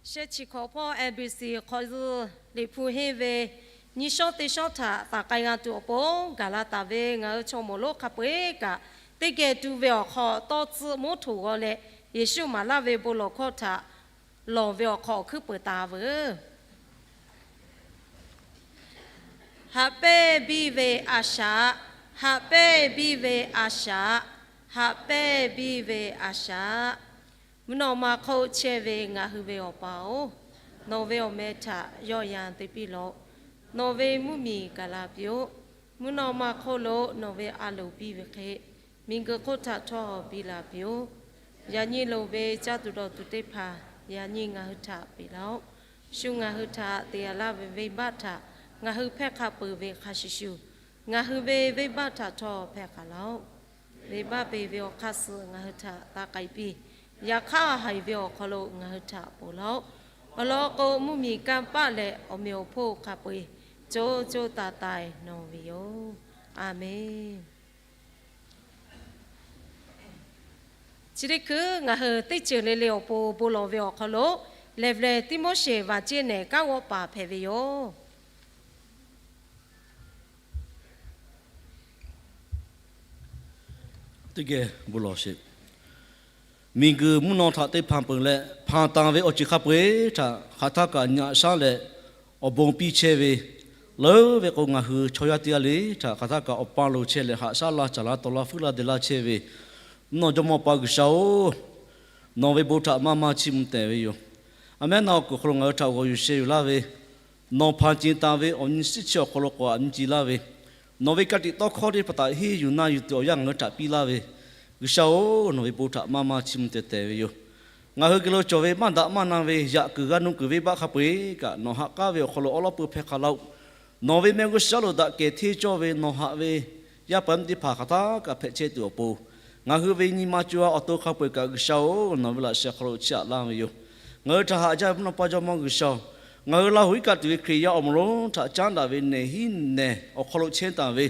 Sheh chi hkawꞈ hpawˇ M B C hk'aw zuhˆ Liꞈ hpu henˇ ve nyiˇ shawˉ teˇ shawˉ htaꞈ taˍ k'ai g'a tuˬ awˬ pon, gaˬ la taˍ ve ngaˬ hui chaw mawˬ lonˉ hk'a peu-eˬ kaꞈ, teˇ geh tu ve awˬ hk'aw tawˇ tcuhˆ moˉ htoꞈ g'aw leh, Yeˍsuˆ maˍ laˇ ve bon lawˬ hkawˇ htaꞈ lawˬ ve awˬ hk'aw awˬ hkuiˉ peuˬ taˍ veuˬ. Haꞈ pehnˇ biˇ ve a shaꞈ, haꞈ pehnˇ biˇ ve a shaꞈ, haꞈ pehnˇ biˇ ve a shaꞈ. Mvuhˇ naw ma hk'oˆ chehˇ ve ngaˬ hui ve Awˬ pa-oˬ, nawˬ ve awˬ meh htaꞈ yawˇ yan te piˇ laˬ-oꞈ. Nawˬ ve mvuhˇ miˬ gaˬ la piˇ-oˆ. Mvuhˇ naw ma hk'oˆ lo nawˬ ve a loˍ piˇ ve hk'e, miˬguiˬ hk'oˆ htaꞈ htawˇ biˇ la piˇ-oˆ. Yaꞈ nyi loˍ ve caˇ tuˬ dawˬ tuˬ teˇ hpaˍ yaꞈ nyi ngaˬ hui htaꞈ peꞈ laˇ-oˆ. Shu ngaˬ hui htaꞈ te a laˇ ve venˇbaˆ htaꞈ ngaˬ hui hpehˇ hk'a peuˬ ve hk'a shuˍ shuˍ, ngaˬ hui ve venˇbaˆ htaꞈ htawˇ hpehˇ k'aꞈ laˇ-oˆ. Venˇbaˆ peˬ ve awˬ hk'aˇ suh ngaˬ hui htaꞈ taˇ k'ai piˇ. Yaꞈ hk'aˇ, haiˬ ve awˬ hk'aw lo ngaˬ hui htaꞈ ponˬ laˇ-oˆ. Awˬ lawn k'o, mvuhˇ miˬ kanˇ paˆ leh awˬ meꞈ awˬ hponˇ hk'a peu-eˬ co co taiˍ taiˍ nawˬ ve yoˬ. A menˬ. Chi teˇ hkui ngaˬ hui teˇ ceuˬ le le awˬ pon bon lawˬ ve awˬ hk'aw lo, lehˬ ve lehˬ Tiˆmoˉseˍ vaˬ ceˇ nehˬ kanˉ g'awˆ paˍ hpehꞈ ve yoˬ. Teˇ geh bon lawˬ sheˍ. Miˬguiˬ mvuhˇ naw htaꞈ te hpanˍ peuˬ leh, hpanˍ taˍ ve awˬ ceuˬ hk'a peu-eˬ htaꞈ hk'aˬ htaˇ kaꞈ nyi aꞈ shaˉ leh awˬ bon piˇ chehˇ ve, leuˉ ve k'o, ngaˬ hui chaw yaˇ teˇ g'aˇ le htaꞈ hk'aˬ htaˇ kaꞈ awˬ pa lo chehˇ leh haꞈ shaˉ laˇ caˍ laˇ taw laˇ fuiˉ laˇ deh laˇ chehˇ ve mvuhˇ naw Jawˇmawˇ Awˬ pa G'uiˬsha-oˬ, nawˬ ve bon htaꞈ maˇ maˇ chiˇ mvuh tehˬ ve yoˬ. A mehˉ na awˬ kuiˬ awˬ hk'aw lo ngaˬ hui htaꞈ g'aw yuˬ sheh yuˬ laˇ ve, nawˬ hpanˍ ceˬ taˍ ve awˬ nyi suhˉ chi awˬ hk'aw lo k'awꞈ a nyi ce laˇ ve, nawˬ ve ka tiꞈ tawˇ hkawˇ teˇ hpaˍ htaꞈ henˇ yuˬ na yuˬ tuˬ awˬ yanˇ ngaˬ hui htaꞈ piˇ laˇ ve, G'uiˬsha-oˬ, nawˬ ve bon htaꞈ maˇ maˇ chiˇ mvuh tehˬ tehˬ ve yoˬ. Ngaˬ hui geh lo cawˬ ve maˇ daꞈ maˇ na ve yaꞈ kuiˬ g'a nu kuiˬ venˇbaˆ hk'a peu-eˬ kaꞈ, nawˬ haꞈ k'aˉ ve awˬ hk'aw lo awˉ lawˉ peu hpehˇ hk'a laˇ-oˆ. Nawˬ ve mehˆ g'uˇ suhˍ lo daꞈ kehˬ hteˇ cawˇ ve nawˬ haꞈ ve yaˇ paˍ yaˇ miˇ teˇ hpaˍ hk'aˬ htaˇ kaꞈ hpehꞈ chehˇ tuˬ awˬ pon, ngaˬ hui ve nyi ma co-a awˬ to hk'a peu-eˬ kaꞈ G'uiˬsha-oˬ, nawˬ ve laꞈ sheh hk'aw lo chiˇ aꞈ laˇ ve yoˬ. Ngaˬ hui htaꞈ haꞈ jaˇ ve mvuhˇ naw pa Jawˇmawˇ G'uiˬsha-oˬ, ngaˬ hui Laˇ huˍ iˉ kaˆ tuˬ ve Hkriꞈ yaˇ awˬ moˍ lonˉ htaꞈ caˉ daꞈ ve nehˬ hiˉ nehˬ awˬ hk'aw lo chehˇ taˍ ve,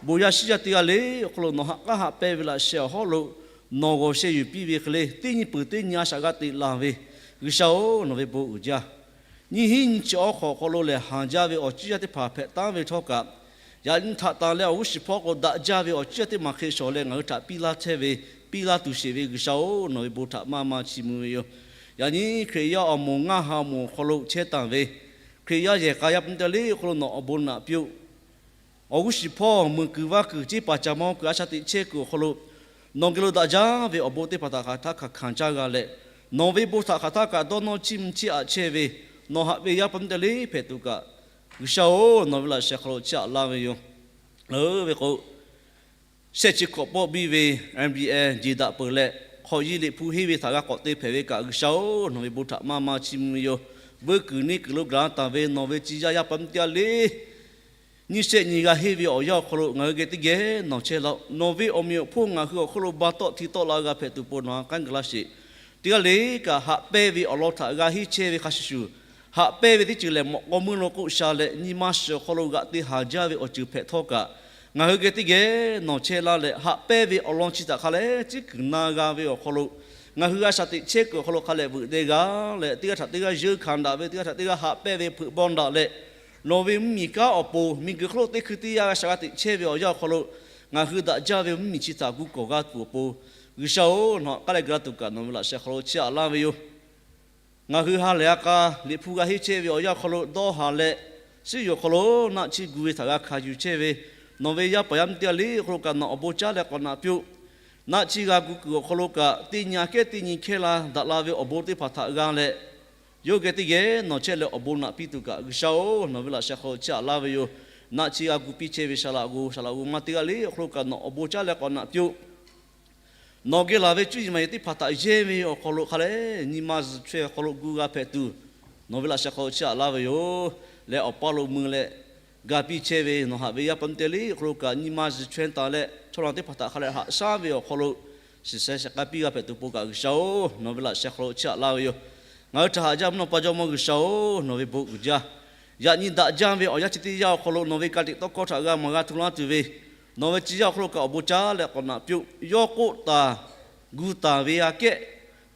bon yaˇ shiˉ yaˇ teˇ g'aˇ le awˬ hk'aw lo nawˬ haꞈ k'aˉ haꞈ pehnˇ ve laꞈ sheh awˬ hawˉ lo nawˬ g'awˬ sheh yuˬ piˇ ve hk'e le, teˇ nyi peuˬ teˇ nyi a shaꞈ g'a teꞈ laˬ ve, G'uiˬsha-oˬ, nawˬ ve bon uiˍ jaˇ. Nyiˇ hinˉ nyiˇ chi awˉ hk'awꞈ awˬ hk'aw lo lehˬ, haˍ jaˇ ve awˬ ciˉ yaˇ teˇ hpaˍ hpehꞈ taˉ ve htawˇ kaꞈ, yaꞈ nyi htaꞈ tanˍ leh awˬ g'uˇ shiˍ hpawˇ k'o daꞈ jaˇ ve awˬ ciˉ yaˇ teˇ maˬ hk'e shawˍ leh ngaˬ hui htaꞈ piˇ laˇ chehˇ ve, piˇ laˇ tuˬ sheˍ ve G'uiˬsha-oˬ, nawˬ ve bon htaꞈ maˇ maˇ chiˇ mvuh ve yoˬ. Yaꞈ nyi Hkriꞈ yaˇ awˬ moˍ ngaˇ ha awˬ moˍ awˬ hk'aw lo chehˇ taˍ ve, Hkriꞈ yaˇ yehˬ k'a yaˇ pa taw le awˬ hk'aw lo nawˬ awˬ bon naꞈ piˇ-oˆ. Awˬ g'uˇ shiˍ hpawˇ meuˬ kuiˬ vaˇ kuiˬ ceˇ paˍ ca mawˇ kuiˬ a shaꞈ teꞈ chehˇ kuiˬ awˬ hk'aw lo, nawˬ geh lo daꞈ jaˇ ve awˬ bon teˇ hpaˍ htaꞈ hk'aˬ htaˇ hkanˍ caˇ g'a leh, nawˬ ve bon htaꞈ hk'aˬ htaˇ kaꞈ dawˇ nawˇ chiˇ mvuh chiˇ aꞈ chehˇ ve, nawˬ haꞈ ve yaˇ pa taw le hpehꞈ tuˬ kaꞈ, G'uiˬsha-oˬ, nawˬ ve laꞈ sheh hk'aw lo chiˇ aꞈ laˇ ve yoˬ. Leuˉ ve k'o, shehˆ chi hkawꞈ pawˆ biˇ ve M B A jeˬ daꞈ peuˬ leh, hk'awꞈ yiˇ Liꞈ hpu henˇ ve htaꞈ g'a k'awꞈ te hpehꞈ ve kaꞈ, G'uiˬsha-oˬ, nawˬ ve bon htaꞈ maˇ maˇ chiˇ mvuh ve yoˬ. Veuˇ kuiˬ neˇ kuiˬ lo gaˬ la taˍ ve nawˬ ve ciˇ yaˇ yaˇ pa taw le, nyiˇ shehˆ nyi g'a henˇ ve awˬ yanˇ awˬ hk'aw lo ngaˬ hui geh teˇ geh nawˬ chehˇ laˇ-oˆ. Nawˬ ve awˬ meꞈ awˬ hponˇ ngaˬ hui awˬ hk'oˆ lo ba tawˆ hti tawˆ la g'a hpehꞈ tuˬ pon nawˬ ha k'aˉ ga laˇ sheˍ. Teˇ g'aˇ le kaꞈ haꞈ pehnˇ ve awˬ lawn htaꞈ g'a henˇ chehˇ ve hk'a shuˍ shuˍ, haꞈ pehnˇ ve teˇ ceuˬ lehˬ mawꞈ k'aw meuˇ lo k'oˆ sha leh nyi ma shiˍ awˬ hk'aw lo g'aꞈ te haˍ jaˇ ve awˬ ceuˬ hpehꞈ htawˇ kaꞈ, ngaˬ hui geh teˇ geh nawˬ chehˇ laˇ leh haꞈ pehnˇ ve awˬ lawn chi htaꞈ hk'a leh ciˉ kuiˬ na g'a ve awˬ hk'aw lo, ngaˬ hui a shaꞈ teꞈ chehˇ kuiˬ awˬ hk'aw lo hk'a leh veuꞈ deh g'a leh, teˇ g'aˇ htaꞈ teˇ g'aˇ yeunˇ hkanˍ daꞈ ve, teˇ g'aˇ htaꞈ teˇ g'aˇ haꞈ pehnˇ ve hpeuꞈ bawˇ daꞈ leh, nawˬ ve mvuhˇmiˬ kanˉ awˬ pon miˬguiˬ hk'oˆ lo teˇ hkui teˇ yanˇ a shaꞈ g'a teꞈ chehˇ ve awˬ yanˇ awˬ hk'aw lo, ngaˬ hui daꞈ jaˇ ve mvuhˇmiˬ chi htaꞈ gu kawˍ g'a tuˬ awˬ pon, G'uiˬsha-oˬ, nawˬ haꞈ k'aˉ leh ga tuˬ kaꞈ nawˬ ve laꞈ sheh hk'aw lo chiˇ aꞈ laˇ ve yoˬ. Ngaˬ hui ha lehˬ a k'a Liꞈ hpu g'a henˇ chehˇ ve awˬ yanˇ awˬ hk'aw lo dawˇ haˍ leh, suhˉ yoˬ awˬ hk'aw lo naˆ chi gu ve htaꞈ g'a hkanˍ yuˬ chehˇ ve, nawˬ ve yaˇ paˍ yaˇ miˇ teˇ g'aˇ le awˬ hk'aw lo kaꞈ nawˬ awˬ bon caˉ leh k'awꞈ naꞈ piˇ-oˆ. Naˆ chi g'a gu kuiˬ awˬ hk'aw lo kaꞈ teˇ nyi aꞈ kehˉ teˇ nyi hkehˇ la daꞈ la ve awˬ bon teˇ hpaˍ htaꞈ g'a leh, yawˇ geh teˇ geh nawˬ chehˇ leh awˬ bon naꞈ piˇ tuˬ kaꞈ G'uiˬsha-oˬ, nawˬ ve laꞈ sheh hk'aw lo chiˇ aꞈ laˇ ve yoˬ. Naˆ chi g'a gu piˇ chehˇ ve saˍ laꞈ g'oˍ, saˍ laꞈ g'oˍ ma teˇ g'aˇ le awˬ hk'aw lo kaꞈ nawˬ awˬ bon caˉ leh k'awꞈ naꞈ piˇ-oˆ. Nawˬ geh laˬ ve cuˇ yiˍ maˍ yiˍ teˇ hpaˍ htaꞈ yehˇ ve awˬ hk'aw lo hk'a leh nyi ma zuhˬ chaweh awˬ hk'aw lo gu g'a hpehꞈ tuˬ, nawˬ ve laꞈ sheh hk'aw lo chiˇ aꞈ laˇ ve yoˬ. Leh awˬ paˇ lo mui leh ga piˇ chehˇ ve nawˬ haꞈ ve yaˇ pa taw le awˬ hk'aw lo kaꞈ nyi ma zuhˬ chaweh taˍ leh chaw la teˇ hpaˍ htaꞈ hk'a leh haꞈ shaˉ ve awˬ hk'aw lo shiˍ sheh shiˍ k'ai piˇ g'a hpehꞈ tuˬ pon kaꞈ G'uiˬsha-oˬ, nawˬ ve laꞈ sheh hk'aw lo chiˇ aꞈ laˇ ve yoˬ. Ngaˬ hui htaꞈ haꞈ jaˇ mvuhˇ naw pa Jawˇmawˇ G'uiˬsha-oˬ, nawˬ ve bon uiˍ jaˇ. Yaꞈ nyi daꞈ jaˇ ve awˬ yanˇ chi teˇ yanˇ awˬ hk'aw lo nawˬ ve ka tiꞈ tawˇ hkawˇ htaꞈ g'a maˍ g'a hto laˇ tuˬ ve, nawˬ ve ciˇ yaˇ awˬ hk'aw lo kaꞈ awˬ bon caˉ leh k'awꞈ naꞈ piˇ-oˆ. Yawˇ k'oˆ taˍ gu taˍ ve aꞈ kehˉ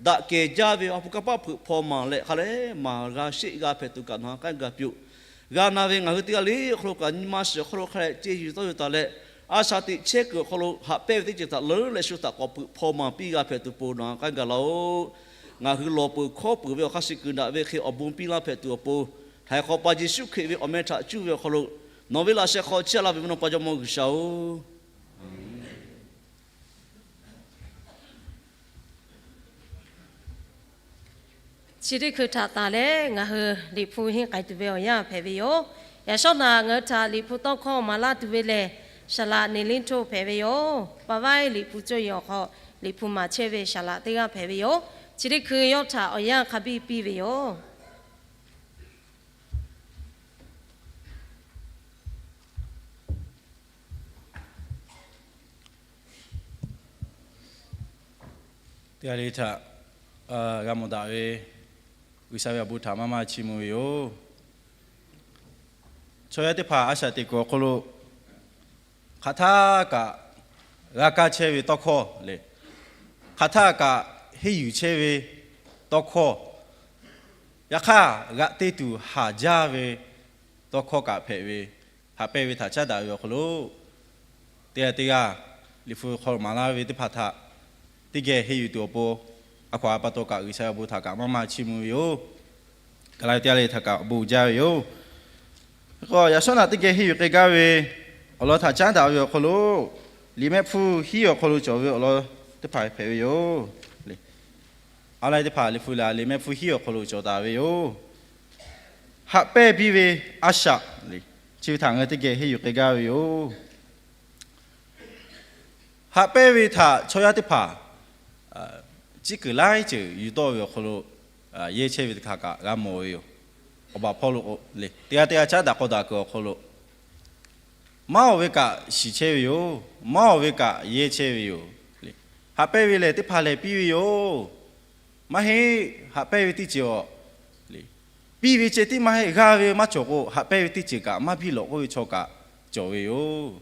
daꞈ kehˬ jaˇ ve awˬ pu kanˇ paˆ hpeuꞈ hpaw maˍ leh hk'a leh maˍ g'a sheˆ g'a hpehꞈ tuˬ kaꞈ nawˬ ha k'aˉ ga piˇ-oˆ. G'a na ve ngaˬ hui teˇ g'aˇ le awˬ hk'aw lo kaꞈ nyi ma shiˍ awˬ hk'aw lo hk'a leh ceˇ yuˬ tawˇ yuˬ taˍ leh, a shaꞈ teꞈ chehˇ kuiˬ awˬ hk'aw lo haꞈ pehnˇ ve teˇ ceuˬ htaꞈ leuˉ leh shu htaꞈ k'awꞈ hpeuꞈ hpaw maˍ piˇ g'a hpehꞈ tuˬ pon nawˬ ha k'aˉ ga laˇ-oˆ. Ngaˬ hui lawˬ peuˬ hkawˉ peuˬ ve awˬ hk'aˇ suh kuiˬ daꞈ ve hk'e awˬ bon piˇ laˇ hpehꞈ tuˬ awˬ pon, Htaiˍ hk'awꞈ pa Yeˍsuˆ Hkriꞈ ve awˬ meh htaꞈ cuˇ ve awˬ hk'aw lo nawˬ ve laꞈ sheh hk'aw chehˇ la ve mvuhˇ naw pa Jawˇmawˇ G'uiˬsha-oˬ, chi teˇ hkui htaꞈ tanˬ leh ngaˬ hui Liꞈ hpu henˇ k'ai tuˬ ve awˬ yanˇ hpehꞈ ve yoˬ. Yaꞈ shawˉ naꞈ ngaˬ hui htaꞈ Liꞈ hpu tawˇ hkawˇ maˍ laˇ tuˬ ve lehˬ, Saˍlaꞈ Neˍ Liˇ Htoˇ hpehꞈ ve yoˬ. Pa vaiˇ Liꞈ hpu cawˇ yehˬ awˬ hk'aw Liꞈ hpu maˍ chehˇ ve Saˍlaꞈ teˇ g'aˇ hpehꞈ ve yoˬ. Chi teˇ hkui yawˇ htaꞈ awˬ yanˇ hk'a biˇ piˇ ve yoˬ. Teˇ g'aˇ le htaꞈ g'a mawˬ daꞈ ve G'uiˬsha ve awˬ bon htaꞈ maˇ maˇ chiˇ mvuh ve yoˬ. Chaw yaˇ teˇ hpaˍ a shaꞈ teꞈ kuiˬ awˬ hk'aw lo hk'aˬ htaˇ kaꞈ g'a kaˇ chehˇ ve tawˇ hkawˇ le, hk'aˬ htaˇ kaꞈ henˇ yuˬ chehˇ ve tawˇ hkawˇ, yaꞈ hk'aˇ g'aꞈ te tuˬ haˍ jaˇ ve tawˇ hkawˇ kaꞈ hpehꞈ ve, haꞈ pehnˇ ve htaꞈ caˉ daꞈ ve awˬ hk'aw lo teˇ g'aˇ teˇ g'aˇ Liꞈ hpu hk'aw lo maˍ laˇ ve teˇ hpaˍ htaꞈ teˇ geh henˇ yuˬ tuˬ awˬ pon, a hkaw-anˬ pa taw kaꞈ G'uiˬsha ve awˬ bon htaꞈ kaꞈ maˇ maˇ chiˇ mvuh ve yoˬ. Gaˬ la ve teˇ g'aˇ le htaꞈ kaꞈ awˬ bon jaˇ ve yoˬ. K'o, yaꞈ shawˉ naꞈ teˇ geh henˇ yuˬ k'ai gaˇ ve awˬ lawn htaꞈ caˉ daꞈ ve awˬ hk'aw lo, Liꞈ mehˆ hpfuhˇ hiˉ awˬ hk'aw lo cawˬ ve awˬ lawn teˇ hpaˍ hpehꞈ ve yoˬ. A laiˉ teˇ hpaˍ Liꞈ hpu lehˬ Liꞈ mehˆ hpfuhˇ hiˉ awˬ hk'aw lo cawˬ taˍ ve yoˬ. Haꞈ pehnˇ piˇ ve a shaꞈ le, chi ve htaꞈ ngaˬ hui teˇ geh henˇ yuˬ k'ai gaˇ ve yoˬ. Haꞈ pehnˇ ve htaꞈ chaw yaˇ teˇ hpaˍ ciˉ kuiˬ laiˉ ceuˬ yuˬ tawˆ ve awˬ hk'aw lo yehˇ chehˇ ve teˇ hk'aˬ kaꞈ g'a mawˬ ve yoˬ. Awˬ baˬ hpawˇ lo k'o le, teˇ g'aˇ teˇ g'aˇ caˉ daꞈ k'aw daꞈ kuiˬ awˬ hk'aw lo maˇ oˬ ve kaꞈ shiˍ chehˇ ve yoˬ. Maˇ oˬ ve kaꞈ yehˇ chehˇ ve yoˬ. Haꞈ pehnˇ ve lehˬ teˇ hpaˍ lehˬ piˇ ve yoˬ. Maˇ heˆ, haꞈ pehnˇ ve teˇ ceuˬ awˬ piˇ ve ceh tiˉ maˇ heˆ, g'a ve maˇ cawˬ k'o haꞈ pehnˇ ve teˇ ceuˬ kaꞈ maˇ biˇ lawꞈ k'oˆ ve chaw kaꞈ cawˬ ve yoˬ.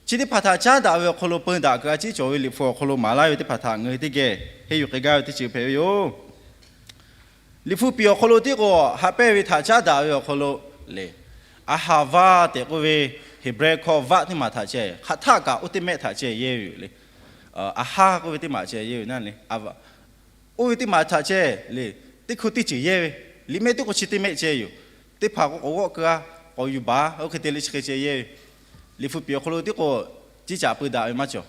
Chi teˇ hpaˍ htaꞈ caˉ daꞈ ve awˬ hk'aw lo peu daꞈ kuiˬ a ciˉ cawˬ ve Liꞈ hpu awˬ hk'aw lo maˍ laˇ ve teˇ hpaˍ htaꞈ ngaˬ hui teˇ geh henˇ yuˬ k'ai gaˇ ve teˇ ceuˬ hpehꞈ ve yoˬ. Liꞈ hpu piˍ awˬ hk'aw lo tiˉ k'o, haꞈ pehnˇ ve htaꞈ caˉ daꞈ ve awˬ hk'aw lo le, aˍhaˍvaˆ tehꞈ k'oˆ ve Heˍbrehˇ hkawˇ vaˆ teˇ maˬ htaꞈ ceh, hk'aˬ htaˆ kaꞈ oˇ teˇ mehˆ htaꞈ ceh yehˇ ve yoˬ le. Aˍhaˆ k'oˆ ve teˇ maˬ ceh yehˇ ve naˉ le, oˇ ve teˇ maˬ htaꞈ ceh le, teˇ hkui teˇ ceuˬ yehˇ ve, liꞈ mehˆ teˇ k'o chi teˇ mehˆ ceh yoˬ. Teˇ hpaˍ k'o k'awꞈ g'awˆ keu-a, k'awꞈ yuˬ baˬ-a, oˇ hk'e te le chi hk'e ceh yehˇ ve. Liꞈ hpu piˍ awˬ hk'aw lo tiˉ k'o, ciˉ caꞈ peu daꞈ ve maˇ cawˬ.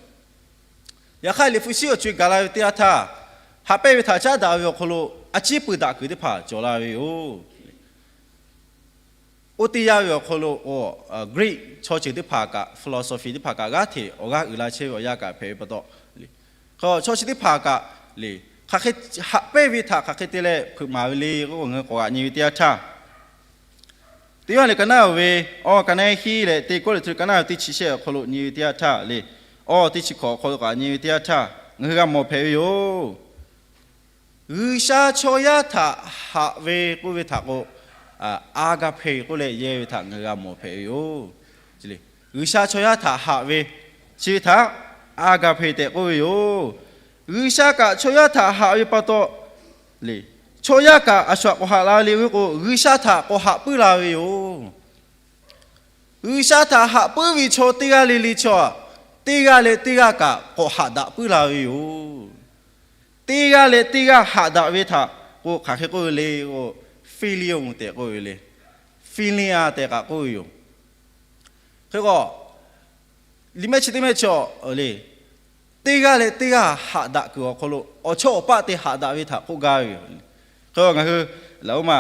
Yaꞈ hk'aˇ Liꞈ hpu shiˉ awˬ co-e gaˬ la ve teˇ yanˇ htaˇ, haꞈ pehnˇ ve htaꞈ caˉ daꞈ ve awˬ hk'aw lo a ciˉ peu daꞈ kuiˬ teˇ hpaˍ cawˬ la ve yoˬ. Oˇ teˇ yanˇ ve awˬ hk'aw lo k'o, Greek chaw ceuˬ teˇ hpaˍ kaꞈ, philosophy teˇ hpaˍ kaꞈ g'aˇ hteꞈ awˬ g'aˇ uiˍ la chehˇ ve awˬ yanˇ kaꞈ hpehꞈ ve pa taw, chaw chi teˇ hpaˍ kaꞈ le, hk'aˬ hk'e haꞈ pehnˇ ve htaꞈ hk'aˬ hk'e te leh hpeuꞈ maˍ ve le k'o, ngaˬ hui k'awꞈ g'aꞈ nyi ve teˇ yanˇ htaˇ, teˇ yanˇ le ka naˉ ve, awˬ ka naˉ hiˉ leh teˇ kawˆ le htu ka naˉ ve teˇ chi shehˆ awˬ hk'aw lo nyi ve teˇ yanˇ htaˇ le, awˬ teˇ chi hkawꞈ awˬ hk'aw lo k'awꞈ nyi ve teˇ yanˇ htaˇ ngaˬ hui g'a mawˬ hpehꞈ ve yoˬ. G'uiˬsha chaw yaˇ htaꞈ haꞈ ve k'oˆ ve htaꞈ k'o, agape k'oˆ leh yehˇ ve htaꞈ ngaˬ hui g'a mawˬ hpehꞈ ve yoˬ. G'uiˬsha chaw yaˇ htaꞈ haꞈ ve, chi ve htaꞈ agape tehꞈ k'oˆ ve yoˬ. G'uiˬsha kaꞈ chaw yaˇ htaꞈ haꞈ ve pa taw le, chaw yaˇ kaꞈ a shu htaꞈ k'awꞈ haꞈ la le ve k'o, G'uiˬsha htaꞈ k'awꞈ haꞈ puiˉ la ve yoˬ. G'uiˬsha htaꞈ haꞈ puiˉ ve chaw teˇ g'aˇ le le chaw, teˇ g'aˇ leh teˇ g'aˇ kaꞈ k'awꞈ haꞈ daꞈ puiˉ la ve yoˬ. Teˇ g'aˇ leh teˇ g'aˇ haꞈ daꞈ ve htaꞈ k'o, hk'aˬ hk'e k'oˆ ve le k'o, filio tehꞈ k'oˆ ve le, philia tehꞈ kaꞈ k'oˆ ve yoˬ. Hk'e k'o, liꞈ mehˆ chi teˇ mehˆ chaw le, teˇ g'aˇ leh teˇ g'aˇ haꞈ daꞈ kuiˬ awˬ hk'aw lo awˬ chawˇ awˬ paˆ te haꞈ daꞈ ve htaꞈ k'oˆ gaˇ ve yoˬ. Hk'e k'o ngaˬ hui laˬ oˇ ma,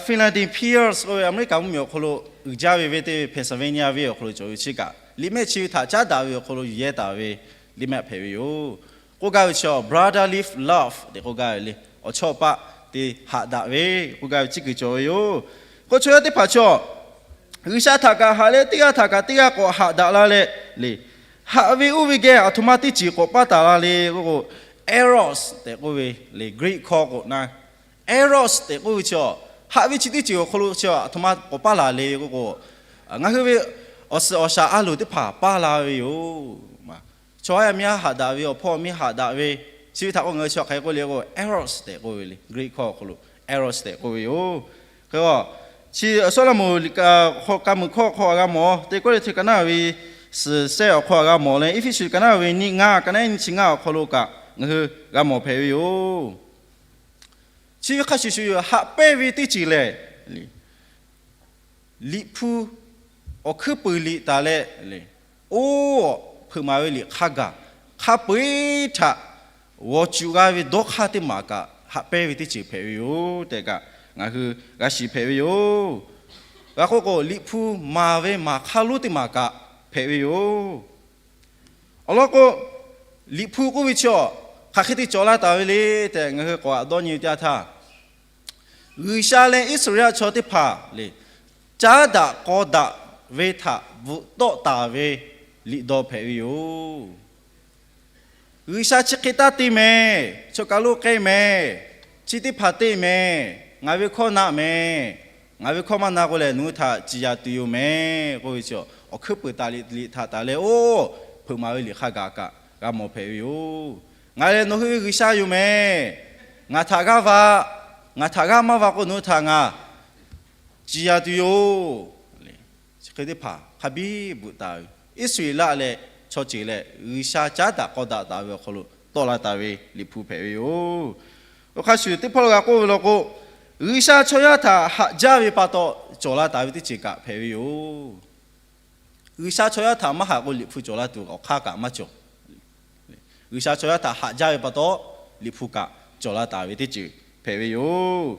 Philadelphia k'oˆ ve Aˍmeˍriˆkaˍ mvuhˇmiˬ awˬ hk'aw lo uiˍ jaˇ ve venˇ teˇ ve Pennsylvania venˇ awˬ hk'aw lo cawˬ ve chi kaꞈ, liꞈ mehˆ chi ve htaꞈ caˉ daꞈ ve awˬ hk'aw lo yuˬ yehˇ taˍ ve liꞈ mehˆ hpehꞈ ve yoˬ. K'oˆ gaˇ ve chi brotherly love tehꞈ k'oˆ gaˇ ve le, awˬ chawˇ awˬ paˆ te haꞈ daꞈ ve k'oˆ gaˇ ve chi kuiˬ cawˬ ve yoˬ. K'o chaw yaˇ teˇ hpaˍ chaw G'uiˬsha htaꞈ kaꞈ haꞈ leh teˇ g'aˇ htaꞈ kaꞈ teˇ g'aˇ k'awꞈ haꞈ daꞈ la leh le, haꞈ ve oˇ ve geh aˬ htoꞈ ma teˇ ceuˬ k'awꞈ paˇ taˍ la le k'o, eros tehꞈ k'oˆ ve le, Greek hkawˇ k'o na, eros tehꞈ k'oˆ ve chi, haꞈ ve chi teˇ ceuˬ awˬ hk'aw lo chi aˬ htoꞈ ma k'awꞈ paˇ la le k'o, ngaˬ hui ve awˬ suhˍ awˬ shaˍ a loˍ teˇ hpaˍ paˇ la ve yoˬ. Chaw yaˇ miˇ haꞈ daꞈ ve, awˬ hpawˇ miˇ haꞈ daꞈ ve, Chi ve htaꞈ k'o ngaˬ hui chi hk'aˬ hk'e k'oˆ le k'o, eros tehꞈ k'oˆ ve le. Greek hkawˇ awˬ hk'aw lo eros tehꞈ k'oˆ ve yoˬ. Hk'e k'o, chi Sawˉlaꞈmonˍ hk'a meuˍ hkawˇ hk'a g'a mawˬ, teˇ kawˆ le hte ka naˇ ve suhˍ shehˆ awˬ hk'aw g'a mawˬ leh, Eˇfeˇsuꞈ ka naˇ ve nyiˇ ngaˇ, ka naˇ nyiˇ chi ngaˇ awˬ hk'aw lo kaꞈ ngaˬ hui g'a mawˬ hpehꞈ ve yoˬ. Chi ve hk'a shuˍ shuˍ yoˬ, haꞈ pehnˇ ve teˇ ceuˬ lehˬ, Liꞈ hpu awˬ hkuiˉ puiˍ liꞈ taˍ leh, oˇ hpeuꞈ maˍ ve liꞈ hk'a gaˬ hk'a peu-eˬ htaꞈ g'aw cuꞈ g'a ve dawˇ hk'aˇ teˇ maˬ kaꞈ haꞈ pehnˇ ve teˇ ceuˬ hpehꞈ ve yoˬ tehꞈ kaꞈ ngaˬ hui g'a shiˍ hpehꞈ ve yoˬ. G'a k'oˆ k'o, Liꞈ hpu maˍ ve maˍ hk'aˇ lonˉ teˇ maˬ kaꞈ hpehꞈ ve yoˬ. Awˬ lawn k'o, Liꞈ hpu k'oˆ ve chi awˬ hk'aˬ hk'e te cawˬ la taˍ ve le tehꞈ ngaˬ hui k'awꞈ dawˇ nyi ve teˇ yanˇ htaˇ, G'uiˬsha leh Iˉsaˍreˍlaˆ chaw teˇ hpaˍ le, caˉ daꞈ k'aw daꞈ ve htaꞈ bvuhꞈ tawˆ taˍ ve liꞈ dawˇ hpehꞈ ve yoˬ. G'uiˬsha chi hk'e taˇ te mehˍ, chaw kaˬ lo k'ai mehˍ, chi teˇ hpaˍ te mehˍ, ngaˬ ve hkawˇ na mehˍ, ngaˬ ve hkawˇ maˇ na k'o lehˬ nawˬ hui htaꞈ ciˍ yanˍ tuˬ yoˬ mehˍ k'oˆ ve chi, awˬ hkuiˉ puiˍ taˍ liꞈ htaꞈ taˍ leh, oˇ hpeuꞈ maˍ ve liꞈ hk'a gaˬ kaꞈ g'a mawˬ hpehꞈ ve yoˬ. Ngaˬ lehˬ nawˬ hui ve G'uiˬsha yoˬ mehˍ. Ngaˬ htaꞈ g'aˇ va, ngaˬ htaꞈ g'aˇ maˇ va k'o nawˬ hui htaꞈ ngaˬ ciˍ yanˍ tuˬ yoˬ. Chi hk'e teˇ hpaˍ hk'a biˇ bvuhꞈ taˍ ve, Iˉsaˍreˍlaˆ leh chaw ceuˬ leh G'uiˬsha caˉ daꞈ k'aw daꞈ taˍ ve awˬ hk'aw lo tawˆ la taˍ ve Liꞈ hpu hpehꞈ ve yoˬ. Oˇ hk'a shuˍ teˇ hpawˇ lo g'a k'oˆ ve law k'o, G'uiˬsha chaw yaˇ htaꞈ haꞈ jaˇ ve pa taw cawˬ la taˍ ve teˇ ceuˬ kaꞈ hpehꞈ ve yoˬ. G'uiˬsha chaw yaˇ htaꞈ maˇ haꞈ k'o Liꞈ hpu cawˬ la tuˬ awˬ hk'aˇ kaꞈ maˇ cawˬ. G'uiˬsha chaw yaˇ htaꞈ haꞈ jaˇ ve pa taw, Liꞈ hpu kaꞈ cawˬ la taˍ ve teˇ ceuˬ hpehꞈ ve yoˬ.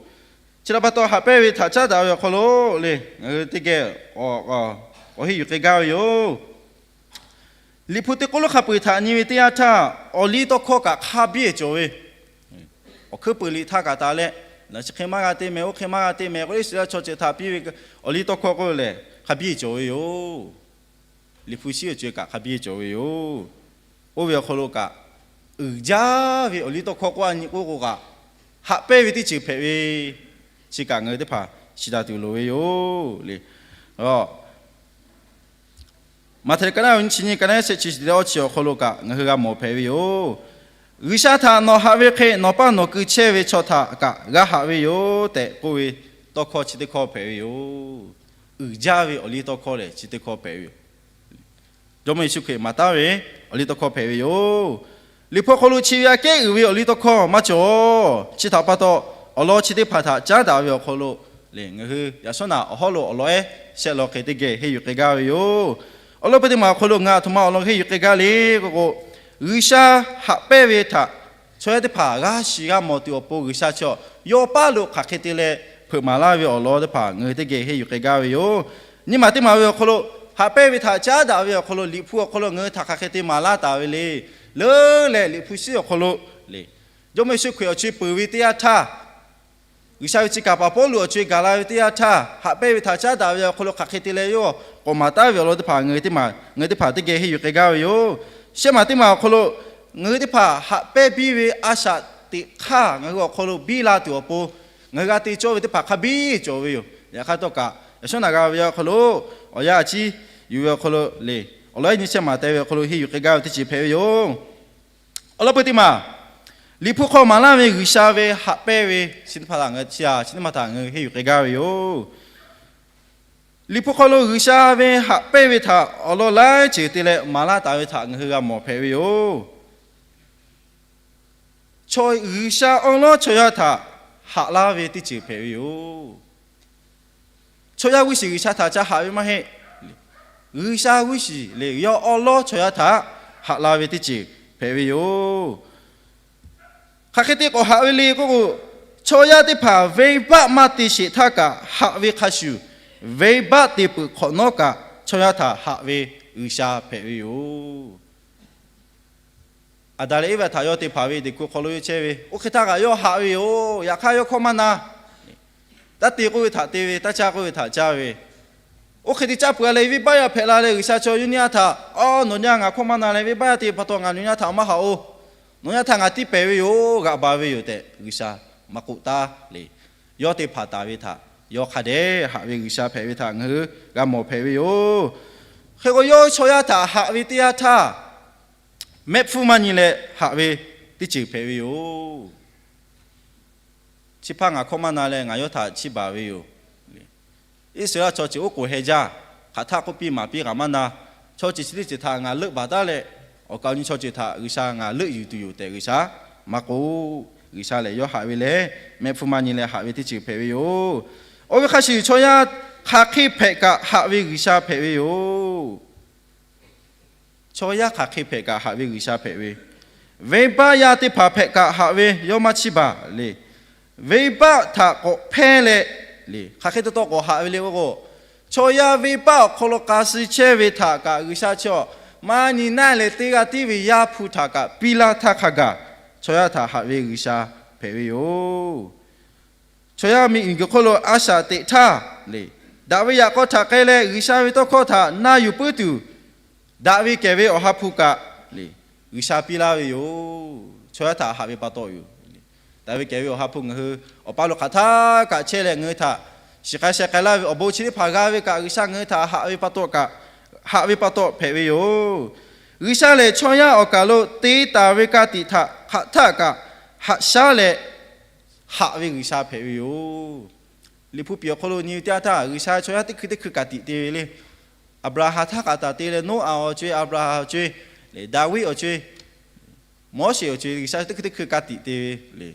Chi htaꞈ pa taw, haꞈ pehnˇ ve htaꞈ caˉ daꞈ ve awˬ hk'aw lo le, ngaˬ hui teˇ geh k'awꞈ henˇ yuˬ k'ai gaˇ ve yoˬ. Liꞈ hpu teˇ k'oˆ lonˉ hk'a peu-eˬ htaꞈ nyi ve teˇ yanˇ htaˇ, awˬliˇtawˇhkawˇ kaꞈ hk'a biˇ cawˬ ve, awˬ hkuiˉ puiˍ liꞈ htaˇ kaꞈ taˍ leh, chi hk'e maˇ g'a te mehˍ, oˇ hk'e maˇ g'a te mehˍ k'oˆ leh, Iˉsaˍreˍlaˆ chaw ceuˬ htaꞈ piˇ ve awˬliˇtawˇhkawˇ k'oˆ ve lehˬ hk'a biˇ cawˬ ve yoˬ. Liꞈ hpu shiˉ awˬ co-e kaꞈ hk'a biˇ cawˬ ve yoˬ. Oˇ ve awˬ hk'aw lo kaꞈ, uiˍ jaˇ ve awˬliˇtawˇhkawˇ k'oˆ a nyi k'oˆ k'o kaꞈ, haꞈ pehnˇ ve teˇ ceuˬ hpehꞈ ve, chi kaꞈ ngaˬ hui teˇ hpaˍ shiˍ taˍ tuˬ loˍ ve yoˬ le. Maꞈhtehˍ ka naˇ ve nyiˇ chi nyi, ka naˇ shehˆ chi shiˍ leh awˇ chi awˬ hk'aw lo kaꞈ ngaˬ hui g'a mawˬ hpehꞈ ve yoˬ. G'uiˬsha htaꞈ nawˬ haꞈ ve hk'e nawˬ paˇ nawˬ keu chehˇ ve chaw htaꞈ kaꞈ g'a haꞈ ve yoˬ tehꞈ k'oˆ ve tawˇ hkawˇ chi teˇ hkawˇ hpehꞈ ve yoˬ. Uiˍ jaˇ ve awˬliˇtawˇhkawˇ lehˬ chi teˇ hkawˇ hpehꞈ ve yoˬ. Jawˇmawˇ Yeˍsuˆ Hkriꞈ maˍ taˉ ve awˬliˇtawˇhkawˇ hpehꞈ ve yoˬ. Liꞈ hpu hk'aw lo chi ve aꞈ kehˉ uiˍ ve awˬliˇtawˇhkawˇ maˇ cawˬ. Chi htaꞈ pa taw, awˬ lawn chi teˇ hpaˍ htaꞈ caˉ daꞈ ve awˬ hk'aw lo le, ngaˬ hui yaꞈ shawˉ naꞈ awˬ hawˉ lo awˬ lawn ehˉ shehˆ lawn hk'e teˇ geh henˇ yuˬ k'ai gaˇ ve yoˬ. Awˬ lawn peu teˇ maˬ awˬ hk'aw lo ngaˬ aˬ htoꞈ ma awˬ lawn henˇ yuˬ k'ai gaˇ le k'oˆ k'o, G'uiˬsha haꞈ pehnˇ ve htaꞈ chaw yaˇ teˇ hpaˍ g'a shiˍ g'a mawˬ tuˬ awˬ pon G'uiˬsha chaw yawˇ paˉ lo hk'aˬ hk'e te leh hpeuꞈ maˍ laˇ ve awˬ lawn teˇ hpaˍ ngaˬ hui teˇ geh henˇ yuˬ k'ai gaˇ ve yoˬ. Nyiˇ maˬ teˇ maˬ ve awˬ hk'aw lo, haꞈ pehnˇ ve htaꞈ caˉ daꞈ ve awˬ hk'aw lo, Liꞈ hpu awˬ hk'aw lo ngaˬ hui htaꞈ hk'aˬ hk'e te maˍ laˇ taˍ ve le. Leuˉ leh Liꞈ hpu shiˉ awˬ hk'aw lo le, Jawˇmawˇ Yeˍsuˆ Hkriꞈ awˬ co-e peuˬ ve teˇ yanˇ htaˇ, G'uiˬsha ve chi kaˍ paˍ Pawˇluꞈ awˬ co-e gaˬ la ve teˇ yanˇ htaˇ, haꞈ pehnˇ ve htaꞈ caˉ daꞈ ve awˬ hk'aw lo hk'aˬ hk'e te leh yawˇ k'awꞈ maˍ taˉ ve awˬ lawn teˇ hpaˍ ngaˬ hui teˇ hpaˍ teˇ geh henˇ yuˬ k'ai gaˇ ve yoˬ. Shehˆ maˬ teˇ maˬ awˬ hk'aw lo, ngaˬ hui teˇ hpaˍ haꞈ pehnˇ biˇ ve a shaꞈ teꞈ hk'aˇ ngaˬ hui awˬ hk'aw lo biˇ la tuˬ awˬ pon, ngaˬ hui g'a te cawˇ ve teˇ hpaˍ hk'a biˇ cawˬ ve yoˬ. Yaꞈ hk'aˇ htawˇ kaꞈ, yaꞈ shawˉ naꞈ g'a ve awˬ hk'aw lo awˬ yanˇ a ciˉ yuˬ ve awˬ hk'aw lo le, awˬ lawn ehˉ nyi shehˆ maˬ teh ve awˬ hk'aw lo henˇ yuˬ k'ai gaˇ ve teˇ ceuˬ hpehꞈ ve yoˬ. Awˬ lawn peu teˇ maˬ, Liꞈ hpu hk'aw maˍ laˇ ve G'uiˬsha ve haꞈ pehnˇ ve chi teˇ hpaˍ htaꞈ ngaˬ hui henˇ yuˬ k'ai gaˇ ve yoˬ. Liꞈ hpu hk'aw lo G'uiˬsha ve haꞈ pehnˇ ve htaꞈ awˬ lawn laiˉ ceuˬ te leh maˍ laˇ taˍ ve htaꞈ ngaˬ hui g'a mawˬ hpehꞈ ve yoˬ. Chaw G'uiˬsha awˉ lawˉ chaw yaˇ htaꞈ haꞈ laˇ ve teˇ ceuˬ hpehꞈ ve yoˬ. Chaw yaˇ g'uˇ shiˍ G'uiˬsha htaꞈ ca haꞈ ve maˇ heˆ. G'uiˬsha g'uˇ shiˍ le, yawˇ awˉ lawˉ chaw yaˇ htaꞈ haꞈ la ve teˇ ceuˬ hpehꞈ ve yoˬ. Hk'aˬ hk'e te k'awꞈ haꞈ ve le k'oˆ k'o, chaw yaˇ teˇ hpaˍ venˇbaˆ maˇ te sheˍ htaˇ kaꞈ haꞈ ve hk'a shuˍ, venˇbaˆ te peuˬ hk'awꞈ nawˉ kaꞈ chaw yaˇ htaꞈ haꞈ ve G'uiˬsha hpehꞈ ve yoˬ. Aˍdanˍ leh Eˇvaꞈ htaꞈ yawˇ te hpanˍ ve deꞈ hkuˇ hk'aw lo yawˇ chehˇ ve, oˇ hk'e htaˇ kaꞈ yawˇ haꞈ ve yoˬ. Yaꞈ hk'aˇ yawˇ hkawˇ maˇ na. Taˇ te k'oˆ ve htaꞈ te ve, taˇ caˇ k'oˆ ve htaꞈ caˇ ve, oˇ hk'e te caˇ peuˬ a leh venˇbaˆ yaˇ hpehꞈ la leh G'uiˬsha chaw yawˇ nyi a htaꞈ, Aˬ, nawˬ nyi a ngaˬ hkawˇ maˇ na leh venˇbaˆ yaˇ te pa taw ngaˬ nawˬ nyi a htaꞈ maˇ haꞈ-oˬ. Nawˬ nyi a htaꞈ ngaˬ tiˇ pehˍ ve yoˬ, g'aꞈ ba ve yoˬ tehꞈ G'uiˬsha maˇ k'oˆ taˉ le. Yawˇ te hpanˍ taˍ ve htaꞈ yawˇ hk'a dehꞈ haꞈ ve G'uiˬsha hpehꞈ ve htaꞈ ngaˬ hui g'a mawˬ hpehꞈ ve yoˬ. Hk'e k'o, yawˇ chaw yaˇ htaꞈ haꞈ ve teˇ yanˇ htaˇ, mehˆ hpfuhˇ maˇ nyi leh haꞈ ve teˇ ceuˬ hpehꞈ ve yoˬ. Chi hpaˇ ngaˬ hkawˇ maˇ na leh ngaˬ yawˇ htaꞈ chiˇ baˬ ve yoˬ. Iˉsaˍreˍlaˆ chaw ceuˬ oˉ k'oˍ heh jaˇ. Hk'aˬ htaˆ k'oˆ piˇ maˍ piˇ kaꞈ maˇ na. Chaw ceuˬ chi teˇ ceuˬ htaꞈ ngaˬ leuˆ baˬ taˉ leh, awˬ kaˍ awˬ nyi chaw ceuˬ htaꞈ G'uiˬsha ngaˬ leuˆ yuˬ tuˬ yoˬ tehꞈ G'uiˬsha maˇ k'oˆ. G'uiˬsha lehˬ yawˇ haꞈ ve leh mehˆ hpfuhˇ maˇ nyi leh haꞈ ve teˇ ceuˬ hpehꞈ ve yoˬ. Oˇ ve hk'a shuˍ chaw yaˇ hk'aˬ hk'e hpehꞈ kaꞈ haꞈ ve G'uiˬsha hpehꞈ ve yoˬ. Chaw yaˇ hk'aˬ hk'e hpehꞈ kaꞈ haꞈ ve G'uiˬsha hpehꞈ ve, venˇbaˆ yaˇ teˇ hpaˍ hpehꞈ kaꞈ haꞈ ve yawˇ maˇ chiˇ baˬ le. Venˇbaˆ htaꞈ k'awꞈ hpehˇ leh le, hk'aˬ hk'e taw taw k'awꞈ haꞈ ve le k'oˆ k'o, chaw yaˇ venˇbaˆ awˬ hk'aw lo k'a suh chehˇ ve htaꞈ kaꞈ G'uiˬsha chi awˬ maˇ nyi naˆ leh teˇ g'aˇ tiˉ ve Yaˇ hpu htaꞈ kaꞈ piˇ laˇ htaˇ hk'a gaˬ, chaw yaˇ htaꞈ haꞈ ve G'uiˬsha hpehꞈ ve yoˬ. Chaw yaˇ miˬ guiˬ hk'oˆ lo a shaꞈ teꞈ htaˇ le, daꞈ ve yaꞈ k'aw htaꞈ k'ai leh G'uiˬsha ve tawˇ hkawˇ htaꞈ na yuˬ puiˉ tuˬ, daꞈ ve kehˬ ve awˬ ha hpu kaꞈ le, G'uiˬsha piˇ laˇ ve yoˬ. Chaw yaˇ htaꞈ haꞈ ve pa taw yoˬ. Daꞈ ve kehˬ ve awˬ ha hpu ngaˬ hui awˬ paˇ lo hk'aˬ htaˇ kaꞈ chehˇ leh ngaˬ hui htaꞈ shiˍ k'ai sheh k'ai laˇ ve awˬ bon chi teˇ hpaˍ g'a ve kaꞈ G'uiˬsha ngaˬ hui htaꞈ haꞈ ve pa taw kaꞈ, haꞈ ve pa taw hpehꞈ ve yoˬ. G'uiˬsha lehˬ chaw yaˇ awˬ kaˬ lo te taˍ ve ka tiꞈ htaꞈ hk'aˬ htaˇ kaꞈ haꞈ shaˉ leh haꞈ ve G'uiˬsha hpehꞈ ve yoˬ. Liꞈ hpu piˍ awˬ hk'aw lo nyi ve teˇ yanˇ htaˇ G'uiˬsha chaw yaˇ teˇ hkui teˇ hkui ka tiꞈ te ve le. Aˍbraˍhanˍ htaˇ kaꞈ taˍ te leh Noˉaꞈ awˬ co-e, Aˍbraˍhanˍ awˬ co-e, Daˍviˆ awˬ co-e, Moˉseˍ awˬ co-e, G'uiˬsha teˇ hkui teˇ hkui ka tiꞈ te ve le.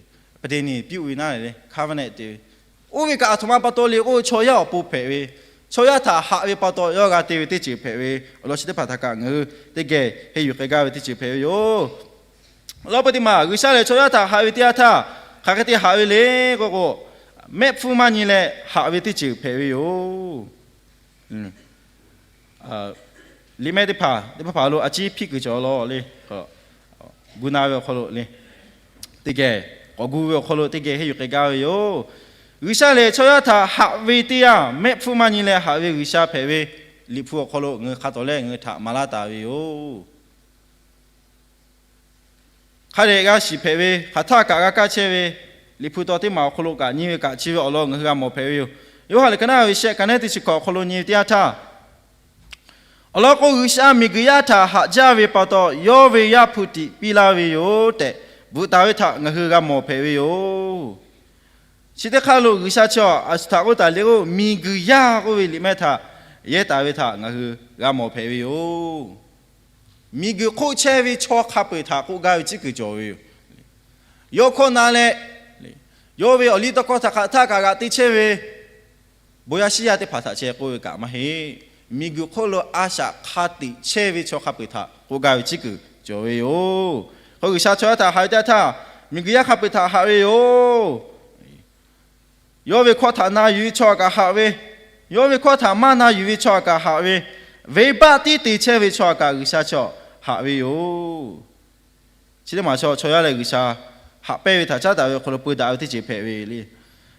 Pahˇ te nyi piˇ-oˆ ve naˉ le, covenant te ve. Oˇ ve kaꞈ aˬ htoꞈ ma pa taw le k'oˆ ve chaw yaˇ awˬ pon hpehꞈ ve, chaw yaˇ htaꞈ haꞈ ve pa taw yawˇ g'a te ve teˇ ceuˬ hpehꞈ ve, awˬ lawn chi teˇ hpaˍ htaꞈ kaꞈ ngaˬ hui teˇ geh henˇ yuˬ k'ai gaˇ ve teˇ ceuˬ hpehꞈ ve yoˬ. Awˬ lawn peu teˇ maˬ G'uiˬsha lehˬ chaw yaˇ htaꞈ haꞈ ve teˇ yanˇ htaˇ hk'aˬ hk'e te haꞈ ve le k'oˆ k'o, mehˆ hpfuhˇ maˇ nyi leh haꞈ ve teˇ ceuˬ hpehꞈ ve yoˬ. Liꞈ mehˆ teˇ hpaˍ teˇ hpaˍ hpaˍ lo a ciˉ hpiˆ kuiˬ cawˬ law le. Gu na ve awˬ hk'aw lo le, teˇ geh, k'awꞈ gu ve awˬ hk'aw lo teˇ geh henˇ yuˬ k'ai gaˇ ve yoˬ. G'uiˬsha lehˬ chaw yaˇ htaꞈ haꞈ ve teˇ yanˇ mehˆ hpfuhˇ maˇ nyi leh haꞈ ve G'uiˬsha hpehꞈ ve, Liꞈ hpu awˬ hk'aw lo ngaˬ hui hk'a tawˍ leh ngaˬ hui htaꞈ maˍ laˇ taˍ ve yoˬ. Hk'a dehꞈ g'a shiˍ hpehꞈ ve, hk'aˬ htaˇ kaꞈ g'a kaˇ chehˇ ve, Liꞈ hpu taw teˇ maˬ awˬ hk'aw lo kaꞈ nyi ve kaꞈ chi ve awˬ lawn ngaˬ hui g'a mawˬ hpehꞈ ve yoˬ. Yoˇhanˬ liꞈ ka naˉ ve shehˆ, ka naˉ teˇ chi hkawꞈ awˬ hk'aw lo nyi ve teˇ yanˇ htaˇ, awˬ lawn k'o, G'uiˬsha miˬguiˬ yaˇ htaꞈ haꞈ jaˇ ve pa taw, yawˇ ve Yaˇ hpu tiꞈ piˇ laˇ ve yoˬ tehꞈ bvuhꞈ taˍ ve htaꞈ ngaˬ hui g'a mawˬ hpehꞈ ve yoˬ. Chi teˇ hk'aˇ lo G'uiˬsha chi a shu htaꞈ k'oˆ taˍ le k'o, miˬguiˬ yaˇ k'oˆ ve liꞈ mehˆ htaꞈ yehˇ taˍ ve htaꞈ ngaˬ hui g'a mawˬ hpehꞈ ve yoˬ. Miˬguiˬ hk'oˆ chehˇ ve chaw hk'a peu-eˬ htaꞈ k'oˆ gaˇ ve ciˉ kuiˬ cawˬ ve yoˬ. Yawˇ hkawˇ na leh, yawˇ ve awˬ liˇ tawˇ hkawˇ htaꞈ hk'aˬ htaˇ kaꞈ g'aꞈ te chehˇ ve, bon yaˇ shiˉ yaˇ teˇ hpaˍ htaꞈ ceh k'oˆ ve kaꞈ maˇ heˆ. Miˬguiˬ hk'oˆ lo a shaꞈ hk'a teꞈ chehˇ ve chaw hk'a peu-eˬ htaꞈ k'oˆ gaˇ ve ciˉ kuiˬ cawˬ ve yoˬ. K'o G'uiˬsha chaw yaˇ htaꞈ haꞈ ve teˇ yanˇ htaˇ, miˬguiˬ yaˇ hk'a peu-eˬ htaꞈ haꞈ ve yoˬ. Yawˇ ve hkawˇ htaꞈ na yuˬ ve chaw htaꞈ kaꞈ haꞈ ve, yawˇ ve hkawˇ htaꞈ maˇ na yuˬ ve chaw htaꞈ kaꞈ haꞈ ve, venˇbaˆ tiˉ te chehˇ ve chaw htaꞈ kaꞈ G'uiˬsha chaw haꞈ ve yoˬ. Chi teˇ maˬ chaw, chaw yaˇ leh G'uiˬsha haꞈ pehnˇ ve htaꞈ caˉ taˍ ve awˬ hk'aw lo peu daꞈ ve teˇ ceuˬ hpehꞈ ve le.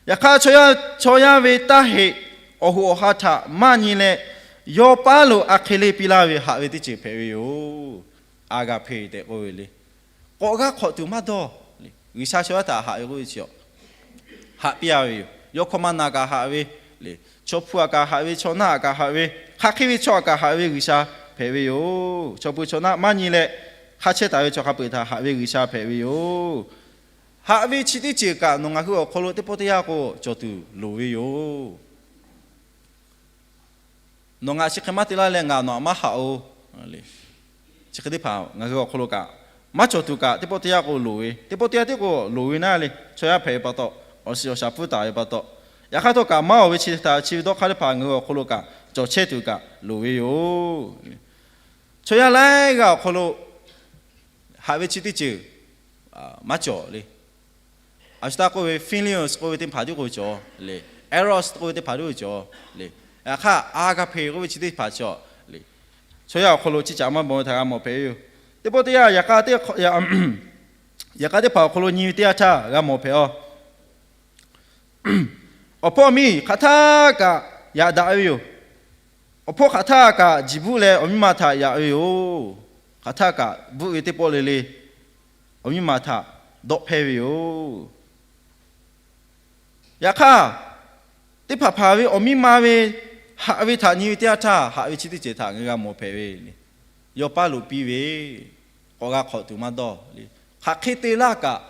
Yaꞈ hk'aˇ, chaw yaˇ, chaw yaˇ ve taˇ heꞈ awˬ hoꞈ awˬ ha htaꞈ maˇ nyi leh, yawˇ paˉ lo a hk'e le piˇ laˇ ve haꞈ ve teˇ ceuˬ hpehꞈ ve yoˬ. Agape tehꞈ k'oˆ ve le. K'awꞈ g'aˇ hk'awꞈ tuˬ maˇ dawˇ. G'uiˬsha chaw yaˇ htaꞈ haꞈ ve k'oˆ ve chi a haꞈ piˇ-a ve yoˬ. Yawˇ hkawˇ maˇ na kaꞈ haꞈ ve le, chaw hpu aꞈ kaꞈ haꞈ ve, chaw naˆ aꞈ kaꞈ haꞈ ve, hk'aˬ hk'e ve chaw aꞈ kaꞈ haꞈ ve G'uiˬsha hpehꞈ ve yoˬ. Chaw pu chaw naˆ maˇ nyi leh hk'a chehˇ taˍ ve chaw hk'a peu-eˬ htaꞈ haꞈ ve G'uiˬsha hpehꞈ ve yoˬ. Haꞈ ve chi teˇ ceuˬ kaꞈ nawˬ ngaˬ hui awˬ hk'aw lo teˇ pawˆ teˇ yanˇ k'o cawˬ tuˬ loˍ ve yoˬ. Nawˬ ngaˬ chi hk'e maˇ te laˇ leh ngaˬ nawˬ aꞈ maˇ haꞈ-oˬ. Chi hk'e teˇ hpaˍ ngaˬ hui awˬ hk'aw lo kaꞈ maˇ cawˬ tuˬ kaꞈ teˇ pawˆ teˇ yanˇ k'o loˍ ve, teˇ pawˆ teˇ yanˇ tiˉ k'o loˍ ve naˉ le. Chaw yaˇ hpehꞈ ve pa taw, awˬ shiˍ awˬ shaˍ pfuhˇ taˍ ve pa taw, yaꞈ hk'aˇ htawˇ kaꞈ maˇ awˬ ve chi htaꞈ chi ve dawˇ hk'aˇ teˇ hpaˍ ngaˬ hui awˬ hk'aw lo kaꞈ cawˬ chehˇ tuˬ kaꞈ loˍ ve yoˬ. Chaw yaˇ laiˉ g'aˇ awˬ hk'aw lo haꞈ ve chi teˇ ceuˬ maˇ cawˬ le. A shu taˇ k'oˆ ve, feelings k'oˆ ve teˇ hpaˍ tiˉ k'o cawˬ le, eros k'oˆ ve teˇ hpaˍ tiˉ k'o cawˬ le. Yaꞈ hk'aˇ, agape k'oˆ ve chi teˇ hpaˍ cawˬ le. Chaw yaˇ awˬ hk'aw lo chi caꞈ maˇ baw ve htaꞈ g'a mawˬ hpehꞈ ve yoˬ. Teˇ pawˆ teˇ yanˇ, yaꞈ k'aˇ teˇ hpaˍ awˬ hk'aw lo nyi ve teˇ yanˇ htaˇ g'a mawˬ hpehꞈ-aˬ. Awˬ hpawˇ miˇ hk'aˬ htaˇ kaꞈ yaꞈ daꞈ ve yoˬ. Awˬ hpawˇ hk'aˬ htaˇ kaꞈ jiˬ bvuhˆ leh awˬ miˇ ma htaꞈ yaꞈ ve yoˬ. Hk'aˬ htaˇ kaꞈ bvuhˆ ve teˇ pawˆ le le awˬ miˇ ma htaꞈ dawˆ hpehˇ ve yoˬ. Yaꞈ hk'aˇ, teˇ hpaˍ hpaˍ ve awˬ miˇ ma ve haꞈ ve htaꞈ nyi ve teˇ yanˇ htaˇ, haꞈ ve chi teˇ ceuˬ htaꞈ ngaˬ hui g'a mawˬ hpehꞈ ve le. Yawˇ paˉ lo piˇ ve, k'awꞈ g'a hk'awꞈ tuˬ maˇ dawˇ le. hk'aˬ hk'e te laˇ kaꞈ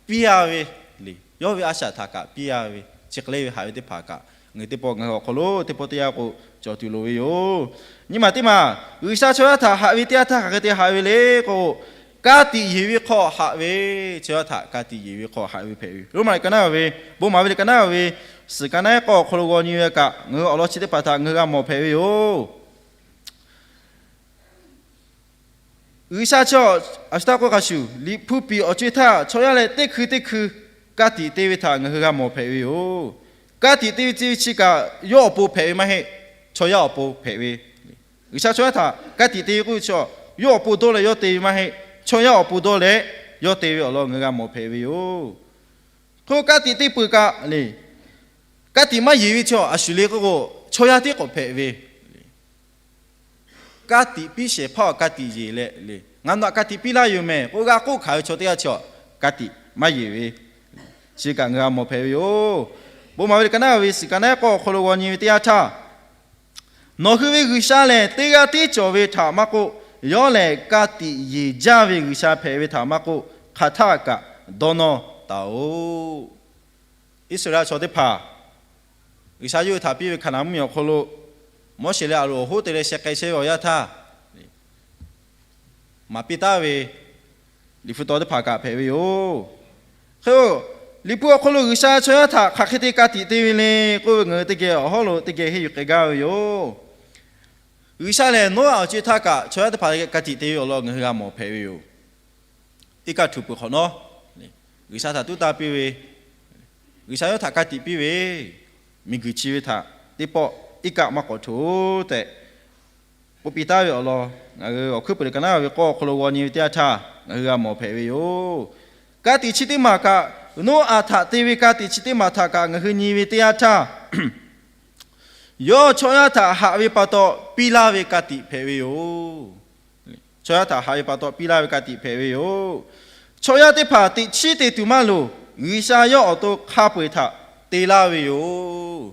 piˇ a ve le. Yawˇ ve a shaꞈ htaꞈ kaꞈ piˇ a ve, chi hk'e le ve haꞈ ve teˇ hpaˍ kaꞈ ngaˬ hui teˇ pawˆ ngaˬ hui awˬ hk'aw lo teˇ pawˆ teˇ yanˇ k'o cawˬ tuˬ loˍ ve yoˬ. Nyi maˬ teˇ maˬ G'uiˬsha chaw yaˇ htaꞈ haꞈ ve teˇ yanˇ htaˇ hk'aˬ hk'e te haꞈ ve le k'o, ka tiꞈ yeˬ ve hk'aw haꞈ ve, chaw yaˇ htaꞈ ka tiꞈ yeˬ ve hk'aw haꞈ ve hpehꞈ ve. Roˉmaꞈ liꞈ ka naˉ ve, bon maˍ ve liꞈ ka naˉ ve, suhˍ ka naˉ k'awˇ awˬ hk'aw lo g'aw nyi ve kaꞈ ngaˬ hui awˬ lawn chi teˇ hpaˍ htaꞈ ngaˬ hui g'a mawˬ hpehꞈ ve yoˬ. G'uiˬsha chaw, a shu taˇ k'oˆ hk'a shuˍ, Liꞈ hpu piˍ awˬ co-e htaˇ chaw yaˇ leh teˇ hkui teˇ hkui ka tiꞈ te ve htaꞈ ngaˬ hui g'a mawˬ hpehꞈ ve yoˬ. Ka tiꞈ te ve chi ve chi kaꞈ yawˇ awˬ pon hpehꞈ ve maˇ heˆ, chaw yaˇ awˬ pon hpehꞈ ve. G'uiˬsha chaw yaˇ htaꞈ ka tiꞈ te ve k'oˆ ve chaw, yawˇ awˬ pon dawˇ leh yawˇ te ve maˇ heˆ, chaw yaˇ awˬ pon dawˇ leh yawˇ te ve awˬ lawn ngaˬ hui g'a mawˬ hpehꞈ ve yoˬ. Hk'e ka tiꞈ te peuˬ kaꞈ le, ka tiꞈ maˇ yeˬ ve chaw a shu le k'oˆ k'o, chaw yaˇ tiˉ k'awꞈ hpehꞈ ve. Ka tiꞈ piˇ shehˍ hpaˇ awˬ ka tiꞈ yeˬ leh le, ngaˬ nawˬ htaꞈ ka tiꞈ piˇ laˇ yoˬ mehˍ k'oˆ g'a k'oˆ hkanˍ ve chaw teˇ g'aˇ chi ka tiꞈ maˇ yeˬ ve, chi kaꞈ ngaˬ hui g'a mawˬ hpehꞈ ve yoˬ. Bon maˍ ve liꞈ ka naˉ ve, suhˍ ka naˉ k'awˇ awˬ hk'aw lo g'aw nyi ve teˇ yanˇ htaˇ, nawˬ hui ve G'uiˬsha lehˬ teˇ g'aˇ tiˉ cawˬ ve htaꞈ maˇ k'oˆ, yawˇ lehˬ ka tiꞈ yeˬ jaˇ ve G'uiˬsha hpehꞈ ve htaꞈ maˇ k'oˆ, hk'aˬ htaˆ kaꞈ dawˇ nawˇ taˍ-oꞈ. Iˉsaˍreˍlaˆ chaw teˇ hpaˍ G'uiˬsha yawˇ hui htaꞈ piˇ ve Hkaˍnanˍ mvuhˇmiˬ awˬ hk'aw lo Moˉseˍ leh Aˍronˍ awˬ hoˉ te leh sheh k'ai chehˇ ve awˬ yanˇ htaˇ, maˍ piˇ taˉ ve Liꞈ hpu taw teˇ hpaˍ kaꞈ hpehꞈ ve yoˬ. Hk'e-o, Liꞈ hpu awˬ hk'aw lo G'uiˬsha chaw yaˇ htaꞈ hk'aˬ hk'e te ka tiꞈ te ve le k'oˆ ve ngaˬ hui teˇ geh awˬ hawˉ lo teˇ geh henˇ yuˬ k'ai gaˇ ve yoˬ. G'uiˬsha lehˬ Noˉaꞈ awˬ co-e htaˇ kaꞈ chaw yaˇ teˇ hpaˍ ka tiꞈ te ve awˬ lawn ngaˬ hui g'a mawˬ hpehꞈ ve yoˬ. Iˉ kaˆ htuꞈ peuˬ hk'awꞈ nawˉ, G'uiˬsha htaꞈ tuˉ tanˇ piˇ ve, G'uiˬsha yawˇ htaꞈ ka tiꞈ piˇ ve, miˬguiˬ chi ve htaꞈ teˇ pawˆ iˉ kaˆ maˇ k'awꞈ htuꞈ-oˬ tehꞈ k'oˆ piˇ taˉ ve awˬ lawn ngaˬ hui awˬ hkuiˉ puiˍ liꞈ ka naˉ ve k'awˇ awˬ hk'aw lo g'aw nyi ve teˇ yanˇ htaˇ ngaˬ hui g'a mawˬ hpehꞈ ve yoˬ. Ka tiꞈ chi teˇ maˬ kaꞈ, Noˉaꞈ htaꞈ te ve ka tiꞈ chi teˇ maˬ htaꞈ kaꞈ ngaˬ hui nyi ve teˇ yanˇ htaˇ, yawˇ chaw yaˇ htaꞈ haꞈ ve pa taw piˇ laˇ ve ka tiꞈ hpehꞈ ve yoˬ. Chaw yaˇ htaꞈ haꞈ ve pa taw piˇ laˇ ve ka tiꞈ hpehꞈ ve yoˬ. Chaw yaˇ teˇ hpaˍ teꞈ chiˉ te tuˬ maˇ loˍ. G'uiˬsha yawˇ awˬ to hk'a peu-eˬ htaꞈ te laˇ ve yoˬ.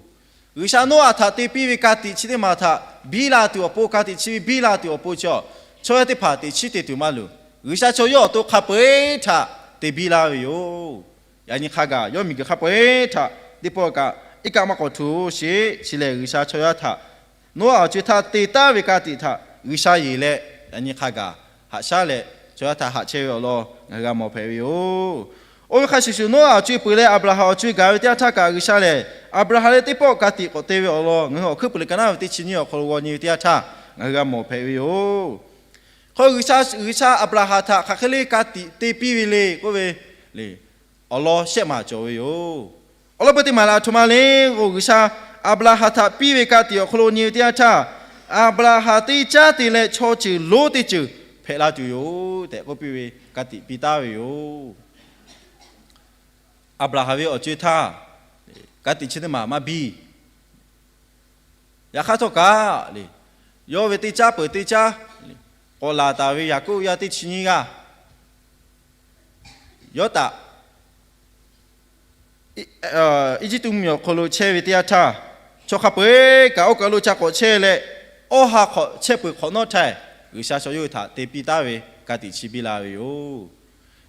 G'uiˬsha Noˉaꞈ htaꞈ te piˇ ve ka tiꞈ chi teˇ maˬ htaꞈ biˇ la tuˬ awˬ pon, ka tiꞈ chi ve biˇ la tuˬ awˬ pon chaw, chaw yaˇ teˇ hpaˍ teꞈ chiˉ te tuˬ maˇ loˍ. G'uiˬsha chaw yawˇ awˬ to hk'a peu-eˬ htaꞈ te biˇ laˇ ve yoˬ. Yaꞈ nyi hk'a gaˬ yawˇ miˬguiˬ hk'a peu-eˬ htaꞈ teˇ pawˆ kaꞈ iˉ kaˆ maˇ k'awꞈ htuꞈ-oˬ sheˍ. Chi lehˬ G'uiˬsha chaw yaˇ htaꞈ Noˉaꞈ awˬ co-e htaˇ te taˉ ve ka tiꞈ htaꞈ G'uiˬsha yeˬ leh, yaꞈ nyi hk'a gaˬ haꞈ shaˉ leh chaw yaˇ htaꞈ haꞈ chehˇ ve awˬ lawn ngaˬ hui g'a mawˬ hpehꞈ ve yoˬ. Oˇ ve hk'a shuˍ shuˍ, Noˉaꞈ awˬ co-e peuˬ leh Aˍbraˍhanˍ awˬ co-e gaˬ ve teˇ yanˇ htaˇ kaꞈ, G'uiˬsha lehˬ Aˍbraˍhanˍ leh teˇ pawˆ ka tiꞈ k'awꞈ te ve awˬ lawn ngaˬ hui awˬ hkuiˉ puiˍ liꞈ ka naˉ ve teˇ chi nyiˇ awˬ hk'aw lo g'aw nyi ve teˇ yanˇ htaˇ ngaˬ hui g'a mawˬ hpehꞈ ve yoˬ. Hk'e, G'uiˬsha, G'uiˬsha Aˍbraˍhanˍ htaꞈ hk'aˬ hk'e le ka tiꞈ te piˇ ve le k'oˆ ve, awˬ lawn shehˆ maˬ cawˬ ve yoˬ. Awˬ lawn peu teˇ maˬ lehˬ aˬ htoꞈ ma le k'o, G'uiˬsha Aˍbraˍhanˍ htaꞈ piˇ ve ka tiꞈ awˬ hk'aw lo nyi ve teˇ yanˇ htaˇ, Aˍbraˍhanˍ teˇ caˉ te leh chaw ceuˬ lonˉ teˇ ceuˬ hpehꞈ la tuˬ yoˬ tehꞈ k'oˆ piˇ ve ka tiꞈ piˇ taˉ ve yoˬ. Aˍbraˍhanˍ ve awˬ co-e htaˇ ka tiꞈ chi teˇ maˬ maˇ biˇ. Yaꞈ hk'aˇ htawˇ kaꞈ le, yawˇ ve teˇ caˉ peuˬ teˇ caˉ k'awꞈ laˬ taˍ ve Yaˍkoˆ yaˇ teˇ chi nyiˇ g'aˇ yawˇ htaꞈ Eˇjiˇtuꞈ mvuhˇmiˬ awˬ hk'aw lo chehˇ ve teˇ yanˇ htaˇ, chaw hk'a peu-eˬ kaꞈ oˇ kaˬ lo ca k'awꞈ chehˇ leh, awˇ ha hk'awꞈ chehˇ peuˬ hk'awꞈ nawˉ htaˇ, G'uiˬsha chaw yawˇ hui htaꞈ te piˇ taˉ ve ka tiꞈ chi biˇ la ve yoˬ.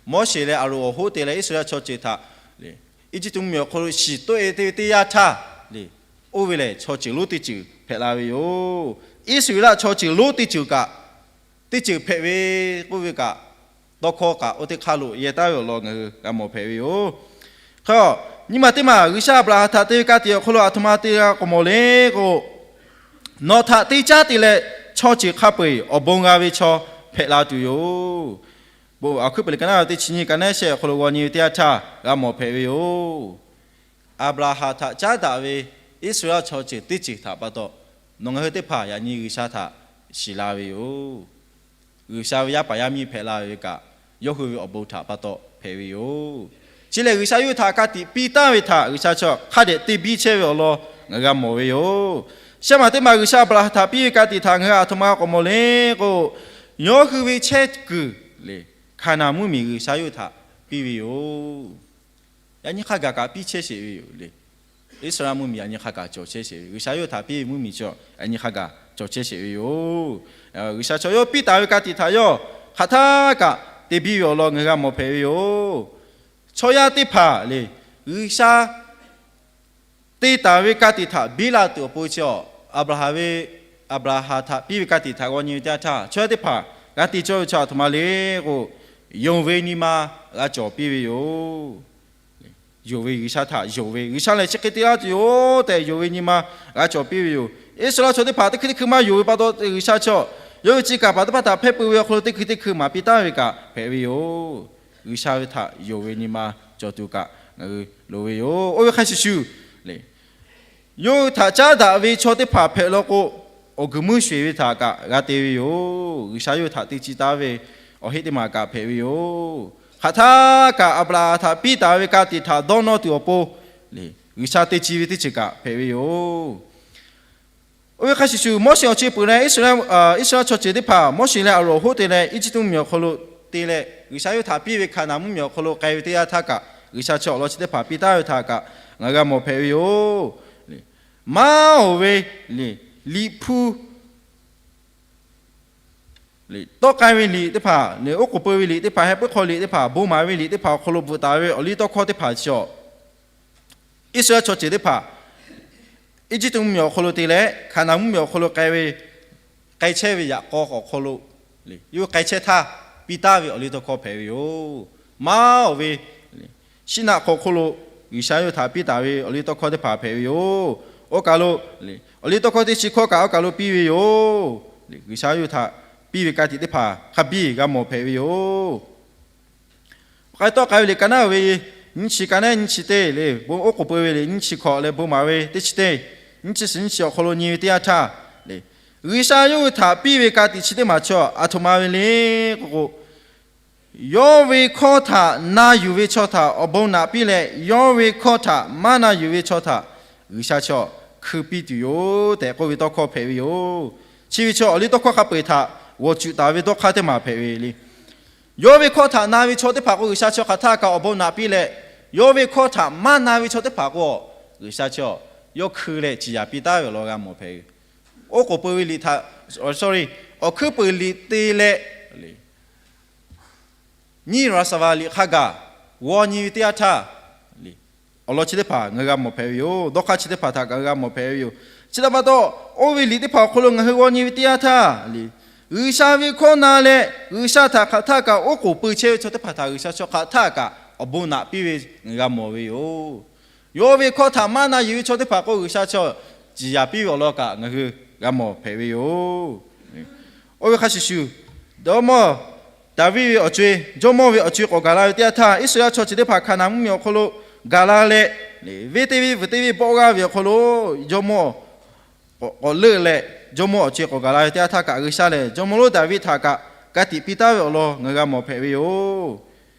Moˉseˍ leh Aˍronˍ awˬ hoˉ te leh Iˉsaˍreˍlaˆ chaw ceuˬ htaꞈ Eˇjiˇtuꞈ mvuhˇmiˬ awˬ hk'aw lo shiˍ toˆ-e te ve teˇ yanˇ htaˇ le, oˇ ve lehˬ chaw ceuˬ lonˉ teˇ ceuˬ hpehꞈ la ve yoˬ. Iˉsaˍreˍlaˆ chaw ceuˬ lonˉ teˇ ceuˬ kaꞈ, teˇ ceuˬ hpehꞈ ve k'oˆ ve kaꞈ, tawˇ hkawˇ kaꞈ oˇ teˇ hk'aˇ lo yehˇ taˉ ve awˬ lawn ngaˬ hui g'a mawˬ hpehꞈ ve yoˬ. Hk'e, nyi ma teˇ maˬ G'uiˬsha Aˍbraˍhanˍ htaꞈ te ve ka tiꞈ awˬ hk'aw lo aˬ htoꞈ ma te g'a k'awꞈ mawˬ le k'o, nawˬ htaꞈ teˇ caˉ te leh chaw ceuˬ hk'a peu-eˬ awˬ bon g'a ve chaw hpehꞈ la tuˬ yoˬ. Awˬ hkuiˉ puiˍ liꞈ ka naˉ teˇ chi nyiˇ ka naˉ shehˆ awˬ hk'aw lo g'aw nyi ve teˇ yanˇ htaˇ g'a mawˬ hpehꞈ ve yoˬ. Aˍbraˍhanˍ htaꞈ caˉ daꞈ ve Iˉsaˍreˍlaˆ chaw ceuˬ teˇ ceuˬ htaꞈ pa taw, nawˬ ngaˬ hui teˇ hpaˍ yaꞈ nyi G'uiˬsha htaꞈ shiˍ la ve yoˬ. G'uiˬsha ve yaˇ paˍ yaˇ miˇ hpehꞈ la ve kaꞈ, yawˇ hui ve awˬ bon htaꞈ pa taw hpehꞈ ve yoˬ. Chi lehˬ, G'uiˬsha yawˇ hui htaꞈ ka tiꞈ piˇ taˉ ve htaꞈ G'uiˬsha chaw hk'a dehꞈ te biˇ chehˇ ve awˬ lawn ngaˬ hui g'a mawˬ ve yoˬ. Shehˆ maˬ teˇ maˬ G'uiˬsha Aˍbraˍhanˍ htaꞈ piˇ ve ka tiꞈ htaꞈ ngaˬ hui aˬ htoꞈ ma k'awꞈ mawˬ le k'o, yawˇ hui ve chehˇ kuiˬ le, Hkaˍnanˍ mvuhˇmiˬ G'uiˬsha yawˇ hui htaꞈ piˇ ve yoˬ. Yaꞈ nyi hk'a gaˬ kaꞈ piˇ chehˇ sheˍ ve yoˬ le. Iˉsaˍreˍlaˆ mvuhˇmiˬ yaꞈ nyi hk'a gaˬ cawˬ chehˇ sheˍ ve, G'uiˬsha yawˇ hui htaꞈ piˇ ve mvuhˇmiˬ chaw yaꞈ nyi hk'a gaˬ cawˬ chehˇ sheˍ ve yoˬ. G'uiˬsha chaw yawˇ piˇ taˍ ve ka tiꞈ htaꞈ yawˇ hk'aˬ htaˇ kaꞈ te biˇ ve awˬ lawn ngaˬ hui g'a mawˬ hpehꞈ ve yoˬ. Chaw yaˇ teˇ hpaˍ le, G'uiˬsha te taˍ ve ka tiꞈ htaꞈ biˇ la tuˬ awˬ pon chi a, Aˍbraˍhanˍ ve, Aˍbraˍhanˍ htaꞈ piˇ ve ka tiꞈ htaꞈ g'aw nyi ve teˇ yanˇ htaˇ, chaw yaˇ teˇ hpaˍ g'a te cawˇ ve chi a htoꞈ ma le k'o, yonˍ ve nyi ma g'a cawˬ piˇ ve yoˬ. Yonˍ ve G'uiˬsha htaꞈ yonˍ ve, G'uiˬsha lehˬ chi hk'e te laˇ tuˬ yoˬ tehꞈ yonˍ ve nyi ma g'a cawˬ piˇ ve yoˬ. Iˉsaˍreˍlaˆ chaw teˇ hpaˍ teˇ hkui teˇ hkui maˇ yonˍ ve pa taw, G'uiˬsha chi a yawˇ ve chi kaˍ paˍ teˇ hpaˍ htaꞈ hpehˇ pui ve awˬ hk'aw lo teˇ hkui teˇ hkui maˍ piˇ taˍ ve kaꞈ hpehꞈ ve yoˬ. G'uiˬsha ve htaꞈ yonˍ ve nyi ma cawˬ tuˬ kaꞈ ngaˬ hui loˍ ve yoˬ. Oˇ ve hk'a shuˍ shuˍ le, yawˇ hui htaꞈ caˉ daꞈ ve chaw teˇ hpaˍ hpehꞈ law k'o, awˬ guiˬ meuˇ sheˍ ve htaꞈ kaꞈ g'a te ve yoˬ. G'uiˬsha yawˇ hui htaꞈ te ci taˍ ve awˬ heˆ teˇ maˬ kaꞈ hpehꞈ ve yoˬ. Hk'aˬ htaˇ kaꞈ Aˍbraˍhanˍ htaꞈ piˇ taˍ ve ka tiꞈ htaꞈ dawˇ nawˇ tuˬ awˬ pon, G'uiˬsha te ci ve teˇ ceuˬ kaꞈ hpehꞈ ve yoˬ. Oˇ ve hk'a shuˍ shuˍ, Moˉseˍ awˬ co-e peuˬ leh Iˉsaˍreˍlaˆ chaw ceuˬ teˇ hpaˍ Moˉseˍ leh Aˍronˍ hoˉ te leh Eˇjiˇtuꞈ mvuhˇmiˬ awˬ hk'aw lo te leh, G'uiˬsha yawˇ hui htaꞈ piˇ ve Hkaˍnanˍ mvuhˇmiˬ awˬ hk'aw lo k'ai ve teˇ yanˇ htaˇ kaꞈ, G'uiˬsha chi awˬ lawn chi teˇ hpaˍ piˇ taˍ ve htaꞈ kaꞈ ngaˬ g'a mawˬ hpehꞈ ve yoˬ. Maˇ oˬ ve liꞈ hpu tawˆ k'ai ve liꞈ teˇ hpaˍ, oˉ k'oˍ peu ve liꞈ teˇ hpaˍ, heh puiˉ hk'aw liꞈ teˇ hpaˍ, bon maˍ ve liꞈ teˇ hpaˍ awˬ hk'aw lo bvuhꞈ taˍ ve awˬ liˇ tawˇ hkawˇ teˇ hpaˍ chi a, Iˉsaˍreˍlaˆ chaw ceuˬ teˇ hpaˍ Eˇjiˇtuꞈ mvuhˇmiˬ awˬ hk'aw lo te leh Hkaˍnanˍ mvuhˇmiˬ awˬ hk'aw lo k'ai ve, k'ai chehˇ ve yaꞈ k'aw awˬ hk'aw lo, yawˇ hui k'ai chehˇ htaˇ piˇ taˍ ve awˬ liˇ tawˇ hkawˇ hpehꞈ ve yoˬ. Maˇ oˬ ve, Siˉnaˆ hk'aw hk'oˆ lo G'uiˬsha yawˇ hui htaꞈ piˇ taˍ ve awˬ liˇ tawˇ hkawˇ teˇ hpaˍ hpehꞈ ve yoˬ. Oˇ kaˬ lo, awˬ liˇ tawˇ hkawˇ teˇ chi hkawˇ kaꞈ oˇ kaˬ lo piˇ ve yoˬ. G'uiˬsha yawˇ hui htaꞈ piˇ ve ka tiꞈ teˇ hpaˍ hk'a biˇ g'a mawˬ hpehꞈ ve yoˬ. K'ai tawˆ k'ai ve liꞈ ka naˉ uiˍ ve nyiˇ chi ka naˉ nyiˇ chi teˇ le, bon oˉ k'oˍ peu ve liꞈ nyiˇ chi hkawꞈ leh bon maˍ ve teˇ chi teˇ, nyiˇ chi suhˍ nyiˇ chi awˬ hk'aw lo nyi ve teˇ yanˇ htaˇ le, G'uiˬsha yawˇ hui htaꞈ piˇ ve ka tiꞈ chi teˇ maˬ chi aˬ htoꞈ ma ve le k'o k'o, yawˇ ve hkawˇ htaꞈ na yuˬ ve chaw htaꞈ awˬ bon naꞈ piˇ leh, yawˇ ve hkawˇ htaꞈ maˇ na yuˬ ve chaw htaꞈ G'uiˬsha chi hkui piˇ tuˬ yoˬ tehꞈ k'oˆ ve tawˇ hkawˇ hpehꞈ ve yoˬ. Chi ve chi awˬ liˇ tawˇ hkawˇ hk'a peu-eˬ htaꞈ g'awˬ cuꞈ taˍ ve dawˇ hk'aˇ teˇ maˬ hpehꞈ ve le. Yawˇ ve hkawˇ htaꞈ na ve chaw teˇ hpaˍ k'o G'uiˬsha chi hk'aˬ htaˇ kaꞈ awˬ bon naꞈ piˇ leh, yawˇ ve hkawˇ htaꞈ maˇ na ve chaw teˇ hpaˍ k'o, G'uiˬsha chi yawˇ hkui leh ciˍ yanˍ piˇ taˉ ve awˬ lawn g'a mawˬ hpehꞈ ve. Oˉ k'oˍ peu ve liꞈ htaꞈ, sorry, awˬ hkuiˉ puiˍ liꞈ te leh nyiˇ Raˍsaˍvaˍ liꞈ hk'a gaˬ g'aw nyi ve teˇ yanˇ htaˇ, awˬ lawn chi teˇ hpaˍ ngaˬ hui g'a mawˬ hpehꞈ ve yoˬ. Dawˇ hk'aˇ chi teˇ hpaˍ htaꞈ kaꞈ g'a mawˬ hpehꞈ ve yoˬ. Chi htaꞈ pa taw, oˇ ve liꞈ teˇ hpaˍ awˬ hk'aw lo ngaˬ hui g'aw nyi ve teˇ yanˇ htaˇ le, G'uiˬsha ve hkawˇ na leh G'uiˬsha htaꞈ hk'aˬ htaˇ kaꞈ oˉ k'oˍ peu chehˇ ve chaw teˇ hpaˍ htaꞈ G'uiˬsha chi hk'aˬ htaˇ kaꞈ awˬ bon naꞈ piˇ ve ngaˬ hui g'a mawˬ ve yoˬ. Yawˇ ve hkawˇ htaꞈ maˇ na yuˬ ve chaw teˇ hpaˍ k'o G'uiˬsha chi ciˍ yanˍ piˇ ve awˬ lawn kaꞈ ngaˬ hui g'a mawˬ hpehꞈ ve yoˬ. Oˇ ve hk'a shuˍ shuˍ, jawˇmawˇ Daˍviˆ ve awˬ co-e, jawˇmawˇ ve awˬ co-e k'awꞈ gaˬ la ve teˇ yanˇ htaˇ, Iˉsaˍreˍlaˆ chaw ceuˬ teˇ hpaˍ Hkaˍnanˍ mvuhˇmiˬ awˬ hk'aw lo gaˬ la leh, venˇ teˇ venˇ vuiˬ teˇ venˇ bawˆ g'aˇ ve awˬ hk'aw lo jawˇmawˇ k'awꞈ leuˆ leh, jawˇmawˇ awˬ co-e k'awꞈ gaˬ la ve teˇ yanˇ htaˇ kaꞈ G'uiˬsha lehˬ jawˇmawˇ lonˉ Daˍviˆ htaꞈ kaꞈ ka tiꞈ piˇ taˉ ve awˬ lawn ngaˬ hui g'a mawˬ hpehꞈ ve yoˬ.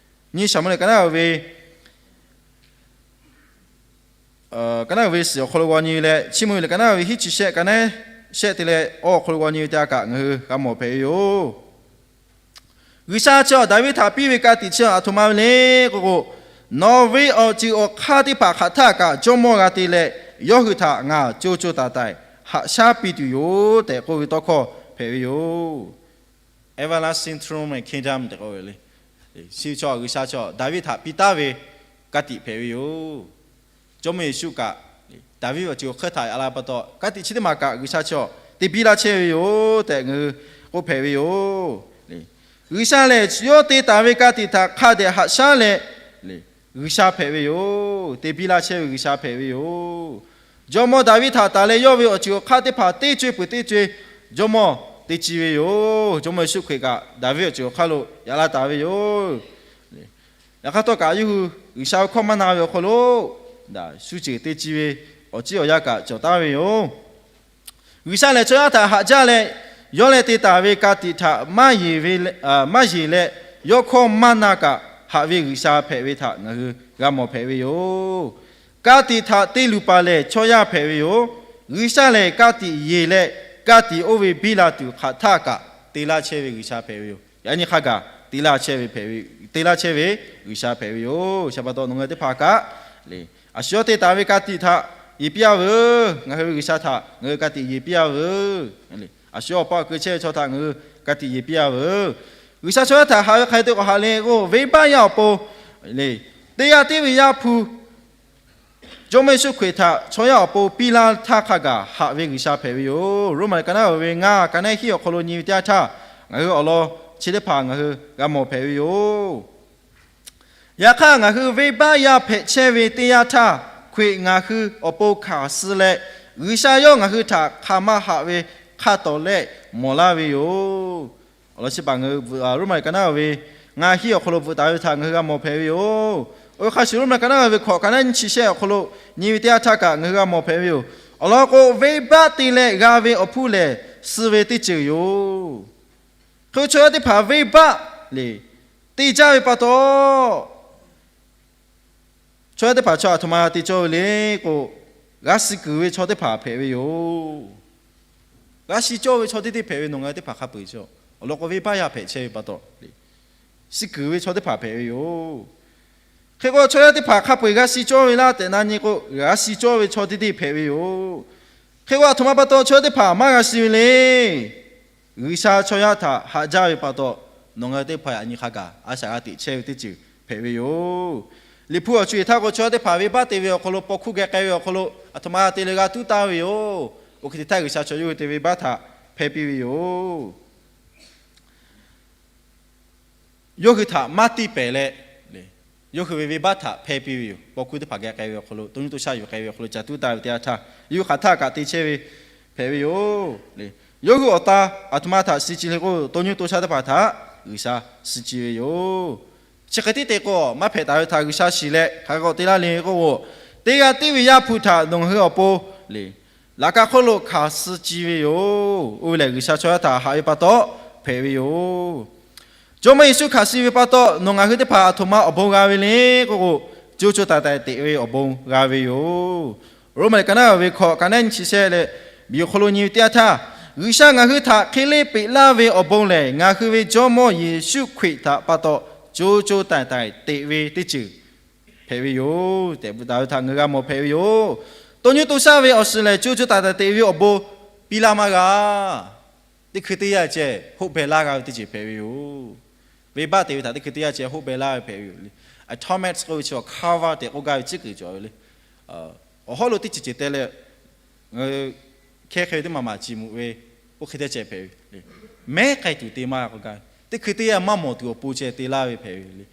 Nyiˇ Saˍmo-eˍlaˆ ka naˉ uiˍ ve ka naˉ uiˍ ve suhˍ awˬ hk'aw lo g'aw nyi ve leh, Chiˇ mvuh ve liꞈ ka naˉ uiˍ ve hiˉ chi shehˆ ka naˉ shehˆ te leh awˇ awˬ hk'aw lo g'aw nyi ve teˇ yanˇ kaꞈ ngaˬ hui g'a mawˬ hpehꞈ ve yoˬ. G'uiˬsha chi Daˍviˆ htaꞈ piˇ ve ka tiꞈ chi aˬ htoꞈ ma ve le k'o k'o, nawˬ ve awˬ ceuˬ awˬ hk'aˇ teˇ hpaˍ hk'aˬ htaˇ kaꞈ jawˇmawˇ g'a te leh, yawˇ hui htaꞈ ngaˬ co co taiˍ taiˍ haꞈ shaˉ piˇ tuˬ yoˬ tehꞈ k'oˆ ve tawˇ hkawˇ hpehꞈ ve yoˬ. Everlasting throne and kingdom tehꞈ k'oˆ ve le. Chi chaw G'uiˬsha chaw Daˍviˆ htaꞈ piˇ taˉ ve ka tiꞈ hpehꞈ ve yoˬ. Jawˇmawˇ Yeˍsuˆ kaꞈ Daˍviˆ awˬ ceuˬ awˬ hk'aˇ htaꞈ a la pa taw, ka tiꞈ chi teˇ maˬ kaꞈ G'uiˬsha chaw te biˇ laˇ chehˇ ve yoˬ tehꞈ ngaˬ hui k'oˆ hpehꞈ ve yoˬ. G'uiˬsha lehˬ yawˇ te taˍ ve ka tiꞈ htaꞈ hk'a dehꞈ haꞈ shaˉ leh G'uiˬsha hpehꞈ ve yoˬ. Te biˇ laˇ chehˇ ve G'uiˬsha hpehꞈ ve yoˬ. Jawˇmawˇ Daˍviˆ htaꞈ taˍ leh yawˇ ve awˬ ceuˬ awˬ hk'aˇ teˇ hpaˍ teˇ co-e peuˬ teˇ co-e jawˇmawˇ te ci ve yoˬ. Jawˇmawˇ Yeˍsuˆ Hkriꞈ kaꞈ Daˍviˆ awˬ ceuˬ awˬ hk'aˇ lo yaꞈ la taˍ ve yoˬ. Yaꞈ hk'aˇ htawˇ kaꞈ yawˇ hui G'uiˬsha ve hkawˇ maˇ na ve awˬ hk'aw lo shu ceuˬ te ci ve awˬ ciˉ awˬ yanˇ kaꞈ cawˬ taˍ ve yoˬ. G'uiˬsha lehˬ chaw yaˇ htaꞈ haꞈ jaˇ leh, yawˇ leh te taˍ ve ka tiꞈ htaꞈ maˇ yeˬ leh, yawˇ hkawˇ maˇ na kaꞈ haꞈ ve G'uiˬsha hpehꞈ ve htaꞈ ngaˬ hui g'a mawˬ hpehꞈ ve yoˬ. Ka tiꞈ htaꞈ te luˬ paˍ lehˬ chaw yaˇ hpehꞈ ve yoˬ. G'uiˬsha lehˬ ka tiꞈ yeˬ leh, ka tiꞈ oˇ ve biˇ la tuˬ hk'aˬ htaˇ kaꞈ te laˇ chehˇ ve G'uiˬsha hpehꞈ ve yoˬ. Yaꞈ nyi hk'a gaˬ te laˇ chehˇ ve hpehꞈ ve, te laˇ chehˇ ve G'uiˬsha hpehꞈ ve yoˬ. Chi pa taw nawˬ ngaˬ hui teˇ hpaˍ kaꞈ le, a shu yawˇ te taˍ ve ka tiꞈ htaꞈ yeˬ piˇ-a veuˬ. Ngaˬ hui ve G'uiˬsha htaꞈ ngaˬ hui ka tiꞈ yeˬ piˇ-a veuˬ. A shu yawˇ awˬ pa awˬ keu chehˇ ve chaw htaꞈ ngaˬ hui ka tiꞈ yeˬ piˇ-a veuˬ. G'uiˬsha chaw yaˇ htaꞈ haꞈ ve hk'aˬ hk'e te k'awꞈ haꞈ le k'o, venˇbaˆ yaˇ awˬ pon le, teˇ g'aˇ tiˉ ve Yaˇ hpu Jawˇmawˇ Yeˍsuˆ Hkriꞈ htaꞈ chaw yaˇ awˬ pon piˇ laˇ htaˇ hk'a gaˬ haꞈ ve G'uiˬsha hpehꞈ ve yoˬ. Roˉmaꞈ ka naˉ ve ngaˇ, ka naˉ hiˉ awˬ hk'aw lo nyi ve teˇ yanˇ htaˇ, ngaˬ hui awˬ lawn chi teˇ hpaˍ ngaˬ hui g'a mawˬ hpehꞈ ve yoˬ. Yaꞈ hk'aˇ, ngaˬ hui venˇbaˆ yaˇ hpehꞈ chehˇ ve teˇ yanˇ htaˇ, Hkriꞈ ngaˬ hui awˬ pon hkanˍ suh leh, G'uiˬsha yawˇ ngaˬ hui htaꞈ hk'aˬ ma haꞈ ve hk'a tawˍ leh mawˬ laˇ ve yoˬ. Awˬ lawn chi paˍ ngaˬ hui Roˉmaꞈ ka naˉ ve ngaˇ hiˉ awˬ hk'aw lo bvuhꞈ taˍ ve htaꞈ ngaˬ hui g'a mawˬ hpehꞈ ve yoˬ. Oˇ ve hk'a shuˍ, Roˉmaꞈ ka naˉ ve hkawꞈ ka naˉ nyi chi shehˆ awˬ hk'aw lo nyi ve teˇ yanˇ htaˇ kaꞈ ngaˬ hui g'a mawˬ hpehꞈ ve yoˬ. Awˬ lawn k'o, venˇbaˆ te leh g'a ve awˬ hpfuhˇ lehˬ, suh ve teˇ ceuˬ yoˬ. Hk'e chaw yaˇ teˇ hpaˍ venˇbaˆ le te jaˇ ve pa taw, chaw yaˇ teˇ hpaˍ chaw aˬ htoꞈ ma te cawˇ ve le k'o, g'a suh kuiˬ ve chaw teˇ hpaˍ hpehꞈ ve yoˬ. G'a shi cawˇ ve chaw teˇ teˇ hpehꞈ ve nawˬ ngaˬ hui teˇ hpaˍ hk'a peu-eˬ chaw. Awˬ lawn k'o, venˇbaˆ yaˇ hpehꞈ chehˇ ve pa taw, suh kuiˬ ve chaw teˇ hpaˍ hpehꞈ ve yoˬ. Hk'e k'o, chaw yaˇ teˇ hpaˍ hk'a peu-eˬ g'a shi cawˇ ve laˇ tehꞈ na nyi k'o, g'a shi cawˇ ve chaw teˇ teˇ hpehꞈ ve yoˬ. Hk'e k'o, aˬ htoꞈ ma pa taw chaw yaˇ teˇ hpaˍ maˇ g'a shi ve le. G'uiˬsha chaw yaˇ htaꞈ haꞈ jaˇ ve pa taw, nawˬ ngaˬ hui teˇ hpaˍ yaꞈ nyi hk'a gaˬ a shaꞈ g'a teꞈ chehˇ ve teˇ ceuˬ hpehꞈ ve yoˬ. Liꞈ hpu awˬ co-eˬ htaˇ k'o, chaw yaˇ teˇ hpaˍ venˇbaˆ te ve awˬ hk'aw lo paw hkuˇ geh k'ai ve awˬ hk'aw lo aˬ htoꞈ ma te leh g'a tuˉ taˍ ve yoˬ. Oˇ hk'e te htaˇ, G'uiˬsha chaw yawˇ hui te venˇbaˆ htaꞈ hpehˇ piˇ ve yoˬ. Yawˇ hui htaꞈ maˇ tiˇ pehˍ leh, yawˇ hui ve venˇbaˆ htaꞈ hpehˇ piˇ ve yoˬ. Paw hkuˇ teˇ hpaˍ geh k'ai ve awˬ hk'aw lo, to nyiˇ to shaˆ yuˬ k'ai ve awˬ hk'aw lo ca tuˉ taˍ ve teˇ yanˇ htaˇ, yawˇ hui hk'aˬ htaˆ kaꞈ te chehˇ ve hpehꞈ ve yoˬ. Yawˇ hui awˬ ta aˬ htoꞈ ma htaꞈ suh ci le k'o, to nyiˇ to shaˆ teˇ hpaˍ htaꞈ G'uiˬsha suh ci ve yoˬ. Chi hk'e tiˉ te k'o, maˇ hpehꞈ taˍ ve htaꞈ G'uiˬsha shiˍ leh, hk'aˬ hk'e k'awꞈ te laˇ le k'o, teˇ g'aˇ tiˉ ve Yaˇ hpu htaꞈ nawˬ ngaˬ hui awˬ pon le laꞈ ka hk'oˆ lo hkanˍ suh ci ve yoˬ. Oˇ ve lehˬ, G'uiˬsha chaw yaˇ htaꞈ haꞈ ve pa taw hpehꞈ ve yoˬ. Jawˇmawˇ Yeˍsuˆ hkanˍ suh ve pa taw, nawˬ ngaˬ hui teˇ hpaˍ aˬ htoꞈ ma awˬ bon g'a ve le k'o, co co taiˍ taiˍ teꞈ ve awˬ bon g'a ve yoˬ. Roˉmaꞈ ka naˉ ve hkawꞈ ka naˉ nyi chi shehˆ leh miˬ awˬ hk'aw lo nyi ve teˇ yanˇ htaˇ, G'uiˬsha ngaˬ hui htaꞈ hk'e leˇ peꞈ laˇ ve awˬ bon lehˬ, ngaˬ hui ve Jawˇmawˇ Yeˍsuˆ Hkriꞈ htaꞈ pa taw co co taiˍ taiˍ teꞈ ve teˇ ceuˬ hpehꞈ ve yoˬ tehꞈ bvuhꞈ taˍ ve htaꞈ ngaˬ hui g'a mawˬ hpehꞈ ve yoˬ. To nyiˇ to shaˆ ve awˬ suhˍ lehˬ, co co taiˍ taiˍ teꞈ ve awˬ bon piˇ laˇ maˇ g'a. Teˇ hkui teˇ yanˇ ceh hoˆ beh laˇ g'a ve teˇ ceuˬ hpehꞈ ve yoˬ. Venˇbaˆ te ve htaꞈ teˇ hkui teˇ yanˇ ceh hoˆ beh laˇ ve hpehꞈ ve yoˬ le. Atomic k'oˆ ve chi awˬ hk'aˇ va tehꞈ k'oˆ gaˇ ve ciˉ kuiˬ cawˬ ve le. Awˬ hawˉ lo teˇ ceuˬ ceuˬ te leh, hkehˇ hk'e ve teˇ maˬ maˬ ciˬ mvuhꞈ ve, oˇ hk'e teˇ ceh hpehꞈ ve le. Mehˉ k'ai tuˬ te maˇ k'oˆ gaˇ ve, teˇ hkui teˇ yanˇ maˇ mawˬ tuˬ awˬ pon ceh te laˇ ve hpehꞈ ve le.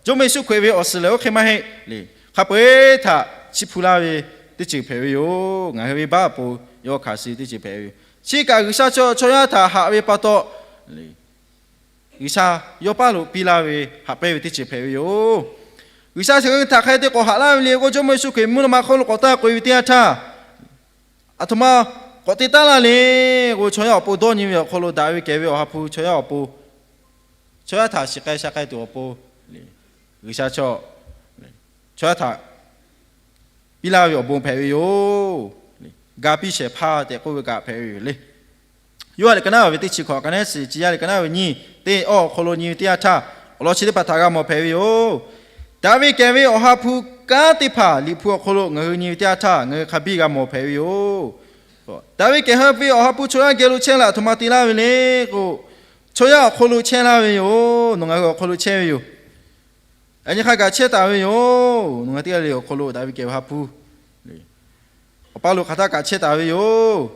Jawˇmawˇ Yeˍsuˆ Hkriꞈ ve awˬ suhˍ lehˬ, oˇ hk'e maˇ heˆ le. Hk'a peu-eˬ htaꞈ chiˇ hpu laˇ ve teˇ ceuˬ hpehꞈ ve yoˬ. Ngaˬ hui venˇbaˆ awˬ pon yawˇ hkanˍ suh teˇ ceuˬ hpehꞈ ve yoˬ. Chi kaꞈ G'uiˬsha chaw yaˇ htaꞈ haꞈ ve pa taw, G'uiˬsha yawˇ paˇ lo piˇ laˇ ve haꞈ pehnˇ ve teˇ ceuˬ hpehꞈ ve yoˬ. G'uiˬsha chi htaꞈ hk'aˬ hk'e te k'awꞈ haꞈ laˇ ve le k'o, Jawˇmawˇ Yeˍsuˆ Hkriꞈ mvuhˇ naw ma hk'oˆ lo k'awꞈ taˇ k'oꞈ-e ve teˇ yanˇ htaˇ, aˬ htoꞈ ma k'awꞈ te taˉ laˇ le k'o, chaw yaˇ awˬ pon dawˇ nyi ve awˬ hk'aw lo daꞈ ve kehˬ ve Awˬ ha hpu chaw yaˇ awˬ pon, chaw yaˇ htaꞈ shiˍ k'ai sha k'ai tuˬ awˬ pon, G'uiˬsha chaw, chaw yaˇ htaꞈ piˇ laˇ ve awˬ bon hpehꞈ ve yoˬ. Ga piˇ shehˍ hpaˇ tehꞈ k'oˆ ve kaꞈ hpehꞈ ve yoˬ le. Yoˇhanˬ liꞈ ka naˉ ve teˇ chi hkawꞈ ka naˉ shiˍ, ci yaˇ liꞈ ka naˉ ve nyiˇ, teˇ awˬ hk'aw lo nyi ve teˇ yanˇ htaˇ, awˬ lawn chi teˇ hpaˍ htaꞈ g'a mawˬ hpehꞈ ve yoˬ. Daꞈ ve kehˬ ve Awˬ ha hpu kanˉ teˇ hpaˍ Liꞈ hpu awˬ hk'aw lo ngaˬ hui nyi ve teˇ yanˇ htaˇ, ngaˬ hui hk'a biˇ g'a mawˬ hpehꞈ ve yoˬ. Daꞈ ve kehˬ ve Awˬ ha hpu chaw yaˇ geh lo chehˇ leh aˬ htoꞈ ma te laˇ ve le k'o, chaw yaˇ awˬ hk'aw lo chehˇ laˇ ve yoˬ. Nawˬ ngaˬ hui awˬ hk'aw lo chehˇ ve yoˬ. Yaꞈ nyi hk'a gaˬ chehˇ taˍ ve yoˬ. Nawˬ ngaˬ teˇ g'aˇ le awˬ hk'aw lo daꞈ ve kehˬ ve Awˬ ha hpu Awˬ pa lo hk'aˬ htaˇ kaꞈ chehˇ taˍ ve yoˬ.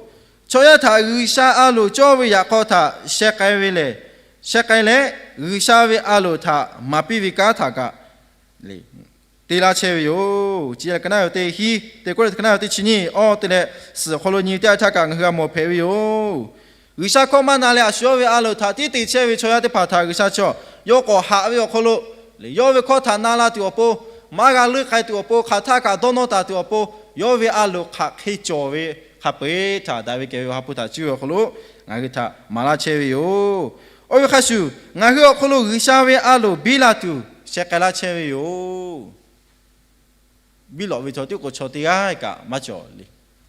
Chaw yaˇ htaꞈ G'uiˬsha a loˍ cawˇ ve yaꞈ k'aw htaꞈ sheh k'ai ve lehˬ, sheh k'ai leh, G'uiˬsha ve a loˍ htaꞈ maˍ piˇ ve kanˉ htaꞈ kaꞈ te laˇ chehˇ ve yoˬ. Chi ka naˉ ve teˇ hiˉ, teˇ k'oˆ le ka naˉ ve teˇ chi nyiˇ, awˇ te leh suhˍ awˬ hk'aw lo nyi ve teˇ yanˇ htaˇ kaꞈ ngaˬ hui g'a mawˬ hpehꞈ ve yoˬ. G'uiˬsha hkawˇ maˇ na leh a shu yawˇ ve a loˍ htaꞈ tiˉ te chehˇ ve chaw yaˇ teˇ hpaˍ htaꞈ G'uiˬsha chaw yawˇ k'awꞈ haꞈ ve awˬ hk'aw lo, yawˇ ve hkawˇ htaꞈ na la tuˬ awˬ pon, maˇ g'a leuˆ k'ai tuˬ awˬ pon, hk'aˬ htaˇ kaꞈ dawˇ nawˇ taˍ tuˬ awˬ pon, yawˇ ve a loˍ hk'aˬ hk'e cawˬ ve hk'a peu-eˬ htaꞈ daꞈ ve kehˬ ve Awˬ ha hpu htaꞈ cuˇ ve awˬ hk'aw lo ngaˬ hui htaꞈ maˍ laˇ chehˇ ve yoˬ. Oˇ ve hk'a shuˍ, ngaˬ hui awˬ hk'aw lo G'uiˬsha ve a loˍ biˇ la tuˬ sheh k'ai laˇ chehˇ ve yoˬ. Biˇ lawꞈ ve chaw tiˉ k'o chaw teˇ g'aˇ kaꞈ maˇ cawˬ le.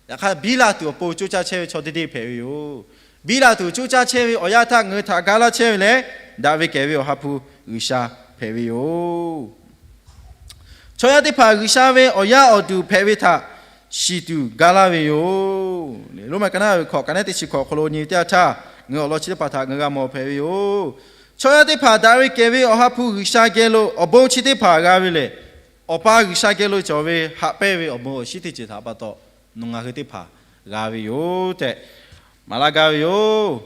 Yaꞈ hk'aˇ, biˇ la tuˬ awˬ pon coˇ caˇ chehˇ ve chaw teˇ deˇ hpehꞈ ve yoˬ. Biˇ la tuˬ coˇ caˇ chehˇ ve awˬ yanˇ htaˇ ngaˬ hui htaꞈ ga laˇ chehˇ ve lehˬ, daꞈ ve kehˬ ve Awˬ ha hpu G'uiˬsha hpehꞈ ve yoˬ. Chaw yaˇ teˇ hpaˍ G'uiˬsha ve awˬ yaˇ awˬ duˬ hpehꞈ ve htaꞈ shiˍ tuˬ ga laˇ ve yoˬ. Roˉmaꞈ ka naˉ ve hkawꞈ ka naˉ teˇ chi hkawꞈ awˬ hk'aw lo nyi ve teˇ yanˇ htaˇ, ngaˬ hui awˬ lawn chi teˇ hpaˍ htaꞈ ngaˬ hui g'a mawˬ hpehꞈ ve yoˬ. Chaw yaˇ teˇ hpaˍ daꞈ ve kehˬ ve Awˬ ha hpu G'uiˬsha geh lo awˬ bon chi teˇ hpaˍ g'a ve lehˬ, Awˬ pa G'uiˬsha geh lo cawˬ ve haꞈ pehnˇ ve awˬ bon awˬ shinˉ teˇ ceuˬ htaꞈ pa taw, nawˬ ngaˬ hui teˇ hpaˍ g'a ve yoˬ tehꞈ maˍ laˇ gaˇ ve yoˬ.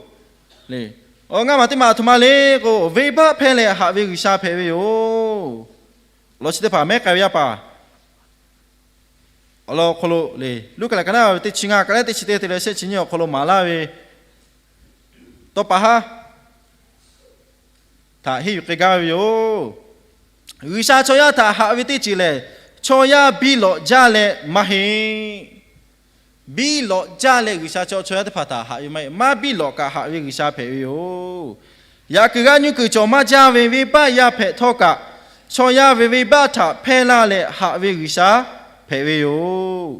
Leh, awˬ ngaˇ maˬ teˇ maˬ aˬ htoꞈ ma le k'o, venˇbaˆ hpehˇ leh haꞈ ve G'uiˬsha hpehꞈ ve yoˬ. Awˬ lawn chi teˇ hpaˍ mehˉ k'ai ve yaˇ paˍ awˬ lawn awˬ hk'aw lo lehˬ, Luˉkaꞈ lehˬ ka naˉ ve teˇ chi ngaˇ, ka naˉ teˇ chi teˇ te leh shehˆ chi nyiˇ awˬ hk'aw lo maˍ laˇ ve tawˇ pa haˉ htaꞈ henˇ yuˬ k'ai gaˇ ve yoˬ. G'uiˬsha chaw yaˇ htaꞈ haꞈ ve teˇ ceuˬ lehˬ, chaw yaˇ biˇ lawꞈ jaˇ leh maˇ heˆ. Biˇ lawꞈ jaˇ leh G'uiˬsha chaw, chaw yaˇ teˇ hpaˍ htaꞈ haꞈ ve maˇ heˆ. Maˇ biˇ lawꞈ kaꞈ haꞈ ve G'uiˬsha hpehꞈ ve yoˬ. Yaꞈ kuiˬ g'aˇ nuˇ kuiˬ cawˬ maˇ jaˇ ve venˇbaˆ yaˇ hpehꞈ htawˇ kaꞈ, chaw yaˇ ve venˇbaˆ htaꞈ hpehˇ laˇ leh haꞈ ve G'uiˬsha hpehꞈ ve yoˬ.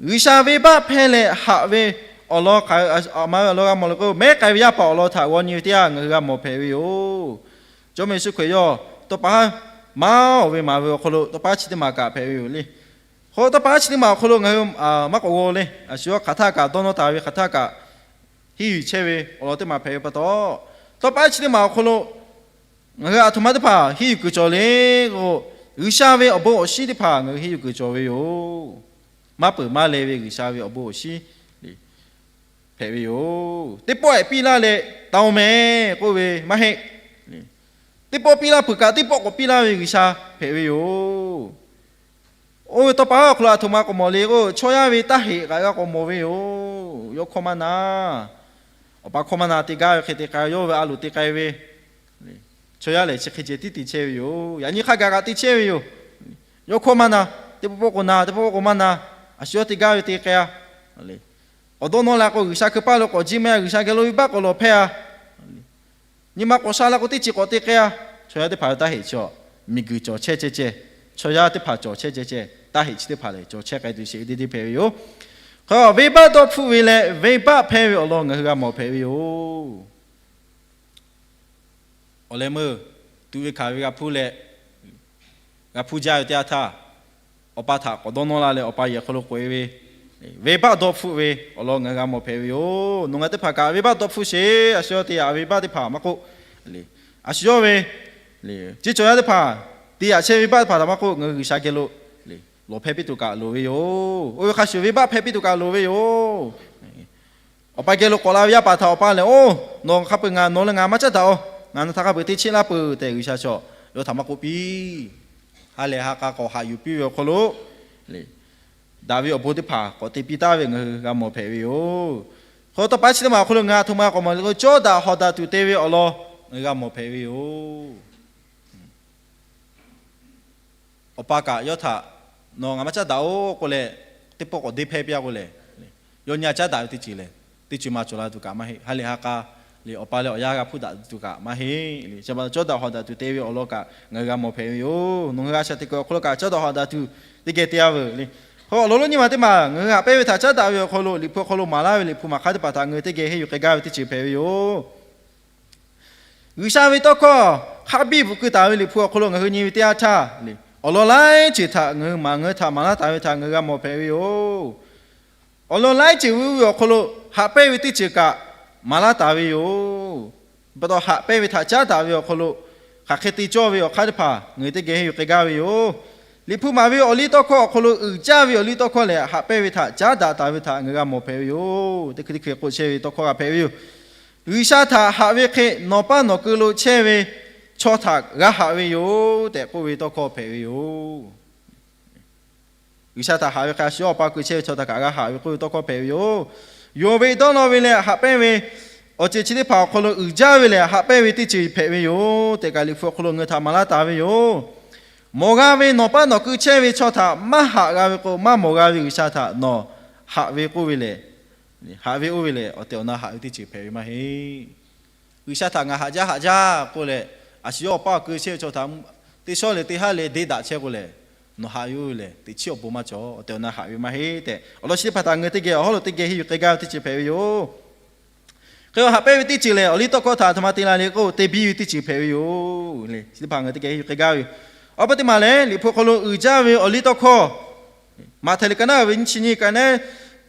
G'uiˬsha venˇbaˆ hpehˇ leh haꞈ ve awˬ lawn k'ai, aˬ ma ve awˬ lawn g'a mawˬ le k'o, mehˉ k'ai ve yaˇ paˍ awˬ lawn htaꞈ g'aw nyi ve teˇ yanˇ ngaˬ hui g'a mawˬ hpehꞈ ve yoˬ. Jawˇmawˇ Yeˍsuˆ Hkriꞈ yawˇ tawˇ pa haˉ maˇ oˬ ve maˍ ve awˬ hk'aw lo tawˇ pa haˉ chi teˇ maˬ kaꞈ hpehꞈ ve yoˬ le. Hk'aw tawˇ pa haˉ chi teˇ maˬ awˬ hk'aw lo ngaˬ hui maˇ k'awꞈ g'aw le. A shu yawˇ hk'aˬ htaˇ kaꞈ dawˇ nawˇ taˍ ve, hk'aˬ htaˇ kaꞈ henˇ yuˬ chehˇ ve awˬ lawn teˇ maˬ hpehꞈ ve pa taw, tawˇ pa haˉ chi teˇ maˬ awˬ hk'aw lo ngaˬ hui aˬ htoꞈ ma teˇ hpaˍ henˇ yuˬ kuiˬ cawˬ le k'o, G'uiˬsha ve awˬ bon awˬ shinˉ teˇ hpaˍ ngaˬ hui henˇ yuˬ kuiˬ cawˬ ve yoˬ. Maˇ peuˬ maˇ leh ve G'uiˬsha ve awˬ bon awˬ shinˉ hpehꞈ ve yoˬ. Teˇ pawˆ ehˍ piˇ laˇ leh taoˍ mehˍ k'oˆ ve maˇ heˆ. Teˇ pawˆ piˇ laˇ peuˬ kaꞈ, teˇ pawˆ k'awꞈ piˇ laˇ ve G'uiˬsha hpehꞈ ve yoˬ. Oˇ ve tawˇ pa haˉ awˬ hk'aw lo aˬ htoꞈ ma k'awꞈ mawˬ le k'o, chaw yaˇ ve taˇ heꞈ k'aꞈ g'a k'awꞈ mawˬ ve yoˬ. Yawˇ hkawˇ maˇ na, awˬ pa hkawˇ maˇ na te gaˇ ve hk'e te k'ai, yawˇ ve a loˍ te k'ai ve, chaw yaˇ lehˬ chi hk'e ceh tiˉ te chehˇ ve yoˬ. Yaꞈ nyi hk'a gaˬ kaꞈ te chehˇ ve yoˬ. Yawˇ hkawˇ maˇ na, teˇ pawˆ pawˆ k'o na, teˇ pawˆ pawˆ k'o maˇ na, a shu yawˇ te gaˇ ve te k'ai-a. Awˬ dawˇ nawˇ la k'o, G'uiˬsha hkui paˇ lo k'awꞈ jiˇ maˇ, G'uiˬsha geh lo venˇbaˆ k'awꞈ lawˬ hpehˇ-a. Nyi ma k'awꞈ sha la k'o, teˇ ceuˬ k'awꞈ te k'ai-a. Chaw yaˇ teˇ hpaˍ ve taˇ heꞈ chi, miˬguiˬ cawˬ chehˇ ceh ceh, chaw yaˇ teˇ hpaˍ cawˬ chehˇ ceh ceh, taˇ heꞈ chi teˇ hpaˍ lehˬ cawˬ chehˇ k'ai tuˬ sheˍ ve teˇ deˇ hpehꞈ ve yoˬ. Hk'e venˇbaˆ dawˇ hpfuhˆ ve leh venˇbaˆ hpehˇ ve awˬ lawn ngaˬ hui g'a mawˬ hpehꞈ ve yoˬ. Awˬ leh meuˇ tuꞈ ve hkanˍ ve g'a hpuˇ leh, g'a hpuˇ jaˇ ve teˇ yanˇ htaˇ, awˬ pa htaꞈ k'awꞈ dawˇ nawˇ la leh awˬ pa yehˬ hk'aw lo k'oꞈ-e ve, venˇbaˆ dawˇ hpfuhˆ ve awˬ lawn ngaˬ hui g'a mawˬ hpehꞈ ve yoˬ. Nawˬ ngaˬ teˇ hpaˍ kaꞈ venˇbaˆ dawˇ hpfuhˆ sheˍ. A shu yawˇ te yaꞈ venˇbaˆ teˇ hpaˍ maˇ k'oˆ, a shu yawˇ ve ceˇ cawˬ yaˇ teˇ hpaˍ te yaꞈ chehˇ ve venˇbaˆ teˇ hpaˍ htaꞈ maˇ k'oˆ, ngaˬ hui G'uiˬsha geh lo lawˬ hpehˇ piˇ tuˬ kaꞈ loˍ ve yoˬ. Oˇ ve hk'a shuˍ venˇbaˆ hpehˇ piˇ tuˬ kaꞈ loˍ ve yoˬ. Awˬ pa geh lo k'awꞈ la ve yaˇ paˍ htaꞈ awˬ pa lehˬ, Oˇ, nawˬ hk'a peuˬ ngaˬ nawˬ leh ngaˬ maˇ caˉ daꞈ-oˬ. Ngaˬ nawˬ htaꞈ hk'a peuˬ te cheˆ laˇ peuˬ tehꞈ G'uiˬsha chaw yawˇ htaꞈ maˇ k'oˆ piˇ. Ha lehˬ ha k'a k'awꞈ haꞈ yuˬ piˇ ve awˬ hk'aw lo, daꞈ ve awˬ bon teˇ hpaˍ k'awꞈ te piˇ taˍ ve ngaˬ hui g'a mawˬ hpehꞈ ve yoˬ. Hk'e tawˇ pa haˉ chi teˇ maˬ awˬ hk'aw lo ngaˬ hui aˬ htoꞈ ma k'awꞈ mawˬ le k'o, cawˇ daꞈ hawˍ daꞈ tuˬ te ve awˬ lawn ngaˬ hui g'a mawˬ hpehꞈ ve yoˬ. Awˬ pa kaꞈ yawˇ htaꞈ nawˬ ngaˬ maˇ caˉ daꞈ-oˬ k'oˆ leh, teˇ pawˆ k'awꞈ deˇ hpehˇ piˇ-a k'oˆ lehˬ, yawˇ nyi-a caˉ daꞈ ve teˇ ceuˬ lehˬ, teˇ ceuˬ ma cawˬ la tuˬ kaꞈ maˇ heˆ. Ha lehˬ ha k'a lehˬ, awˬ pa leh awˬ yaˇ g'a hpuˇ daꞈ tuˬ kaꞈ maˇ heˆ. Cawˇ daꞈ hawˍ daꞈ tuˬ te ve awˬ lawn kaꞈ ngaˬ hui g'a mawˬ hpehꞈ ve yoˬ. Nawˬ hui g'a shaꞈ teꞈ kuiˬ awˬ hk'aw lo kaꞈ cawˇ daꞈ hawˍ daꞈ tuˬ teˇ geh te-a veuˬ le. Hk'e awˬ lawn lonˉ nyiˇ ma teˇ maˬ ngaˬ hui haꞈ pehnˇ ve htaꞈ caˉ daꞈ ve awˬ hk'aw lo, Liꞈ hpu awˬ hk'aw lo maˍ laˇ ve Liꞈ hpu maˍ hk'aˇ teˇ hpaˍ htaꞈ ngaˬ hui teˇ geh henˇ yuˬ k'ai gaˇ ve teˇ ceuˬ hpehꞈ ve yoˬ. G'uiˬsha ve tawˇ hkawˇ hk'a biˇ bvuhꞈ keu taˍ ve Liꞈ hpu awˬ hk'aw lo ngaˬ hui nyi ve teˇ yanˇ htaˇ, awˬ lawn laiˉ ceuˬ htaꞈ ngaˬ hui maˍ, ngaˬ hui htaꞈ maˍ laˇ taˍ ve htaꞈ ngaˬ hui g'a mawˬ hpehꞈ ve yoˬ. Awˬ lawn laiˉ ceuˬ ve oˇ ve awˬ hk'aw lo haꞈ pehnˇ ve teˇ ceuˬ kaꞈ maˍ laˇ taˍ ve yoˬ. Pa taw haꞈ pehnˇ ve htaꞈ caˉ daꞈ ve awˬ hk'aw lo hk'aˬ hk'e te cawˇ ve awˬ hk'aˇ teˇ hpaˍ ngaˬ hui teˇ geh henˇ yuˬ k'ai gaˇ ve yoˬ. Liꞈ hpu maˍ ve awˬ liˇ tawˇ hkawˇ awˬ hk'aw lo uiˍ jaˇ ve awˬ liˇ tawˇ hkawˇ lehˬ, haꞈ pehnˇ ve htaꞈ caˉ daꞈ taˍ ve htaꞈ ngaˬ hui g'a mawˬ hpehꞈ ve yoˬ. Teˇ hkui teˇ hkui k'oˆ chehˇ ve tawˇ hkawˇ g'a hpehꞈ ve yoˬ. G'uiˬsha htaꞈ haꞈ ve hk'e nawˬ paˇ nawˬ keu lo chehˇ ve chaw htaꞈ g'a haꞈ ve yoˬ tehꞈ k'oˆ ve tawˇ hkawˇ hpehꞈ ve yoˬ. G'uiˬsha htaꞈ haꞈ ve hk'e a shu yawˇ awˬ pa keu chehˇ ve chaw htaꞈ kaꞈ g'a haꞈ ve k'oˆ ve tawˇ hkawˇ hpehꞈ ve yoˬ. Yonˍ ve dawˇ law ve leh haꞈ pehnˇ ve awˬ ceuˬ chi teˇ hpaˍ awˬ hk'aw lo uiˍ jaˇ ve lehˬ, haꞈ pehnˇ ve teˇ ceuˬ hpehꞈ ve yoˬ tehꞈ kaꞈ Liꞈ hpu awˬ hk'aw lo ngaˬ hui htaꞈ maˍ laˇ taˍ ve yoˬ. Mawˬ g'a ve nawˬ paˇ nawˬ keu chehˇ ve chaw htaꞈ maˇ haꞈ g'a ve k'o, maˇ mawˬ g'a ve G'uiˬsha htaꞈ nawˬ haꞈ ve k'oˆ ve lehˬ, haꞈ ve oˇ ve lehˬ, awˬ tehˬ awˬ na haꞈ ve teˇ ceuˬ hpehꞈ ve maˇ heˆ. G'uiˬsha htaꞈ ngaˬ haꞈ jaˇ haꞈ jaˇ k'oˆ leh, a shu yawˇ awˬ pa awˬ keu chehˇ ve chaw htaꞈ teˇ shawˉ leh teˇ haˉ leh deˇ daꞈ chehˇ k'o lehˬ, nawˬ haꞈ ve oˇ ve lehˬ, teꞈ chiˉ awˬ bon maˇ cawˬ. Awˬ tehˬ awˬ na haꞈ ve maˇ heˆ tehꞈ, awˬ lawn chi teˇ hpaˍ htaꞈ ngaˬ hui teˇ geh awˬ hawˉ lo teˇ geh henˇ yuˬ k'ai gaˇ ve teˇ ceuˬ hpehꞈ ve yoˬ. Hk'e haꞈ pehnˇ ve teˇ ceuˬ lehˬ, awˬ liˇ tawˇ hkawˇ htaꞈ a htoꞈ ma te la le k'o, te biˇ ve teˇ ceuˬ hpehꞈ ve yoˬ. Chi teˇ hpaˍ ngaˬ hui teˇ geh henˇ yuˬ k'ai gaˇ ve yoˬ. Awˬ pa teˇ maˬ lehˬ, Liꞈ hpu hk'aw lo uiˍ jaˇ ve awˬ liˇ tawˇ hkawˇ, Maꞈhtehˍ liꞈ ka naˉ ve nyiˇ chi nyiˇ ka naˉ,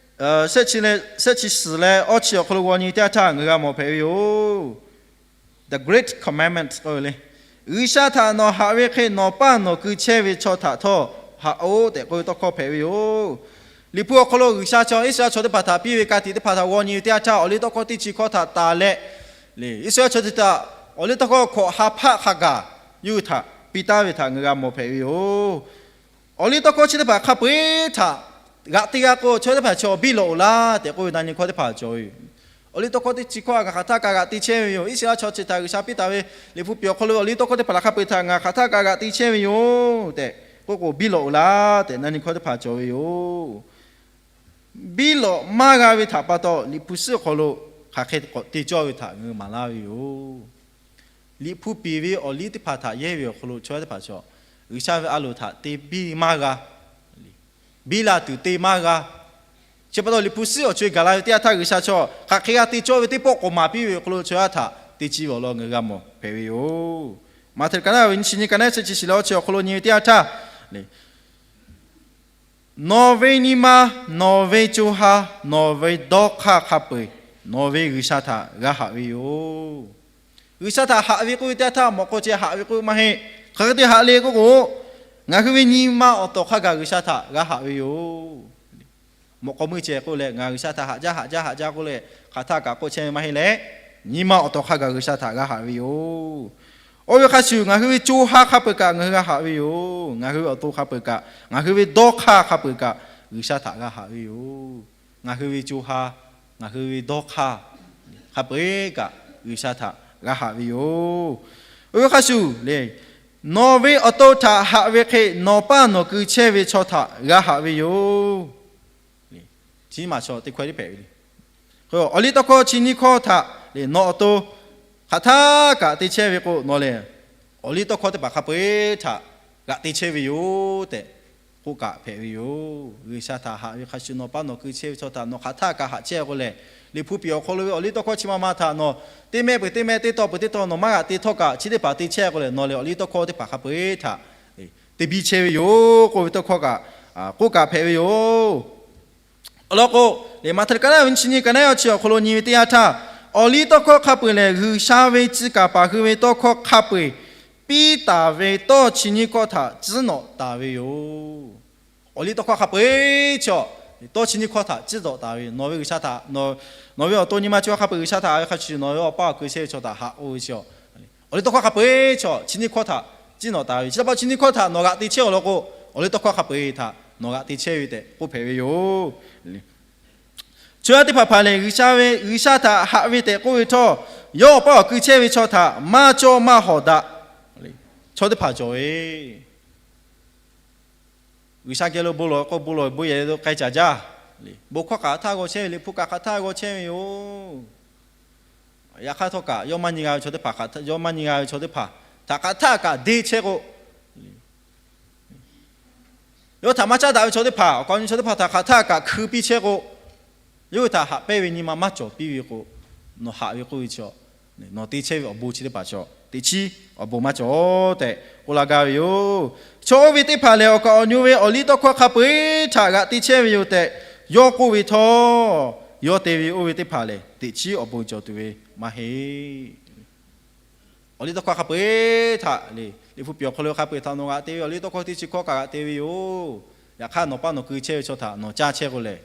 shehˆ chi leh shehˆ chi suhˍ leh awˇ chi awˬ hk'aw lo g'aw nyi teˇ yanˇ htaˇ ngaˬ hui g'a mawˬ hpehꞈ ve yoˬ. the great commandment k'oˆ ve le. G'uiˬsha htaꞈ nawˬ haꞈ ve hk'e nawˬ paˇ nawˬ kui chehˇ ve chaw htaꞈ htawˇ haꞈ-oˆ tehꞈ k'oˆ ve tawˇ hkawˇ hpehꞈ ve yoˬ. Liꞈ hpu awˬ hk'aw lo G'uiˬsha chaw, Iˉsaˍreˍlaˆ chaw teˇ hpaˍ htaꞈ piˇ ve ka tiꞈ teˇ hpaˍ htaꞈ g'aw nyi ve teˇ yanˇ htaˇ, awˬliˇtawˇhkawˇ teˇ chi hkawˇ htaꞈ tanˬ leh, Iˉsaˍreˍlaˆ chaw teˇ hpaˍ htaꞈ awˬliˇtawˇhkawˇ hkawꞈ ha hpaˆ hk'a gaˬ yawˇ hui htaꞈ piˇ taˍ ve htaꞈ ngaˬ hui g'a mawˬ hpehꞈ ve yoˬ. Awˬliˇtawˇhkawˇ chi teˇ hpaˍ hk'a peu-eˬ htaꞈ g'aꞈ te g'a k'o, chaw teˇ hpaˍ chaw biˇ lawꞈ-oꞈ laˇ tehꞈ k'oˆ ve na nyi hkawˇ teˇ hpaˍ cawˬ ve yoˬ. Awˬliˇtawˇhkawˇ teˇ chi hkawˇ ngaˬ hk'aˬ htaˇ kaꞈ g'aꞈ te chehˇ ve yoˬ. Iˉsaˍreˍlaˆ chaw chi htaꞈ G'uiˬsha piˇ taˍ ve Liꞈ hpu piˍ awˬ hk'aw lo ve awˬliˇtawˇhkawˇ teˇ hpaˍ hk'a peu-eˬ htaꞈ ngaˬ hk'aˬ htaˇ kaꞈ g'aꞈ te chehˇ ve yoˬ tehꞈ k'oˆ k'o, biˇ lawꞈ-oꞈ laˇ tehꞈ na nyi hkawˇ teˇ hpaˍ cawˬ ve yoˬ. Biˇ lawꞈ maˇ g'a ve htaꞈ pa taw, Liꞈ hpu suhˉ awˬ hk'aw lo hk'aˬ hk'e k'awꞈ te cawˇ ve htaꞈ ngaˬ hui maˍ laˇ ve yoˬ. Liꞈ hpu piˍ ve awˬliˇ teˇ hpaˍ htaꞈ yehˇ ve awˬ hk'aw lo chaw yaˇ teˇ hpaˍ chaw, G'uiˬsha ve a loˍ htaꞈ te biˇ maˇ g'a, biˇ la tuˬ te maˇ g'a. Chi pa taw Liꞈ hpu suhˉ awˬ co-e gaˬ la ve teˇ yanˇ htaˇ G'uiˬsha chaw hk'aˬ hk'e g'a te cawˇ ve teˇ pawˆ k'awꞈ maˍ piˇ ve awˬ hk'aw lo chaw yaˇ htaꞈ te chi ve awˬ lawn ngaˬ hui g'a mawˬ hpehꞈ ve yoˬ. Maꞈhtehˍ ka naˉ ve nyiˇ chi nyiˇ, ka naˉ chi chi shiˍ leh awˬ chi awˬ hk'aw lo nyi ve teˇ yanˇ htaˇ, nawˬ ve nyi ma, nawˬ ve co ha, nawˬ ve dawˇ hk'aˇ hk'a peu-eˬ nawˬ ve G'uiˬsha htaꞈ g'a haꞈ ve yoˬ. G'uiˬsha htaꞈ haꞈ ve k'oˆ ve teˇ yanˇ htaˇ, mawꞈ k'aw ceh haꞈ ve k'oˆ ve maˇ heˆ. Hk'aˬ hk'e te haꞈ le k'oˆ k'o, ngaˬ hui ve nyi ma awˬ tawˍ hk'a gaˬ G'uiˬsha htaꞈ g'a haꞈ ve yoˬ. Mawꞈ k'aw meuˇ ceh k'oˆ leh, ngaˬ G'uiˬsha htaꞈ haꞈ jaˇ haꞈ jaˇ haꞈ jaˇ k'oˆ leh, hk'aˬ htaˇ kaꞈ k'oˆ chehˇ ve maˇ heˆ leh, nyi ma awˬ tawˍ hk'a gaˬ G'uiˬsha htaꞈ g'a haꞈ ve yoˬ. Oˇ ve hk'a shuˍ, ngaˬ hui ve co ha hk'a peu-eˬ kaꞈ ngaˬ hui g'a haꞈ ve yoˬ. Ngaˬ hui ve awˬ to hk'a peu-eˬ kaꞈ, ngaˬ hui ve dawˇ hk'aˇ hk'a peu-eˬ kaꞈ G'uiˬsha htaꞈ g'a haꞈ ve yoˬ. Ngaˬ hui ve co ha, ngaˬ hui ve dawˇ hk'aˇ hk'a peu-eˬ kaꞈ G'uiˬsha htaꞈ g'a haꞈ ve yoˬ. Oˇ ve hk'a shuˍ le, nawˬ ve awˬ to htaꞈ haꞈ ve hk'e nawˬ paˇ nawˬ kui chehˇ ve chaw htaꞈ g'a haꞈ ve yoˬ. Chi ma chaw teˇ hkawehˇ hpehꞈ ve le. Awˬliˇtawˇhkawˇ chi nyiˇ hkawˇ htaꞈ le nawˬ awˬ to hk'aˬ htaˇ kaꞈ te chehˇ ve k'o, nawˬ lehˬ awˬliˇtawˇhkawˇ teˇ hpaˍ hk'a peu-eˬ htaꞈ g'aꞈ te chehˇ ve yoˬ tehꞈ k'oˆ kaꞈ hpehꞈ ve yoˬ. G'uiˬsha htaꞈ haꞈ ve hk'a shuˍ nawˬ paˇ nawˬ kui chehˇ ve chaw htaꞈ nawˬ hk'aˬ htaˇ kaꞈ haꞈ chehˇ k'o lehˬ, Liꞈ hpu piˍ awˬ hk'aw lo ve awˬliˇtawˇhkawˇ chi ma ma htaꞈ nawˬ teˇ mehˆ peuˬ teˇ mehˆ, teˇ taw peuˬ teˇ taw nawˬ maˇ g'aꞈ te htawˇ kaꞈ, chi teˇ hpaˍ te chehˇ k'o lehˬ, nawˬ lehˬ awˬliˇtawˇhkawˇ teˇ hpaˍ hk'a peu-eˬ htaꞈ te biˇ chehˇ ve yoˬ k'oˆ ve tawˇ hkawˇ kaꞈ k'oˆ kaꞈ hpehꞈ ve yoˬ. Awˬ lawn k'o, Maꞈhtehˍ ka naˉ ve nyiˇ chi nyiˇ, ka naˉ awˬ chi awˬ hk'aw lo nyi ve teˇ yanˇ htaˇ, awˬliˇtawˇhkawˇ hk'a peu-eˬ lehˬ G'uiˬsha ve tcuh kaˍ paˍ hui ve tawˇ hkawˇ hk'a peu-eˬ piˇ taˍ ve tawˇ chi nyiˇ hkawˇ htaꞈ tcuhˉ nawꞈ taˍ ve yoˬ. Awˬliˇtawˇhkawˇ hk'a peu-eˬ chaw, tawˇ chi nyiˇ hkawˇ htaꞈ tcuhˉ nawꞈ taˍ ve yoˬ. Nawˬ ve G'uiˬsha htaꞈ, nawˬ ve awˬ to nyi ma co ha hk'a peu-eˬ G'uiˬsha htaꞈ haꞈ ve hk'a shuˍ, nawˬ ve awˬ pa awˬ kui chehˇ ve chaw htaꞈ haꞈ-oˬ ve chaw, awˬliˇtawˇhkawˇ hk'a peu-eˬ chaw chi nyiˇ hkawˇ htaꞈ tcuhˉ nawꞈ taˍ ve yoˬ. Chi htaꞈ pa chi nyiˇ hkawˇ htaꞈ nawˬ g'aꞈ te chehˇ-oˬ lawn k'o, awˬliˇtawˇhkawˇ hk'a peu-eˬ htaꞈ nawˬ g'aꞈ te chehˇ ve tehꞈ k'oˆ hpehꞈ ve yoˬ. Chaw yaˇ teˇ hpaˍ hpaˍ lehˬ, G'uiˬsha ve, G'uiˬsha htaꞈ haꞈ ve tehꞈ k'oˆ ve htawˇ, yawˇ awˬ pa awˬ kui chehˇ ve chaw htaꞈ maˇ cawˇ maˇ hawˍ daꞈ. Chaw teˇ hpaˍ cawˬ ve, G'uiˬsha geh lo bon lawˬ k'o, bon lawˬ bon yehˬ lo k'ai caˍ jaˇ. Bon hkawˇ hk'aˬ htaˇ g'aw chehˇ ve, Liꞈ hpu kaꞈ hk'aˬ htaˇ g'aw chehˇ ve yoˬ. Yaꞈ hk'aˇ htawˇ kaꞈ, yawˇ maˇ nyi g'a ve chaw teˇ hpaˍ, yawˇ maˇ nyi g'a ve chaw teˇ hpaˍ htaꞈ hk'aˬ htaˇ kaꞈ deˇ chehˇ k'o, yawˇ htaꞈ maˇ caˉ daꞈ ve chaw teˇ hpaˍ, awˬ kaˍ awˬ nu chaw teˇ hpaˍ htaꞈ hk'aˬ htaˇ kaꞈ hkui piˇ chehˇ k'o, yawˇ hui htaꞈ haꞈ pehnˇ ve nyi ma maˇ cawˬ piˇ ve k'o, nawˬ haꞈ ve k'oˆ ve chaw, nawˬ te chehˇ ve awˬ bon chi teˇ hpaˍ chaw teꞈ chiˉ awˬ bon maˇ cawˬ tehꞈ k'oˆ laˇ gaˇ ve yoˬ. Chaw oˇ ve teˇ hpaˍ lehˬ, awˬ kaˍ awˬ nu ve awˬliˇtawˇhkawˇ hk'a peu-eˬ htaꞈ g'aꞈ te chehˇ ve yoˬ tehꞈ yawˇ k'oˆ ve htawˇ, yawˇ te ve oˇ ve teˇ hpaˍ lehˬ, teꞈ chiˉ awˬ bon cawˬ tuˬ ve maˇ heˆ. Awˬliˇtawˇhkawˇ hk'a peu-eˬ htaꞈ le, Liꞈ hpu piˍ awˬ hk'aw lo hk'a peu-eˬ htaꞈ nawˬ g'aꞈ te ve, awˬliˇtawˇhkawˇ teˇ chi hkawˇ kaꞈ g'aꞈ te ve yoˬ. Yaꞈ hk'aˇ, nawˬ paˇ nawˬ kui chehˇ ve chaw htaꞈ nawˬ caˇ chehˇ k'o lehˬ,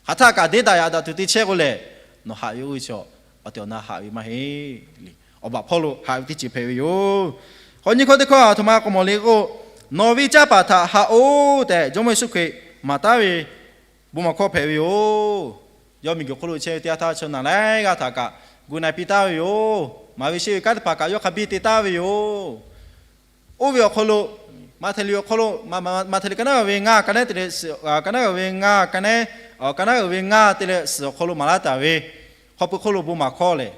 hk'aˬ htaˇ kaꞈ deˇ daꞈ yaꞈ daꞈ tuˬ te chehˇ k'o lehˬ, nawˬ haꞈ ve oˇ ve chaw, awˬ tehˬ awˬ na haꞈ ve maˇ heˆ. Awˬ baˬ hpawˇ lo haꞈ ve teˇ ceuˬ hpehꞈ ve yoˬ. K'awꞈ nyi hkawˇ teˇ hkawˇ a htoꞈ ma k'awꞈ mawˬ le k'o, nawˬ ve canˇ paˍ htaꞈ haꞈ-oˬ tehꞈ Jawˇmawˇ Yeˍsuˆ Hkriꞈ maˍ taˉ ve bon maˍ hkawˇ hpehꞈ ve yoˬ. Yawˇ miˬguiˬ hk'oˆ lo chehˇ ve teˇ yanˇ htaˇ, chaw naˬ laiˉ g'aˇ htaꞈ kaꞈ gu na piˇ taˍ ve yoˬ. Maˍ ve sheˆ ve kanˉ teˇ hpaˍ kaꞈ yawˇ hk'a biˇ te taˍ ve yoˬ. Oˇ ve awˬ hk'aw lo, Maꞈhtehˍ liꞈ awˬ hk'aw lo, Maꞈhtehˍ liꞈ ka naˉ ve ngaˇ, ka naˉ te leh, ka naˉ ve ngaˇ, ka naˉ, ka naˉ ve ngaˇ te leh suhˍ awˬ hk'aw lo maˍ laˇ taˍ ve, hk'aw pui hk'oˆ lo bon maˍ hkawˇ lehˬ,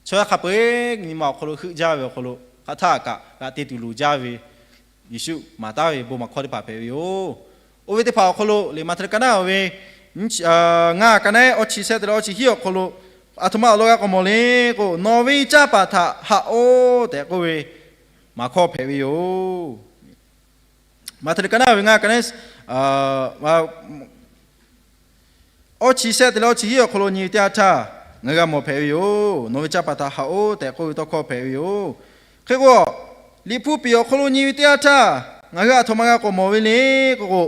chaw yaˇ hk'a peu-eˬ nyi ma awˬ hk'aw lo heuˆ jaˇ ve awˬ hk'aw lo hk'aˬ htaˇ kaꞈ g'aꞈ te tuˬ loˍ jaˇ ve, Yeˍsuˆ maˍ taˉ ve bon maˍ hkawˇ teˇ hpaˍ hpehꞈ ve yoˬ. Oˇ ve teˇ hpaˍ awˬ hk'aw lo lehˬ, Maꞈhtehˍ liꞈ ka naˉ ve ngaˇ, ka naˉ awˇ chi sehˆ te leh awˇ chi hiˉ awˬ hk'aw lo a htoꞈ ma awˬ lawn g'a k'awꞈ mawˬ le k'o, nawˬ ve canˇ paˍ htaꞈ haꞈ-oˬ tehꞈ k'oˆ ve maˍ hkawˇ hpehꞈ ve yoˬ. Maꞈhtehˍ liꞈ ka naˉ ve ngaˇ, ka naˉ awˇ chi sehˆ te leh awˇ chi hiˉ awˬ hk'aw lo nyi ve teˇ yanˇ htaˇ, ngaˬ hui g'a mawˬ hpehꞈ ve yoˬ. Nawˬ ve caˇ paˍ htaꞈ haꞈ-oˆ tehꞈ k'oˆ ve tawˇ hkawˇ hpehꞈ ve yoˬ. Hk'e k'o, Liꞈ hpu piˍ awˬ hk'aw lo nyi ve teˇ yanˇ htaˇ, ngaˬ hui aˬ htoꞈ ma g'a k'awꞈ mawˬ ve le k'o k'o,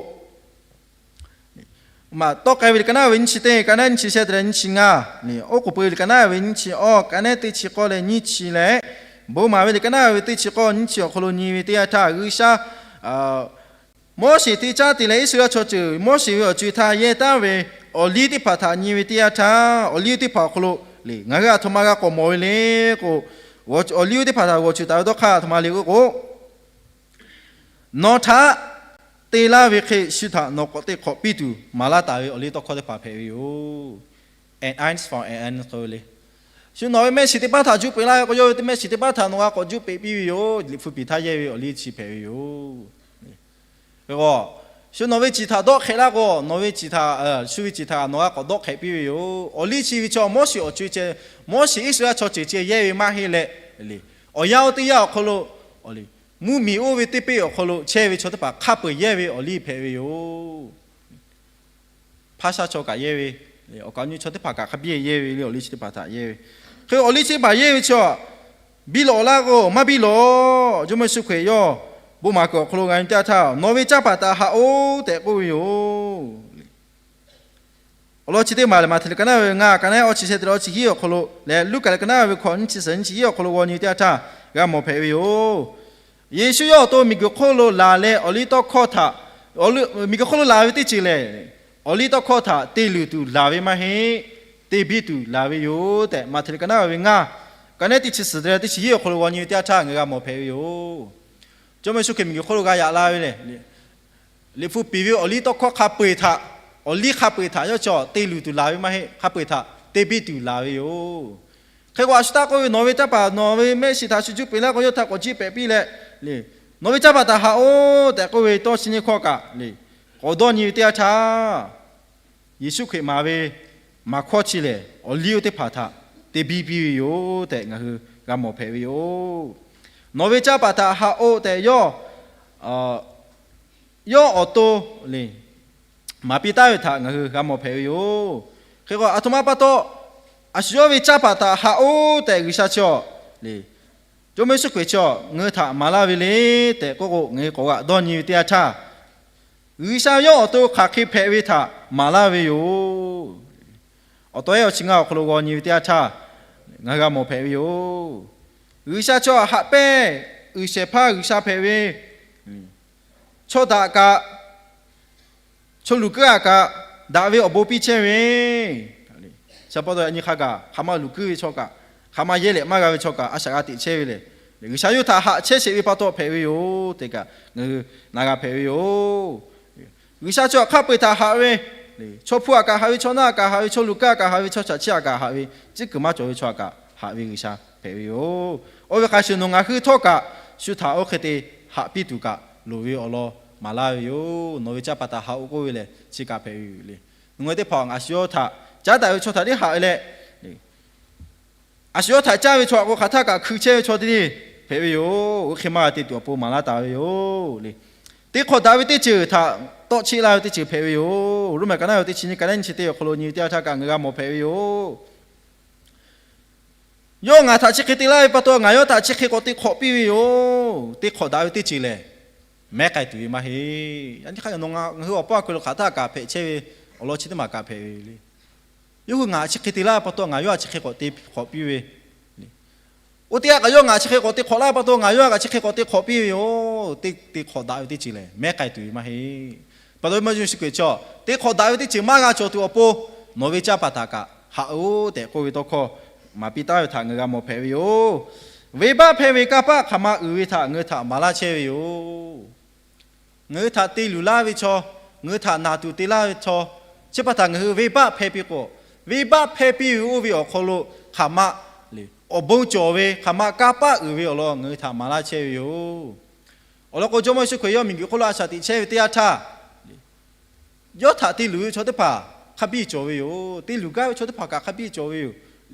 maꞈ tawˆ k'ai ve liꞈ ka naˉ ve nyiˇ chi teˇ, ka naˉ nyiˇ chi shehˆ te leh nyiˇ chi ngaˇ, oˉ k'oˍ pui ve liꞈ ka naˉ ve nyiˇ chi awˇ, ka naˉ teˇ chi k'awˇ leh nyiˇ chi leh, bon maˍ ve liꞈ ka naˉ ve teˇ chi k'awˇ nyiˇ chi awˬ hk'aw lo nyi ve teˇ yanˇ htaˇ, G'uiˬsha Moˉseˍ te caˇ te leh Iˉsaˍreˍlaˆ chaw ceuˬ Moˉseˍ ve awˬ co-e htaˇ yehˇ taˍ ve awˬ liˇ teˇ hpaˍ htaꞈ nyi ve teˇ yanˇ htaˇ, awˬ liˇ teˇ hpaˍ awˬ hk'aw lo le, ngaˬ hui aˬ htoꞈ ma g'a k'awꞈ mawˬ ve le k'o, awˬ liˇ teˇ hpaˍ htaꞈ g'awˬ cuˬ taˍ ve dawˇ hk'aˇ aˬ htoꞈ ma le k'o k'o, Nawˬ htaꞈ te laˇ ve hk'e shu htaꞈ nawˬ k'awꞈ te hk'awꞈ piˇ tuˬ maˍ laˇ taˍ ve awˬ liˇ tawˇ hkawˇ teˇ hpaˍ hpehꞈ ve yoˬ. An ounce for an ounce k'oˆ ve le. Shu nawˬ ve mehˆ shiˍ teˇ paˉ htaꞈ juˇ peꞈ laˇ ve k'o, yawˇ ve mehˆ shiˍ teˇ paˉ htaꞈ nawˬ g'a k'awꞈ juˇ peꞈ piˇ ve yoˬ. Liꞈ hpu piˍ htaˇ yehˇ ve awˬ liˇ chi hpehꞈ ve yoˬ. Shu nawˬ ve ciˬ htaꞈ dawˆ hk'ehꞈ laˇ k'o, nawˬ ve ciˬ htaꞈ, shu ve ciˬ htaꞈ nawˬ g'a k'awꞈ dawˆ hk'ehꞈ piˇ ve yoˬ. Awˬ liˇ chi ve chaw Moˉseˍ awˬ co-e ceh, Moˉseˍ Iˉsaˍreˍlaˆ chaw ceuˬ ceh yehˇ ve maˇ heˆ leh, awˬ yanˇ oˇ teˇ yanˇ awˬ hk'aw lo, mvuhˇmiˬ oˇ ve teˇ peˆ awˬ hk'aw lo chehˇ ve chaw teˇ hpaˍ hk'a peu-eˬ yehˇ ve awˬ liˇ hpehꞈ ve yoˬ. Hpaˇ shaˉ chaw kaꞈ yehˇ ve, awˬ kaˍ awˬ nu chaw teˇ hpaˍ kaꞈ hk'a biˇ yehˇ ve le, awˬ liˇ chi teˇ hpaˍ htaꞈ yehˇ ve. Hk'e awˬ liˇ chi teˇ hpaˍ yehˇ ve chaw, biˇ lawꞈ laˇ k'o maˇ biˇ lawꞈ. Jawˇmawˇ Yeˍsuˆ Hkriꞈ yawˇ bon maˍ kuiˬ awˬ hk'aw lo g'a nyi teˇ yanˇ htaˇ, Nawˬ ve caˇ paˍ htaꞈ haꞈ-oˆ tehꞈ k'oˆ ve yoˬ. Awˬ lawn chi teˇ maˬ lehˬ, Maꞈhtehˍ liꞈ ka naˉ ve ngaˇ, ka naˉ awˇ chi shehˆ te leh awˇ chi hiˉ awˬ hk'aw lo leh, Luˉkaꞈ liꞈ ka naˉ ve hkawꞈ nyiˇ chi suhˍ nyiˇ chi hiˉ awˬ hk'aw lo g'aw nyi ve teˇ yanˇ htaˇ g'a mawˬ hpehꞈ ve yoˬ. Yeˍsuˆ yawˇ awˬ to miˬguiˬ hk'oˆ lo laˬ leh awˬ liˇ tawˇ hkawˇ htaꞈ, miˬguiˬ hk'oˆ lo laˬ ve teˇ ceuˬ lehˬ, awˬ liˇ tawˇ hkawˇ htaꞈ te luˬ tuˬ laˬ ve maˇ heˆ, te biˇ tuˬ laˬ ve yoˬ tehꞈ, Maꞈhtehˍ liꞈ ka naˉ ve ngaˇ, ka naˉ teˇ chi suhˍ te leh teˇ chi hiˉ awˬ hk'aw lo g'aw nyi ve teˇ yanˇ htaˇ ngaˬ hui g'a mawˬ hpehꞈ ve yoˬ. Jawˇmawˇ Yeˍsuˆ Hkriꞈ miˬguiˬ hk'oˆ lo g'a yaꞈ la ve lehˬ, Liꞈ hpu piˍ ve awˬ liˇ tawˇ hkawˇ hk'a peu-eˬ htaꞈ, awˬ liˇ hk'a peu-eˬ htaꞈ yawˇ chaw te luˬ tuˬ laˬ ve maˇ heˆ, hk'a peu-eˬ htaꞈ te biˇ tuˬ laˬ ve yoˬ. Hk'e k'o, a shu taˇ k'oˆ ve, Nawˬ ve caˇ paˍ, nawˬ ve mehˆ shiˍ htaꞈ shu juˇ peꞈ laˇ k'o, yawˇ htaꞈ k'awꞈ jiˇ pehꞈ piˇ leh, Nawˬ ve caˇ paˍ htaꞈ haꞈ-oˆ tehꞈ k'oˆ ve tawˇ chi nyiˇ hkawˇ kaꞈ le, k'awꞈ dawˇ nyi ve teˇ yanˇ htaˇ, Yeˍsuˆ Hkriꞈ maˍ ve maˍ hkawˇ chi lehˬ, awˬ liˇ oˇ teˇ hpaˍ htaꞈ te biˇ piˇ ve yoˬ tehꞈ ngaˬ hui g'a mawˬ hpehꞈ ve yoˬ. Nawˬ ve caˇ paˍ htaꞈ haꞈ-oˆ tehꞈ yawˇ, yawˇ awˬ to le maˍ piˇ taˉ ve htaꞈ ngaˬ hui g'a mawˬ hpehꞈ ve yoˬ. Hk'e k'o, aˬ htoꞈ ma pa taw a shu yawˇ ve caˇ paˍ htaꞈ haꞈ-oˆ tehꞈ G'uiˬsha chi le, Jawˇmawˇ Yeˍsuˆ Hkriꞈ chi ngaˬ hui htaꞈ maˍ laˇ ve le tehꞈ k'oˆ k'o, ngaˬ hui k'awꞈ g'aꞈ dawˇ nyi ve teˇ yanˇ htaˇ, G'uiˬsha yawˇ awˬ to hk'aˬ hk'e hpehꞈ ve htaꞈ maˍ laˇ ve yoˬ. Awˬ taw ehˉ awˬ chi ngaˇ awˬ hk'aw lo g'aw nyi ve teˇ yanˇ htaˇ, ngaˬ hui g'a mawˬ hpehꞈ ve yoˬ. G'uiˬsha chaw haꞈ pehnˇ, G'uiˬsha hpehꞈ ve, chaw daꞈ kaꞈ, chaw luˬ kuiˉ-a kaꞈ, daꞈ ve awˬ bon piˇ chehˇ ve, chi pa taw yaꞈ nyi hk'a gaˬ hk'aˬ ma luˬ kuiˉ ve chaw kaꞈ, hk'aˬ ma yehˇ lehꞈ maˇ g'a ve chaw kaꞈ a shaꞈ g'a teꞈ chehˇ ve lehˬ, G'uiˬsha yawˇ htaꞈ haꞈ chehˇ sheˍ ve pa taw hpehꞈ ve yoˬ tehꞈ kaꞈ ngaˬ hui na g'a hpehꞈ ve yoˬ. G'uiˬsha chaw hk'a peu-eˬ htaꞈ haꞈ ve, chaw hpu-a kaꞈ haꞈ ve, chaw naˆ-a kaꞈ haꞈ ve, chaw luˬ kuiˉ-a kaꞈ haꞈ ve, chaw shaꞈ chiˇ-a kaꞈ haꞈ ve, tcuhˉ kuiˬ maˇ cawˬ ve chaw-a kaꞈ haꞈ ve G'uiˬsha hpehꞈ ve yoˬ. Oˇ ve hk'a shuˍ nawˬ ngaˬ hui htawˇ kaꞈ shu htaꞈ oˇ hk'e te haꞈ piˇ tuˬ kaꞈ loˍ ve awˬ lawn maˍ laˇ ve yoˬ. Nawˬ ve caˇ paˍ htaꞈ haꞈ-oˆ k'oˆ ve lehˬ chi kaꞈ hpehꞈ ve yoˬ le. Nawˬ ngaˬ hui teˇ hpaˍ a shu yawˇ htaꞈ caˉ daꞈ ve chaw htaꞈ teˇ haꞈ ve leh, a shu yawˇ htaꞈ caˇ ve chaw htaꞈ k'o hk'aˬ htaˇ kaꞈ hkui chehˇ ve chaw teˇ hpaˍ hpehꞈ ve yoˬ. Oˇ hk'e maˇ g'a te tuˬ awˬ pon maˍ laˇ taˍ ve yoˬ le. Teˇ hk'awꞈ daꞈ ve teˇ ceuˬ htaꞈ tawˆ cheˆ laˇ ve teˇ ceuˬ hpehꞈ ve yoˬ. Roˉmaꞈ ka naˉ ve teˇ chi nyiˇ, ka naˉ nyiˇ chi teˇ awˬ hk'aw lo nyi ve teˇ yanˇ htaˇ kaꞈ ngaˬ hui g'a mawˬ hpehꞈ ve yoˬ. Yawˇ ngaˬ htaꞈ chi hk'e te laˇ ve pa taw, ngaˬ yawˇ htaꞈ chi hk'e k'awꞈ te hk'awꞈ piˇ ve yoˬ. Teˇ hk'awꞈ daꞈ ve teˇ ceuˬ lehˬ, mehˉ k'ai tuˬ ve maˇ heˆ. Yaꞈ nyi hk'a gaˬ nawˬ ngaˬ hui awˬ paˇ awˬ hk'e lo hk'aˬ htaˇ kaꞈ hpehꞈ chehˇ ve awˬ lawn chi teˇ maˬ kaꞈ hpehꞈ ve le. Yawˇ hui ngaˬ chi hk'e te laˇ ve pa taw, ngaˬ yawˇ htaꞈ chi hk'e k'awꞈ te hk'awꞈ piˇ ve. Oˇ teˇ g'aˇ kaꞈ yawˇ ngaˬ chi hk'e k'awꞈ te hk'awꞈ laˇ ve pa taw, ngaˬ yawˇ htaꞈ kaꞈ chi hk'e k'awꞈ te hk'awꞈ piˇ ve yoˬ. Teˇ, teˇ hk'awꞈ daꞈ ve teˇ ceuˬ lehˬ, mehˉ k'ai tuˬ ve maˇ heˆ. Pa taw Jawˇmawˇ Yeˍsuˆ Hkriꞈ chi teˇ hk'awꞈ daꞈ ve teˇ ceuˬ maˇ g'a cawˬ tuˬ awˬ pon, nawˬ ve caˇ paˍ htaꞈ kaꞈ haꞈ-oˆ tehꞈ k'oˆ ve tawˇ hkawˇ maˍ piˇ taˉ ve htaꞈ ngaˬ hui g'a mawˬ hpehꞈ ve yoˬ. Venˇbaˆ hpehˇ ve kanˇ paˆ hk'aˬ ma uiˍ ve htaꞈ ngaˬ hui htaꞈ maˍ laˇ chehˇ ve yoˬ. Ngaˬ hui htaꞈ te luˬ laˇ ve chaw, ngaˬ hui htaꞈ naˬ tuˬ te laˇ ve chaw, chi pa htaꞈ ngaˬ hui venˇbaˆ hpehˇ piˇ k'o, venˇbaˆ hpehˇ piˇ ve oˇ ve awˬ hk'aw lo hk'aˬ ma awˬ bon cawˬ ve, hk'aˬ ma kanˇ paˆ uiˍ ve awˬ lawn ngaˬ hui htaꞈ maˍ laˇ chehˇ ve yoˬ. Awˬ lawn k'o, Jawˇmawˇ Yeˍsuˆ Hkriꞈ yawˇ miˬguiˬ hk'oˆ lo a shaꞈ teꞈ chehˇ ve teˇ yanˇ htaˇ, yawˇ htaꞈ te luˬ ve chaw teˇ hpaˍ hk'a biˇ cawˬ ve yoˬ. Te luˬ gaˇ ve chaw teˇ hpaˍ kaꞈ hk'a biˇ cawˬ ve yoˬ.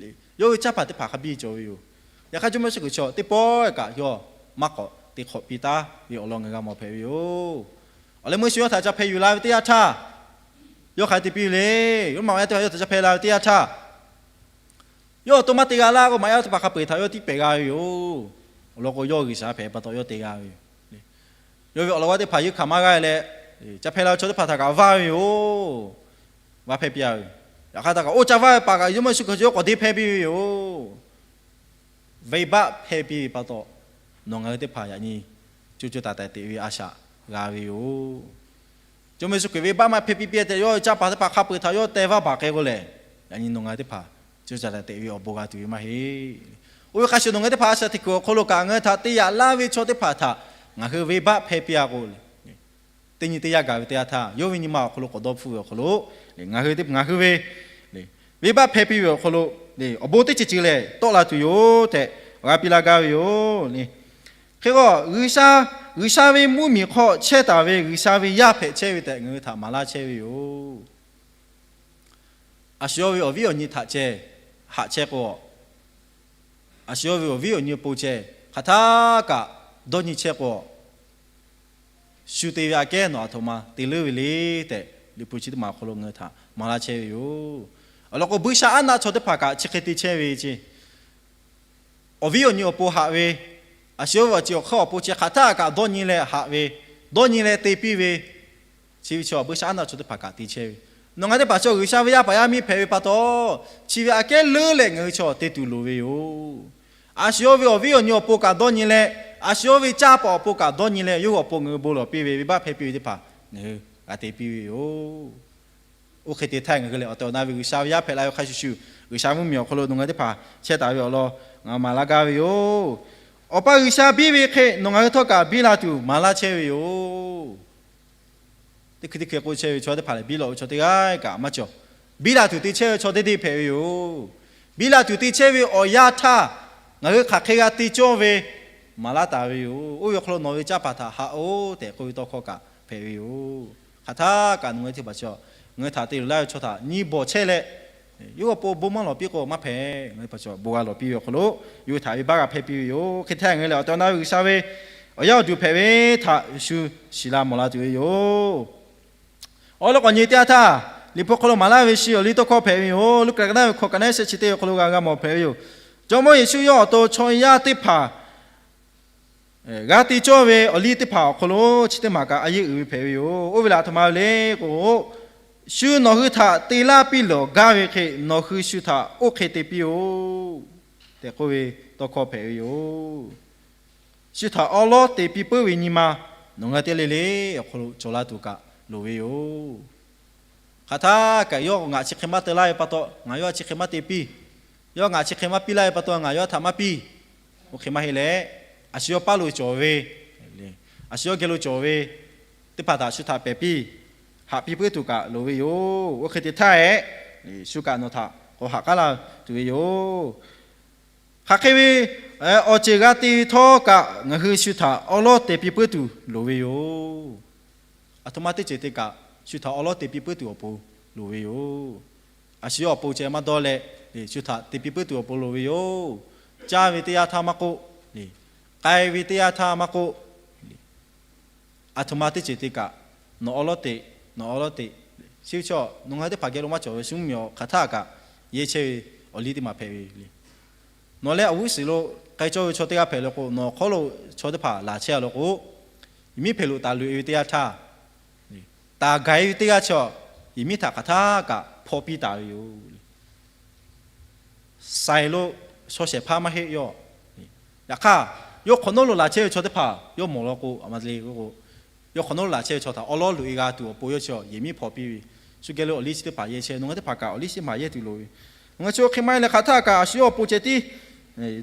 Yawˇ ve caˇ paˍ teˇ hpaˍ hk'a biˇ cawˬ ve yoˬ. Yaꞈ hk'aˇ, Jawˇmawˇ Yeˍsuˆ Hkriꞈ chi teˇ pawˆ kaꞈ yawˇ maˇ k'awꞈ te hk'awꞈ piˇ taˉ ve awˬ lawn ngaˬ hui g'a mawˬ hpehꞈ ve yoˬ. Awˬ leh meuˇ shu yawˇ htaꞈ ca hpeh yuˬ la ve teˇ yanˇ htaˇ, yawˇ hk'aˬ hk'e te piˇ ve le. Yawˇ maꞈ yaˇ teˇ hpaˍ yawˇ htaꞈ ca hpeh la ve teˇ yanˇ htaˇ, Yawˇ awˬ to maˇ te g'a laˇ k'o, maꞈ yaˇ teˇ hpaˍ hk'a peu-eˬ htaꞈ yawˇ tiˉ pehˍ g'a ve yoˬ. Awˬ lawn k'o, yawˇ G'uiˬsha hpehꞈ pa taw yawˇ te g'a ve yoˬ. Yawˇ ve awˬ lawn g'aˇ teˇ hpaˍ yeunˇ hkanˍ maˇ g'a leh, ca hpehˇ la ve chaw teˇ hpaˍ htaꞈ kaꞈ vaˇ ve yoˬ. Vaˇ hpehˇ piˇ-a ve. Yaꞈ hk'aˇ htaˇ kaꞈ oˇ ca vaˇ ve paˍ kaꞈ Jawˇmawˇ Yeˍsuˆ Hkriꞈ yawˇ k'awꞈ deˇ hpehˇ piˇ ve yoˬ. Venˇbaˆ hpehˇ piˇ ve pa taw, nawˬ ngaˬ hui teˇ hpaˍ yaꞈ nyi co co taiˍ taiˍ teꞈ ve a shaꞈ g'a ve yoˬ. Jawˇmawˇ Yeˍsuˆ Hkriꞈ venˇbaˆ maˇ hpehˇ piˇ piˇ-a tehꞈ, yawˇ ve caˇ paˍ teˇ hpaˍ hk'a peu-eˬ htaꞈ yawˇ teh vaˇ baˬ k'ai k'o lehˬ, yaꞈ nyi nawˬ ngaˬ hui teˇ hpaˍ co co taiˍ taiˍ teꞈ ve awˬ bon g'a tuˬ ve maˇ heˆ. Oˇ ve hk'a shuˍ nawˬ ngaˬ hui teˇ hpaˍ a shaꞈ teꞈ kuiˬ awˬ hk'aw lo kaꞈ ngaˬ hui htaꞈ te yaꞈ laˇ ve chaw teˇ hpaˍ htaꞈ ngaˬ hui venˇbaˆ hpehˇ piˇ-a k'o, teˇ nyi teˇ yanˇ gaˬ ve teˇ yanˇ htaˇ, yawˇ ve nyi ma awˬ hk'aw lo k'awꞈ dawˇ hpfuhˆ ve awˬ hk'aw lo, ngaˬ hui ngaˬ hui ve venˇbaˆ hpehˇ piˇ ve awˬ hk'aw lo, awˬ bon teˇ ceuˬ ceuˬ lehˬ tawˆ la tuˬ yoˬ tehꞈ g'a piˇ laˇ gaˇ ve yoˬ. Hk'e k'o, G'uiˬsha, G'uiˬsha ve mvuhˇmiˬ hk'aw chehˇ taˍ ve G'uiˬsha ve yaˇ hpehꞈ chehˇ ve tehꞈ ngaˬ hui htaꞈ maˍ laˇ chehˇ ve yoˬ. A shu yawˇ ve awˬ viˉ awˬ nyi htaꞈ ceh haꞈ chehˇ k'o, a shu yawˇ ve awˬ viˉ awˬ nyi awˬ pon ceh hk'aˬ htaˇ kaꞈ dawˇ nyi chehˇ k'o, shu te ve aꞈ kehˉ nawˬ aˬ htoꞈ ma te leuˉ ve le tehꞈ, Liꞈ hpu chi teˇ maˬ awˬ hk'aw lo ngaˬ hui htaꞈ maˍ laˇ chehˇ ve yoˬ. Awˬ lawn k'o, buiˇshaˆaˉnaˆ chaw teˇ hpaˍ kaꞈ chi hk'e te chehˇ ve ce. Awˬ viˉ awˬ nyi awˬ pon haꞈ ve, a shu yawˇ ve awˬ ceuˬ awˬ hk'aˇ awˬ pon ceh hk'aˬ htaˇ kaꞈ dawˇ nyi leh haꞈ ve, dawˇ nyi leh te piˇ ve, chi ve chaw buiˇshaˆaˉnaˆ chaw teˇ hpaˍ kaꞈ te chehˇ ve. Nawˬ ngaˬ teˇ hpaˍ chaw G'uiˬsha ve yaˇ paˍ yaˇ miˇ hpehꞈ ve pa taw, chi ve aꞈ kehˉ leuˉ leh ngaˬ hui chaw te tuˬ loˍ ve yoˬ. A shu yawˇ ve awˬ viˉ awˬ nyi awˬ pon kaꞈ dawˇ nyi leh, a shu yawˇ ve caˇ paˍ awˬ pon kaꞈ dawˇ nyi leh, yawˇ hui awˬ pon ngaˬ hui bon lawˬ piˇ ve, venˇbaˆ hpehˇ piˇ ve teˇ hpaˍ ngaˬ hui g'a te piˇ ve yoˬ. Oˇ hk'e te htaˇ ngaˬ hui lehˬ, awˬ tehˬ awˬ na ve G'uiˬsha ve yaˇ hpehꞈ la ve hk'a shuˍ shuˍ, G'uiˬsha mvuhˇmiˬ awˬ hk'aw lo nawˬ ngaˬ teˇ hpaˍ chehˇ taˍ ve awˬ lawn ngaˬ maˍ laˇ gaˇ ve yoˬ. Awˬ pa G'uiˬsha biˇ ve hk'e nawˬ ngaˬ hui htawˇ kaꞈ biˇ la tuˬ maˍ laˇ chehˇ ve yoˬ. Teˇ hkui teˇ hkui k'oˆ chehˇ ve chaw teˇ hpaˍ lehˬ, biˇ lawꞈ ve chaw teˇ g'aˇ kaꞈ maˇ cawˬ. Biˇ la tuˬ te chehˇ ve chaw teˇ deˇ hpehꞈ ve yoˬ. Biˇ la tuˬ te chehˇ ve awˬ yanˇ htaˇ, ngaˬ hui hk'aˬ hk'e g'a te cawˇ ve maˍ laˇ taˍ ve yoˬ. Oˇ ve awˬ hk'aw lo nawˬ ve caˇ paˍ htaꞈ haꞈ-oˬ tehꞈ k'oˆ ve tawˇ hkawˇ kaꞈ hpehꞈ ve yoˬ. Hk'aˬ htaˇ kaꞈ nawˬ ngaˬ hui teˇ hpaˍ chaw, ngaˬ hui htaꞈ te luˬ laˇ ve chaw htaꞈ nyi bawˬ chehˇ leh, yawˇ awˬ pon bon maˇ lawˬ piˇ k'o maˇ hpehꞈ. Ngaˬ hui hpaˍ chaw bon g'a lawˬ piˇ ve awˬ hk'aw lo, yawˇ hui htaꞈ venˇbaˆ g'a hpehˇ piˇ ve yoˬ. Hk'e htaˇ ngaˬ hui lehˬ, awˬ tehˬ awˬ na ve G'uiˬsha ve awˬ yaˇ awˬ duˬ hpehꞈ ve htaꞈ shu shiˍ la mawˬ la tuˬ ve yoˬ. Awˬ lawn k'awꞈ nyi teˇ yanˇ htaˇ, Liꞈ hpu hk'aw lo maˍ laˇ ve shi awˬ liˇ tawˇ hkawˇ hpehꞈ ve yoˬ. Luˉkaꞈ ka naˉ ve hkawꞈ ka naˉ shehˆ chi teˇ awˬ hk'aw lo g'a g'a mawˬ hpehꞈ ve yoˬ. Jawˇmawˇ Yeˍsuˆ yawˇ awˬ to chaw yaˇ teˇ hpaˍ g'a te cawˇ ve awˬ liˇ teˇ hpaˍ awˬ hk'aw lo chi teˇ maˬ kaꞈ a yeˇ uiˍ ve hpehꞈ ve yoˬ. Oˇ ve lehˬ aˬ htoꞈ ma ve le k'o, shu nawˬ hui htaꞈ te laˇ piˇ lawˬ gaˇ ve hk'e nawˬ hui shu htaꞈ oˇ hk'e te piˇ-oˆ tehꞈ k'oˆ ve tawˇ hkawˇ hpehꞈ ve yoˬ. Shu htaꞈ awˉ lawˉ te piˇ puiˉ ve nyi ma nawˬ ngaˬ teˇ le le awˬ hk'aw lo cawˬ la tuˬ kaꞈ loˍ ve yoˬ. Hk'aˬ htaˇ kaꞈ yawˇ ngaˬ chi hk'e maˇ te laˇ ve pa taw, ngaˬ yawˇ chi hk'e maˇ te piˇ. Yawˇ ngaˬ chi hk'e maˇ piˇ laˇ ve pa taw, ngaˬ yawˇ htaꞈ maˇ piˇ. Oˇ hk'e maˇ heˆ leh, a shu yawˇ paˇ lo cawˬ ve, a shu yawˇ geh lo cawˬ ve teˇ hpaˍ htaꞈ shu htaꞈ pehˬ piˇ, haꞈ piˇ puiˉ tuˬ kaꞈ loˍ ve yoˬ. Oˇ hk'e te htaˇ hehꞈ, shu kaꞈ nawˬ htaꞈ k'awꞈ haꞈ k'aˉ laˇ tuˬ ve yoˬ. Hk'aˬ hk'e ve awˬ ceuˬ g'a te htawˇ kaꞈ ngaˬ hui shu htaꞈ awˉ lawˉ te piˇ puiˉ tuˬ loˍ ve yoˬ. Aˬ htoꞈ ma teˇ ceuˬ te kaꞈ, shu htaꞈ awˉ lawˉ te piˇ puiˉ tuˬ awˬ pon loˍ ve yoˬ. A shu yawˇ awˬ pon ceh maˇ dawˇ leh, shu htaꞈ te piˇ puiˉ tuˬ awˬ pon loˍ ve yoˬ. Caˇ ve teˇ yanˇ htaˇ maˇ k'oˆ, k'ai ve teˇ yanˇ htaˇ maˇ k'oˆ, aˬ htoꞈ ma teˇ ceuˬ te kaꞈ, nawˬ awˉ lawˉ te, nawˬ awˉ lawˉ te, chi ve chaw nawˬ ngaˬ hui teˇ hpaˍ geh lo maˇ cawˬ ve shu mvuhˇmiˬ awˬ hk'aˬ htaˇ kaꞈ yehˇ chehˇ ve awˬ liˇ teˇ maˬ hpehꞈ ve le. Nawˬ leh awˬ g'uˇ suhˍ lo k'ai cawˇ ve chaw teˇ g'aˇ hpehꞈ leh k'o, nawˬ awˬ hk'aw lo chaw teˇ hpaˍ laˬ chehˇ a law k'o, yehˬ miˉ hpehꞈ loꞈ taˍ loꞈ e ve teˇ yanˇ htaˇ, taˍ gaˬ e ve teˇ g'aˇ chaw, yehˬ miˉ htaꞈ hk'aˬ htaˇ kaꞈ hpaw piˇ taˍ ve yoˬ. Saiˍ lo shaw shehˍ hpaˇ maˇ heˆ yawˇ. Yaꞈ hk'aˇ, yawˇ hk'awꞈ nawˉ lo laˬ chehˇ ve chaw teˇ hpaˍ yawˇ mawˬ law k'o, a ma te le k'o, yawˇ hk'awꞈ nawˉ lo laˬ chehˇ ve chaw htaꞈ awˉ lawˉ loꞈ e g'a tuˬ awˬ pon yawˇ chi yehˬ miˉ hpaw piˇ ve. Shu geh lo awˬ liˇ chi teˇ hpaˍ yehˇ chehˇ, nawˬ ngaˬ teˇ hpaˍ kaꞈ awˬ liˇ chi teˇ hpaˍ yehˇ tuˬ loˍ ve. Nawˬ ngaˬ chi oˇ hk'e maˇ heˆ leh hk'aˬ htaˇ kaꞈ a shu yawˇ awˬ pon ceh tiˉ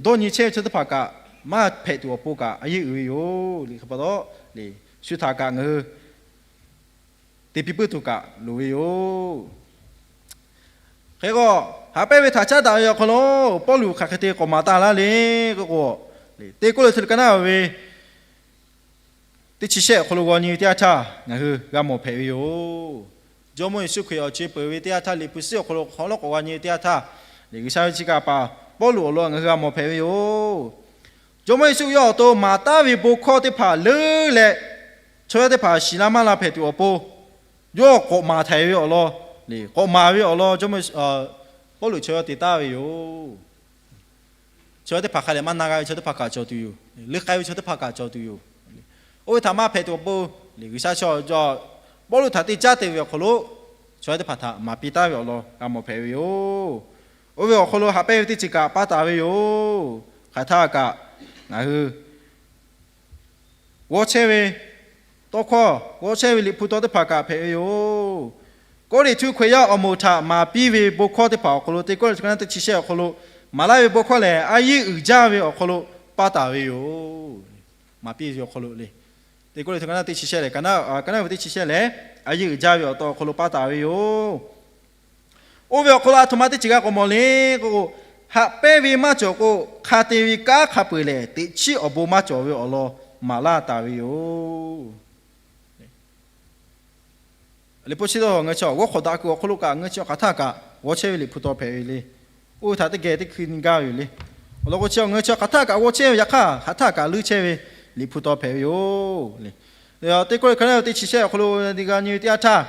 dawˇ nyi chehˇ ve chaw teˇ hpaˍ kaꞈ maˇ hpehꞈ tuˬ awˬ pon kaꞈ a yeˇ uiˍ ve yoˬ. Liꞈ hk'e pa taw, shu htaꞈ kaꞈ ngaˬ hui te piˇ puiˉ tuˬ kaꞈ loˍ ve yoˬ. Hk'e k'o, haꞈ pehnˇ ve htaꞈ caˉ daꞈ ve awˬ hk'aw lo Pawˇluꞈ hk'aˬ hk'e te k'awꞈ maˍ taˍ laˇ le k'oˆ k'o, Teˇ Kawˇrenˍhtuˆ liꞈ ka naˉ ve teˇ chi shehˆ awˬ hk'aw lo g'aw nyi ve teˇ yanˇ htaˇ ngaˬ hui g'a mawˬ hpehꞈ ve yoˬ. Jawˇmawˇ Yeˍsuˆ Hkriꞈ awˬ co e peuˬ ve teˇ yanˇ htaˇ, Liꞈ hpu suhˉ awˬ hk'aw lo hk'awꞈ lawˉ k'awꞈ g'a nyi ve teˇ yanˇ htaˇ, G'uiˬsha ve chi kaꞈ paˍ Pawˇluꞈ awˬ lawn ngaˬ hui g'a mawˬ hpehꞈ ve yoˬ. Jawˇmawˇ Yeˍsuˆ yawˇ awˬ to maˍ taˉ ve bon hkawˇ teˇ hpaˍ leuˉ leh, chaw yaˇ teˇ hpaˍ shiˍ la maˇ la hpehꞈ tuˬ awˬ pon, yawˇ k'awꞈ maˍ htaiˍ ve awˬ lawn, k'awꞈ maˍ ve awˬ lawn Jawˇmawˇ Yeˍsuˆ, Pawˇluꞈ chaw yaˇ te taˍ ve yoˬ. Chaw yaˇ teˇ hpaˍ hk'a leh maˇ na g'a ve chaw teˇ hpaˍ kaꞈ cawˬ tuˬ yoˬ. Leuˆ k'ai ve chaw teˇ hpaˍ kaꞈ cawˬ tuˬ yoˬ. Oˇ ve htaꞈ maˇ hpehꞈ tuˬ awˬ pon, G'uiˬsha chaw yaˇ Pawˇluꞈ htaꞈ te caˉ te ve awˬ hk'aw lo, chaw yaˇ teˇ hpaˍ htaꞈ maˍ piˇ taˉ ve awˬ lawn g'a mawˬ hpehꞈ ve yoˬ. Oˇ ve awˬ hk'aw lo haꞈ pehnˇ ve teˇ ceuˬ kaꞈ paˇ taˍ ve yoˬ. Hk'aˬ htaˇ kaꞈ ngaˬ hui g'awˇ chehˇ ve tawˇ hkawˇ, g'awˇ chehˇ ve Liꞈ hpu taw teˇ hpaˍ kaꞈ hpehꞈ ve yoˬ. Kawˇrenˍhtuˆ Hkriꞈ yaˇ awˬ moˍ htaꞈ maˍ piˇ ve bon hkawˇ teˇ hpaˍ awˬ hk'aw lo, teˇ Kawˇrenˍhtuˆ hk'aˬ naˆ teˇ chi shehˆ awˬ hk'aw lo maˍ laˇ ve bon hkawˇ lehˬ, a yiˇ uiˍ jaˇ ve awˬ hk'aw lo paˇ taˍ ve yoˬ. Maˍ piˇ ve awˬ hk'aw lo le, teˇ Kawˇrenˍhtuˆ hk'aˬ naˆ teˇ chi shehˆ lehˬ, kaˍ naˆ, kaˍ naˆ ve teˇ chi shehˆ lehˬ, a yiˇ uiˍ jaˇ ve awˬ taw awˬ hk'aw lo paˇ taˍ ve yoˬ. Oˇ ve awˬ hk'aw lo a htoꞈ ma teˇ ceuˬ g'a k'awꞈ mawˬ le k'o, haꞈ pehnˇ ve maˇ cawˬ k'o, hk'a te ve kanˉ hk'a peu-eˬ lehˬ, teꞈ chiˉ awˬ bon maˇ cawˬ ve awˬ lawn maˍ laˇ taˍ ve yoˬ. Liꞈ hpu chi taw ngaˬ hui chaw g'awˇ hk'awꞈ daꞈ kuiˬ awˬ hk'aw lo kaꞈ, ngaˬ hui chaw hk'aˬ htaˇ kaꞈ g'awˇ chehˇ ve Liꞈ hpu taw hpehꞈ ve le. Oˇ ve htaꞈ teˇ geh teˇ hkui nyi gaˇ ve yoˬ le. Awˬ lawn k'o chi ngaˬ hui chaw hk'aˬ htaˇ kaꞈ g'awˇ chehˇ ve, yaꞈ hk'aˇ hk'aˬ htaˇ kaꞈ leuˆ chehˇ ve Liꞈ hpu taw hpehꞈ ve yoˬ le. Teˇ Kawˇrenˍhtuˆ hk'aˬ naˆ teˇ chi shehˆ awˬ hk'aw lo g'a nyi ve teˇ yanˇ htaˇ,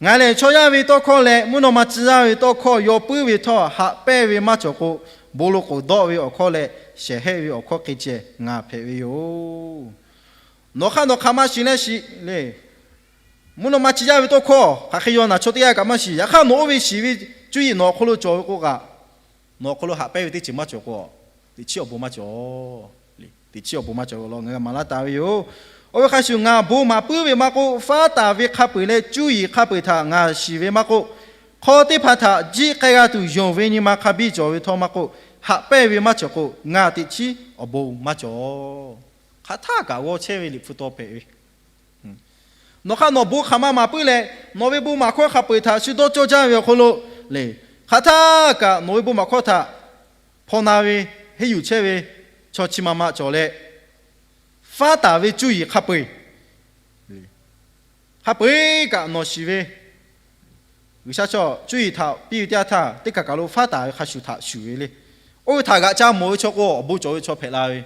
Ngaˬ lehˬ chaw yaˇ ve tawˇ hkawˇ leh mvuhˇ naw ma tcuh yaˇ ve tawˇ hkawˇ yaw puiˉ ve htawˇ, haꞈ pehnˇ ve maˇ cawˬ k'o, bon lo k'oˍ dawˆ ve awˬ hkawˇ leh shehˍ hehˆ ve awˬ hkawˇ hk'e ceh ngaˬ hpehꞈ ve yoˬ. Nawˬ hk'aˇ nawˬ hk'aˬ ma shiˍ leh shiˍ le. Mvuhˇ naw ma tcuh yaˇ ve tawˇ hkawˇ hk'aˬ hk'e yaw naˬ chaw teˇ g'aˇ kaꞈ maˇ shiˍ. Yaꞈ hk'aˇ nawˬ oˇ ve shiˍ ve cuˇ yiˍ nawˬ awˬ hk'aw lo cawˬ ve k'o kaꞈ, nawˬ awˬ hk'aw lo haꞈ pehnˇ ve teˇ ceuˬ maˇ cawˬ k'o, teꞈ chiˉ awˬ bon maˇ cawˬ. Teꞈ chiˉ awˬ bon maˇ cawˬ ve awˬ lawn ngaˬ hui g'a maˍ laˇ taˍ ve yoˬ. Oˇ ve hk'a shuˍ, ngaˬ bon maˍ puiˉ ve maˇ k'oˆ, faˉ taˍ ve hk'a peu-eˬ leh cuˇ yiˍ hk'a peu-eˬ htaꞈ ngaˬ shiˍ ve maˇ k'oˆ, hk'aw teˇ hpaˍ htaꞈ jiˆ k'ai g'a tuˬ yonˍ ve nyi ma hk'a biˇ cawˬ ve htawˇ maˇ k'oˆ, haꞈ pehnˇ ve maˇ cawˬ k'o, ngaˬ teꞈ chiˉ awˬ bon maˇ cawˬ. Hk'aˬ htaˇ kaꞈ g'awˇ chehˇ ve Liꞈ hpu taw hpehꞈ ve Nawˬ hk'aˇ nawˬ bon hk'aˬ ma maˍ puiˉ leh, nawˬ ve bon maˍ hkawˇ hk'a peu-eˬ htaꞈ shu dawˇ cawˇ jaˇ ve awˬ hk'aw lo le, hk'aˬ htaˇ kaꞈ nawˬ ve bon maˍ hkawˇ htaꞈ hpaw na ve, henˇ yuˬ chehˇ ve chaw chi ma ma cawˬ leh, faˉ taˍ ve cuˇ yiˍ hk'a peu-eˬ, hk'a peu-eˬ kaꞈ nawˬ shiˍ ve G'uiˬsha chaw cuˇ yiˍ htaꞈ piˇ ve teˇ yanˇ htaˇ, teˇ kaˬ kaˬ lo faˉ taˍ ve hk'a shuˍ htaꞈ shuˍ ve le. Oˇ ve htaꞈ g'aꞈ ca mawˬ ve chaw k'o, awˬ bon cawˬ ve chaw hpehꞈ la ve.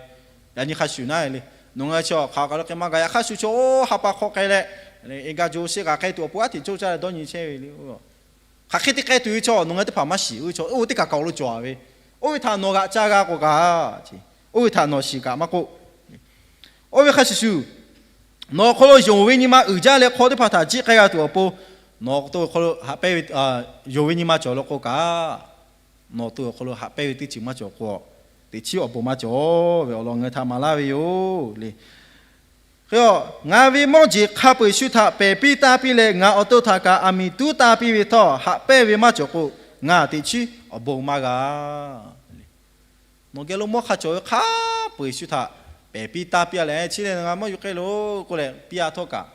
Yaꞈ nyi hk'a shuˍ naˉ le, nawˬ ngaˬ hui chaw hk'aˬ kaˬ lo hk'e maˇ g'a. Yaꞈ hk'a shuˍ chaw oˇ ha pa hk'aw k'ai leh, e ga jo sheˆ g'a k'ai tuˬ awˬ pon aˉ hteꞈ cawˇ caˇ leh dawˇ nyi chehˇ ve le. Hk'aˬ hk'e te k'ai tuˬ ve chaw nawˬ ngaˬ hui teˇ hpaˍ maˇ shiˍ. Oˇ ve chaw oˇ ve teˇ kaˬ kaˬ lo cawˬ ve. Oˇ ve htaꞈ nawˬ g'aꞈ ca g'a k'o kaꞈ, oˇ ve htaꞈ nawˬ shiˍ kaꞈ maˇ k'oˆ, oˇ ve hk'a shuˍ shuˍ, nawˬ awˬ hk'aw lo yonˍ ve nyi ma uiˍ jaˇ leh hk'aw teˇ hpaˍ htaꞈ jiˆ k'ai g'a tuˬ awˬ pon, nawˬ to awˬ hk'aw lo haꞈ pehnˇ ve, yonˍ ve nyi ma cawˬ law k'o kaꞈ, nawˬ to awˬ hk'aw lo haꞈ pehnˇ ve teˇ ceuˬ maˇ cawˬ k'o, teꞈ chiˉ awˬ bon maˇ cawˬ ve awˬ lawn ngaˬ hui htaꞈ maˍ laˇ ve yoˬ le. Hk'e ngaˬ ve mawˇ jeˬ hk'a peu-eˬ shu htaꞈ pehˬ piˇ taˇ piˇ leh, ngaˬ awˬ to htaꞈ kaꞈ aˬ miˍ tuˉ taˇ piˇ ve htawˇ, haꞈ pehnˇ ve maˇ cawˬ k'o, ngaˬ teꞈ chiˉ awˬ bon maˇ g'a. Nawˬ geh lo mawˇ hk'a cawˬ ve hk'a peu-eˬ shu htaꞈ pehˬ piˇ taˇ piˇ-a leh, chi lehˬ ngaˬ mawˇ yuˬ k'ai loˬ k'oˆ leh piˇ-a htawˇ kaꞈ,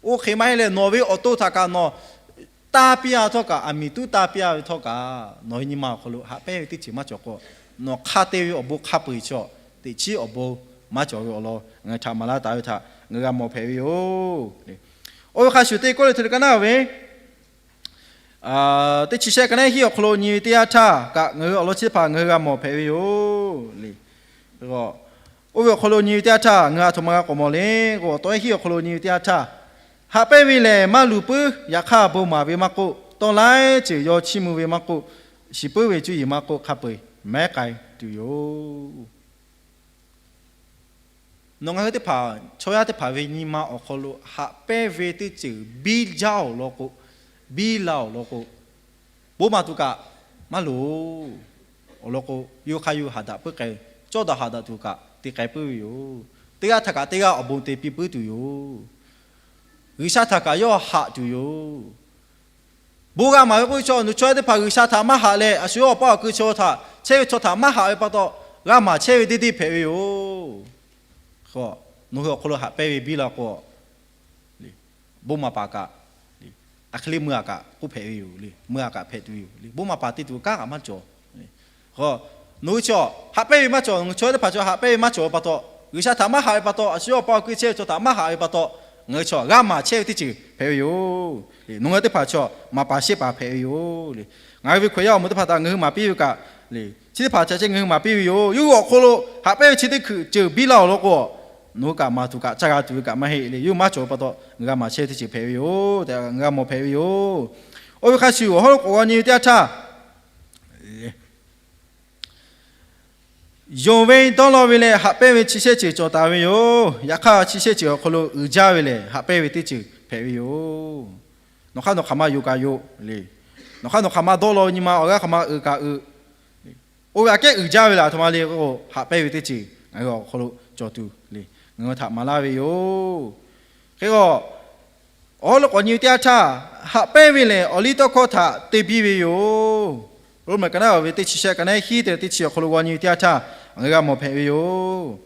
oˇ hk'e maˇ heˆ leh nawˬ ve awˬ to htaꞈ kaꞈ nawˬ taˇ piˇ-a htawˇ kaꞈ, aˬ miˍ tuˉ taˇ piˇ-a ve htawˇ kaꞈ, nawˬ ve nyi ma awˬ hk'aw lo haꞈ pehnˇ ve teˇ ceuˬ maˇ cawˬ k'o, nawˬ hk'a te ve awˬ bon hk'a peu-eˬ chaw teꞈ chiˉ awˬ bon maˇ cawˬ ve awˬ lawn ngaˬ hui htaꞈ maˍ laˇ taˍ ve htaꞈ ngaˬ hui g'a mawˬ hpehꞈ ve yoˬ. Oˇ ve hk'a shuˍ teˇ Kawˇrenˍhtuˆ hk'aˬ naˆ ve teˇ chi shehˆ hk'aˬ naˆ hiˆ awˬ hk'aw lo nyi ve teˇ yanˇ htaˇ kaꞈ, ngaˬ hui awˬ lawn chi teˇ hpaˍ ngaˬ hui g'a mawˬ hpehꞈ ve yoˬ le. Oˇ ve awˬ hk'aw lo nyi ve teˇ yanˇ htaˇ ngaˬ hui a htoꞈ ma g'a k'awꞈ mawˬ le k'o, awˬ taw hiˆ awˬ hk'aw lo nyi ve teˇ yanˇ htaˇ, haꞈ pehnˇ ve lehˬ maˇ luˬ puiˉ. Yaꞈ hk'aˇ bon maˍ ve maˇ k'oˆ, tawˇ laiˉ ceuˬ yaw chiˇ mvuh ve maˇ k'oˆ, shiˍ puiˉ ve cuˇ yiˍ maˇ k'oˆ, hk'a peu-eˬ mehˉ k'ai tuˬ yoˬ. Nawˬ ngaˬ hui teˇ hpaˍ, chaw yaˇ teˇ hpaˍ ve nyi ma awˬ hk'aw lo haꞈ pehnˇ ve teˇ ceuˬ biˇ jaˇ-oˬ lawn k'o, biˇ la-oˬ lawn k'o, bon maˍ tuˬ kaꞈ maˇ loˍ. Awˬ lawn k'o, yawˇ hk'aˇ yawˇ haˍ daꞈ puiˉ k'ai, cawˇ daꞈ haˍ daꞈ tuˬ kaꞈ te k'ai puiˉ ve yoˬ. Teˇ g'aˇ htaꞈ kaꞈ teˇ g'aˇ awˬ bon te piˇ puiˉ tuˬ yoˬ. G'uiˬsha htaꞈ kaꞈ yawˇ haꞈ tuˬ yoˬ. Bon g'a maˍ ve k'oˆ ve chaw, nawˬ chaw yaˇ teˇ hpaˍ G'uiˬsha htaꞈ maˇ haꞈ leh, a shu yawˇ awˬ pa awˬ ku chaw htaꞈ, chehˇ ve chaw htaꞈ maˇ haꞈ ve pa taw, g'a maˍ chehˇ ve deˇ deˇ hpehꞈ ve yoˬ. Nawˬ hui awˬ hk'aw lo haꞈ pehnˇ ve biˇ la k'o, bon maˍ paˍ kaꞈ, a hk'e le meuˇ a kaꞈ k'oˆ hpehꞈ ve yoˬ le. Meuˇ a kaꞈ hpehꞈ tuˬ yoˬ le. Bon maˍ paˍ te tuˬ kanˉ kaꞈ maˇ cawˬ. Nawˬ hui chaw haꞈ pehnˇ ve maˇ cawˬ. Nawˬ hui chaw teˇ hpaˍ chaw haꞈ pehnˇ ve maˇ cawˬ ve pa taw, G'uiˬsha htaꞈ maˇ haꞈ ve pa taw, a shu yawˇ awˬ pa awˬ ku chehˇ ve chaw htaꞈ maˇ haꞈ ve pa taw, ngaˬ hui chaw g'a maˍ chehˇ ve teˇ ceuˬ hpehꞈ ve yoˬ. Nawˬ hui teˇ hpaˍ chaw maˍ paˍ shehˇ paˍ hpehꞈ ve yoˬ le. Ngaˬ hui ve Hkriꞈ yaˇ awˬ moˍ teˇ hpaˍ htaꞈ ngaˬ hui maˍ piˇ ve kaꞈ le, chi teˇ hpaˍ ca chehˇ ngaˬ hui maˍ piˇ ve yoˬ. Yawˇ hui awˬ hk'aw lo haꞈ pehnˇ ve chi teˇ hkui ceuˬ biˇ la-oˬ lawn k'o, nawˬ hui kaꞈ maˍ tuˬ kaꞈ caˇ g'a tuˬ ve kaꞈ maˇ heˆ le. Yawˇ hui maˇ cawˬ ve pa taw ngaˬ hui g'a maˍ chehˇ ve teˇ ceuˬ hpehꞈ ve yoˬ tehꞈ ngaˬ hui g'a mawˬ hpehꞈ ve yoˬ. Oˇ ve hk'a shuˍ awˬ hawˉ lo k'awꞈ g'a nyi ve teˇ yanˇ htaˇ, Yonˍ ve dawˇ law ve leh haꞈ pehnˇ ve chi shehˆ ceuˬ cawˬ taˍ ve yoˬ. Yaꞈ hk'aˇ, chi shehˆ ceuˬ awˬ hk'aw lo uiˍ jaˇ ve lehˬ, haꞈ pehnˇ ve teˇ ceuˬ hpehꞈ ve yoˬ. Nawˬ hk'aˇ nawˬ hk'aˬ ma yoˬ kaꞈ yoˬ le. Nawˬ hk'aˇ nawˬ hk'aˬ ma dawˇ law ve nyi ma awˬ g'aˇ hk'aˬ ma uiˍ kaꞈ uiˍ. Oˇ ve aꞈ kehˉ uiˍ jaˇ ve lehˬ, aˬ htoꞈ ma le k'o, haꞈ pehnˇ ve teˇ ceuˬ ngaˬ hui awˬ hk'aw lo cawˬ tuˬ le, ngaˬ hui htaꞈ maˍ laˇ ve yoˬ. Hk'e k'o, awˬ hawˉ lo k'awꞈ nyi ve teˇ yanˇ htaˇ, haꞈ pehnˇ ve lehˬ awˬ liˇ tawˇ hkawˇ htaꞈ te biˇ ve yoˬ. Roˉmaꞈ ka naˉ ve teˇ chi shehˆ ka naˉ hiˉ te leh teˇ chi awˬ hk'aw lo g'aw nyi ve teˇ yanˇ htaˇ, ngaˬ hui g'a mawˬ hpehꞈ ve yoˬ.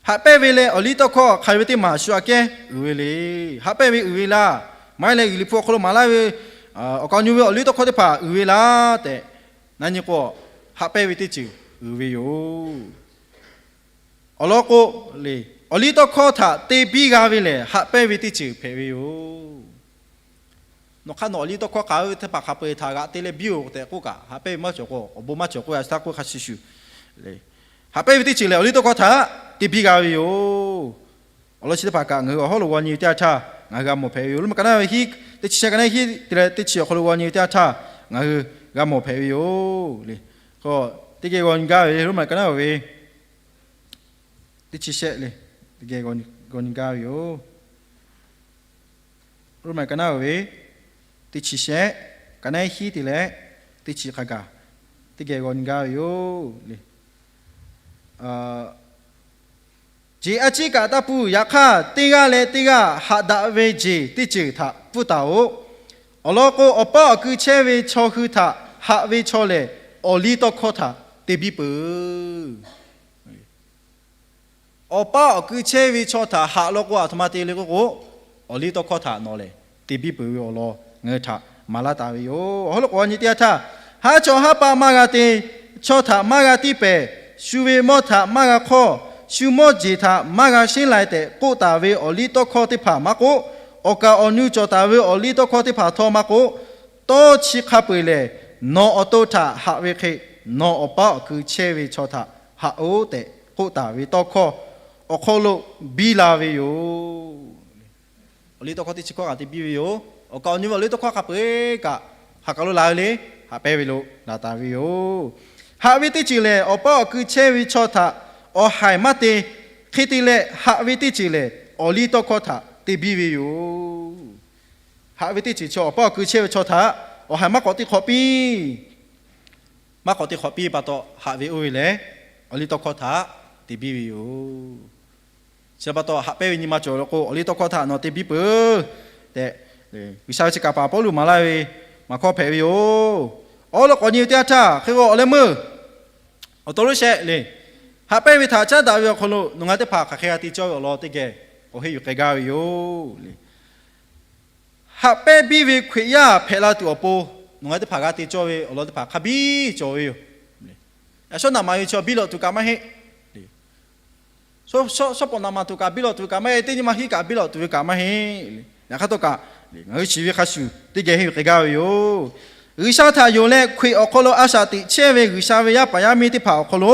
Haꞈ pehnˇ ve leh awˬ liˇ tawˇ hkawˇ hk'aˬ hk'e ve teˇ maˬ shu aꞈ kehˉ uiˍ ve le. Haꞈ pehnˇ ve uiˍ ve laˇ. Maˇ heˆ leh, G'uiˬ liꞈ hpu awˬ hk'aw lo maˍ laˇ ve awˬ kaˍ awˬ nyu ve awˬ liˇ tawˇ hkawˇ teˇ hpaˍ uiˍ ve laˇ tehꞈ na nyi k'o, haꞈ pehnˇ ve teˇ ceuˬ uiˍ ve yoˬ. Awˬ lawn k'o, awˬ liˇ tawˇ hkawˇ htaꞈ te biˇ g'a ve lehˬ, haꞈ pehnˇ ve teˇ ceuˬ hpehꞈ ve yoˬ. Nawˬ hk'aˇ nawˬ awˬ liˇ tawˇ hkawˇ k'aˍ ve teˇ hpaˍ hk'a peu-eˬ htaꞈ g'aꞈ te leh biˇ-oˬ tehꞈ k'oˆ kaꞈ, haꞈ pehnˇ ve maˇ cawˬ k'o, awˬ bon maˇ cawˬ k'oˆ, a shu htaˇ k'oˆ hk'a shuˍ shuˍ le. Haꞈ pehnˇ ve teˇ ceuˬ lehˬ, awˬ liˇ tawˇ hkawˇ htaꞈ te biˇ g'a ve yoˬ. Awˬ lawn chi teˇ hpaˍ kaꞈ ngaˬ hui awˬ hawˉ lo g'aw nyi ve teˇ yanˇ htaˇ ngaˬ hui g'a mawˬ hpehꞈ ve yoˬ. Roˉmaꞈ ka naˉ ve hiˉ teˇ chi shehˆ ka naˉ hiˉ te leh teˇ chi awˬ hk'aw lo g'aw nyi ve teˇ yanˇ htaˇ ngaˬ hui g'a mawˬ hpehꞈ ve yoˬ le. K'o, teˇ geh g'aw nyi gaˇ ve Roˉmaꞈ ka naˉ ve teˇ chi shehˆ le, teˇ geh g'aw nyi gaˇ ve yoˬ. Roˉmaꞈ ka naˉ ve teˇ chi shehˆ ka naˉ hiˉ te leh teˇ chi hk'a gaˬ teˇ geh g'aw nyi gaˇ ve yoˬ le. Jeˬ a ciˉ kaꞈ taˇ pun. Yaꞈ hk'aˇ, teˇ g'aˇ leh teˇ g'aˇ haꞈ daꞈ ve jeˬ teˇ ceuˬ htaꞈ pfuhˇ taˍ-oꞈ. Awˬ lawn k'o, awˬ paˉ awˬ kui chehˇ ve chaw hui htaꞈ haꞈ ve chaw lehˬ, awˬ liˇ tawˇ hkawˇ htaꞈ te biˇ peuˬ. Awˬ paˉ awˬ kui chehˇ ve chaw htaꞈ haꞈ law k'o, aˬ htoꞈ ma te le k'oˆ k'o, awˬ liˇ tawˇ hkawˇ htaꞈ nawˬ lehˬ te biˇ peuˬ ve awˬ lawn ngaˬ hui htaꞈ maˍ laˇ taˍ ve yoˬ. Awˬ hawˉ lo k'awꞈ nyi teˇ yanˇ htaˇ, haˉ chaw haˉ paˆ maˇ g'a te, chaw htaꞈ maˇ g'a tiˇ pehˍ, shu ve mawˇ htaꞈ maˇ g'a hk'awˇ, shu mawˇ jeˬ htaꞈ maˇ g'a sheˉ lai tehꞈ k'oˆ taˍ ve awˬ liˇ tawˇ hkawˇ teˇ hpaˍ maˇ k'oˆ, awˬ kaˍ awˬ nu cawˬ taˍ ve awˬ liˇ tawˇ hkawˇ teˇ hpaˍ htawˇ maˇ k'oˆ, tawˇ chi hk'a peu-eˬ lehˬ, nawˬ awˬ to htaꞈ haꞈ ve hk'e, nawˬ awˬ paˉ awˬ kui chehˇ ve chaw htaꞈ haꞈ-oꞈ tehꞈ k'oˆ taˍ ve tawˇ hkawˇ awˬ hk'aw lo biˇ la ve yoˬ. Awˬ liˇ tawˇ hkawˇ teˇ chi hkawˇ kaꞈ te biˇ ve yoˬ. Awˬ kaˍ awˬ nu ve awˬ liˇ tawˇ hkawˇ hk'a peu-eˬ kaꞈ, hk'aˬ kaˬ lo la ve le, haꞈ pehnˇ ve lo laˬ taˍ ve yoˬ. Haꞈ ve teˇ ceuˬ lehˬ, awˬ paˉ awˬ kui chehˇ ve chaw htaꞈ awˬ haiˬ maˇ te. Hk'e te leh, haꞈ ve teˇ ceuˬ lehˬ, awˬ liˇ tawˇ hkawˇ htaꞈ te biˇ ve yoˬ. Haꞈ ve teˇ ceuˬ chi awˬ paˉ awˬ kui chehˇ ve chaw htaꞈ awˬ haiˬ maˇ k'awꞈ te hk'awꞈ piˇ. Maˇ k'awꞈ te hk'awꞈ piˇ pa taw, haꞈ ve oˇ ve lehˬ, awˬ liˇ tawˇ hkawˇ htaꞈ te biˇ ve yoˬ. Chi pa taw, haꞈ pehnˇ ve nyi ma cawˬ law k'o, awˬ liˇ tawˇ hkawˇ htaꞈ nawˬ te biˇ peuˬ tehꞈ, G'uiˬsha ve chi kaˍ paˍ Pawˇluꞈ maˍ laˇ ve maˍ hkawˇ hpehꞈ ve yoˬ. Awˬ lawn k'awꞈ nyi ve teˇ yanˇ htaˇ, hk'e k'o awˬ leh meuˇ awˬ to lonˉ shehˆ le, haꞈ pehnˇ ve htaꞈ caˉ daꞈ ve awˬ hk'aw lo nawˬ ngaˬ teˇ hpaˍ hk'aˬ hk'e g'a te cawˇ ve awˬ lawn teˇ geh awˬ heˆ yuˬ k'ai gaˇ ve yoˬ le. Haꞈ pehnˇ biˇ ve Hkriꞈ yaˇ hpehꞈ la tuˬ awˬ pon, nawˬ ngaˬ teˇ hpaˍ g'a te cawˇ ve awˬ lawn teˇ hpaˍ hk'a biˇ cawˬ ve yoˬ. Yaꞈ shawˉ naꞈ maˍ ve chaw biˇ lawꞈ tuˬ kaꞈ maˇ heˆ. Shawˉ pawˍ naꞈ maˍ tuˬ kaꞈ biˇ lawꞈ tuˬ ve kaꞈ maˇ heˆ. Teˇ nyi ma hiˉ kaꞈ biˇ lawꞈ tuˬ ve kaꞈ maˇ heˆ. Yaꞈ hk'aˇ htawˇ kaꞈ, ngaˬ hui shiˍ ve hk'a shuˍ teˇ geh henˇ yuˬ k'ai gaˇ ve yoˬ. G'uiˬsha htaꞈ yonˍ leh Hkriꞈ awˬ hk'aw lo a shaꞈ teꞈ chehˇ ve G'uiˬsha ve yaˇ paˍ yaˇ miˇ teˇ hpaˍ awˬ hk'aw lo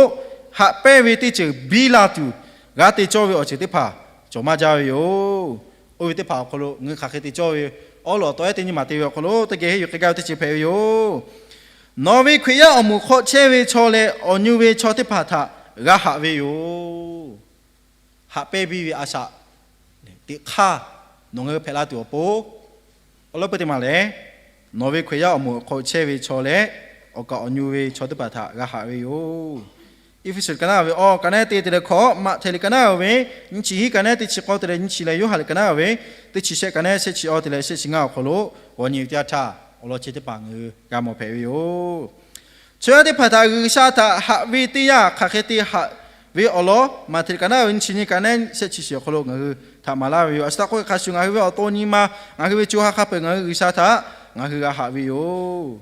haꞈ pehnˇ ve teˇ ceuˬ biˇ la tuˬ, g'a te cawˇ ve awˬ ceuˬ teˇ hpaˍ cawˬ maˇ jaˇ ve yoˬ. Oˇ ve teˇ hpaˍ awˬ hk'aw lo ngaˬ hui hk'aˬ hk'e te cawˇ ve, awˉ lawꞈ tawˆ ehˉ teˇ nyi maˍ te ve awˬ hk'aw lo teˇ geh henˇ yuˬ k'ai gaˇ ve teˇ ceuˬ hpehꞈ ve yoˬ. Nawˬ ve Hkriꞈ yaˇ awˬ moˍ hk'aw chehˇ ve chaw leh awˬ nyi ve chaw teˇ hpaˍ htaꞈ g'a haꞈ ve yoˬ. Haꞈ pehnˇ biˇ ve a shaꞈ teꞈ hk'aˇ nawˬ ngaˬ hui hpehꞈ la tuˬ awˬ pon, awˬ lawn peu teˇ maˬ lehˬ, nawˬ ve Hkriꞈ yaˇ awˬ moˍ hk'aw chehˇ ve chaw leh awˬ kaˍ awˬ nyi ve chaw teˇ hpaˍ htaꞈ g'a haꞈ ve yoˬ. Eˇfeˇsuꞈ ka naˉ ve awˬ ka naˉ te te leh hkawꞈ, Maꞈhtehˍ liꞈ ka naˉ ve nyiˇ chi hiˉ ka naˉ teˇ chi k'awˇ te leh nyiˇ chi leh Yoˇhanˬ liꞈ ka naˉ ve teˇ chi shehˆ ka naˉ shehˆ chi awˇ te leh shehˆ chi ngaˇ awˬ hk'aw lo g'aw nyi ve teˇ yanˇ htaˇ, awˬ lawn chi teˇ hpaˍ ngaˬ hui g'a mawˬ hpehꞈ ve yoˬ. Chaw yaˇ teˇ hpaˍ htaꞈ G'uiˬsha htaꞈ haꞈ ve teˇ yanˇ hk'aˬ hk'e te haꞈ ve awˬ lawn Maꞈhtehˍ liꞈ ka naˉ ve nyiˇ chi nyiˇ ka naˉ shehˆ chi shiˍ awˬ hk'aw lo ngaˬ hui htaꞈ maˍ laˇ ve yoˬ. A shu htaˇ k'oˆ ve hk'a shuˍ, ngaˬ hui ve awˬ to nyi ma, ngaˬ hui ve co ha hk'a peu-eˬ ngaˬ hui G'uiˬsha htaꞈ ngaˬ hui g'a haꞈ ve yoˬ.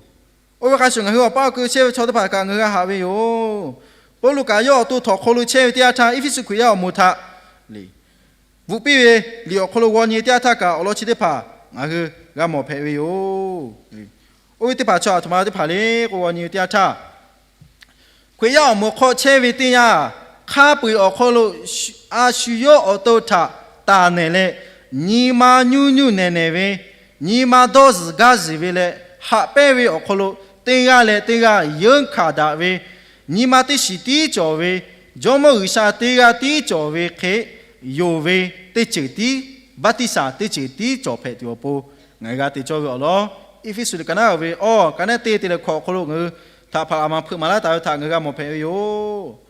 Oˇ ve hk'a shuˍ, ngaˬ hui awˬ paˉ awˬ kui chehˇ ve chaw teˇ hpaˍ kaꞈ ngaˬ hui g'a haꞈ ve yoˬ. Pawˇluꞈ kaꞈ yawˇ awˬ to htawnˍ hk'aw lo chehˇ ve teˇ yanˇ htaˇ, Eˇfeˇsuꞈ Hkriꞈ yaˇ awˬ moˍ htaꞈ le, bvuhꞈ piˇ ve liꞈ awˬ hk'aw lo g'aw nyi teˇ yanˇ htaˇ kaꞈ, awˬ lawn chi teˇ hpaˍ ngaˬ hui g'a mawˬ hpehꞈ ve yoˬ. Oˇ ve teˇ hpaˍ chaw aˬ htoꞈ ma teˇ hpaˍ le k'o, g'aw nyi ve teˇ yanˇ htaˇ, Hkriꞈ yaˇ awˬ moˍ hk'aw chehˇ ve teˇ yanˇ, hk'a peu-eˬ awˬ hk'aw lo a shu yawˇ awˬ to htaꞈ taˍ nehˬ leh, nyi ma nyuˇ nyuˇ nehˬ nehˬ ve, nyi ma dawˇ zuhˬ gaˇ zuhˬ ve leh, haꞈ pehnˇ ve awˬ hk'aw lo teˇ g'aˇ leh teˇ g'aˇ yeunˇ hkanˍ daꞈ ve, nyi ma teˇ shiˍ tiˉ cawˬ ve, Jawˇmawˇ G'uiˬsha teˇ g'aˇ tiˉ cawˬ ve hk'e, yonˍ ve teˇ ceuˬ tiˉ, baˆtiˆsaˬ teˇ ceuˬ tiˉ cawˬ hpehꞈ tuˬ awˬ pon ngaˬ hui g'a te cawˇ ve awˬ lawn. Eˇfeˇsuꞈ liꞈ ka naˉ ve awˬ ka naˉ te te leh hkawꞈ awˬ hk'aw lo ngaˬ hui htaꞈ hpaˍ a ma hpeuꞈ maˍ laˇ taˍ ve htaꞈ ngaˬ hui g'a mawˬ hpehꞈ ve yoˬ.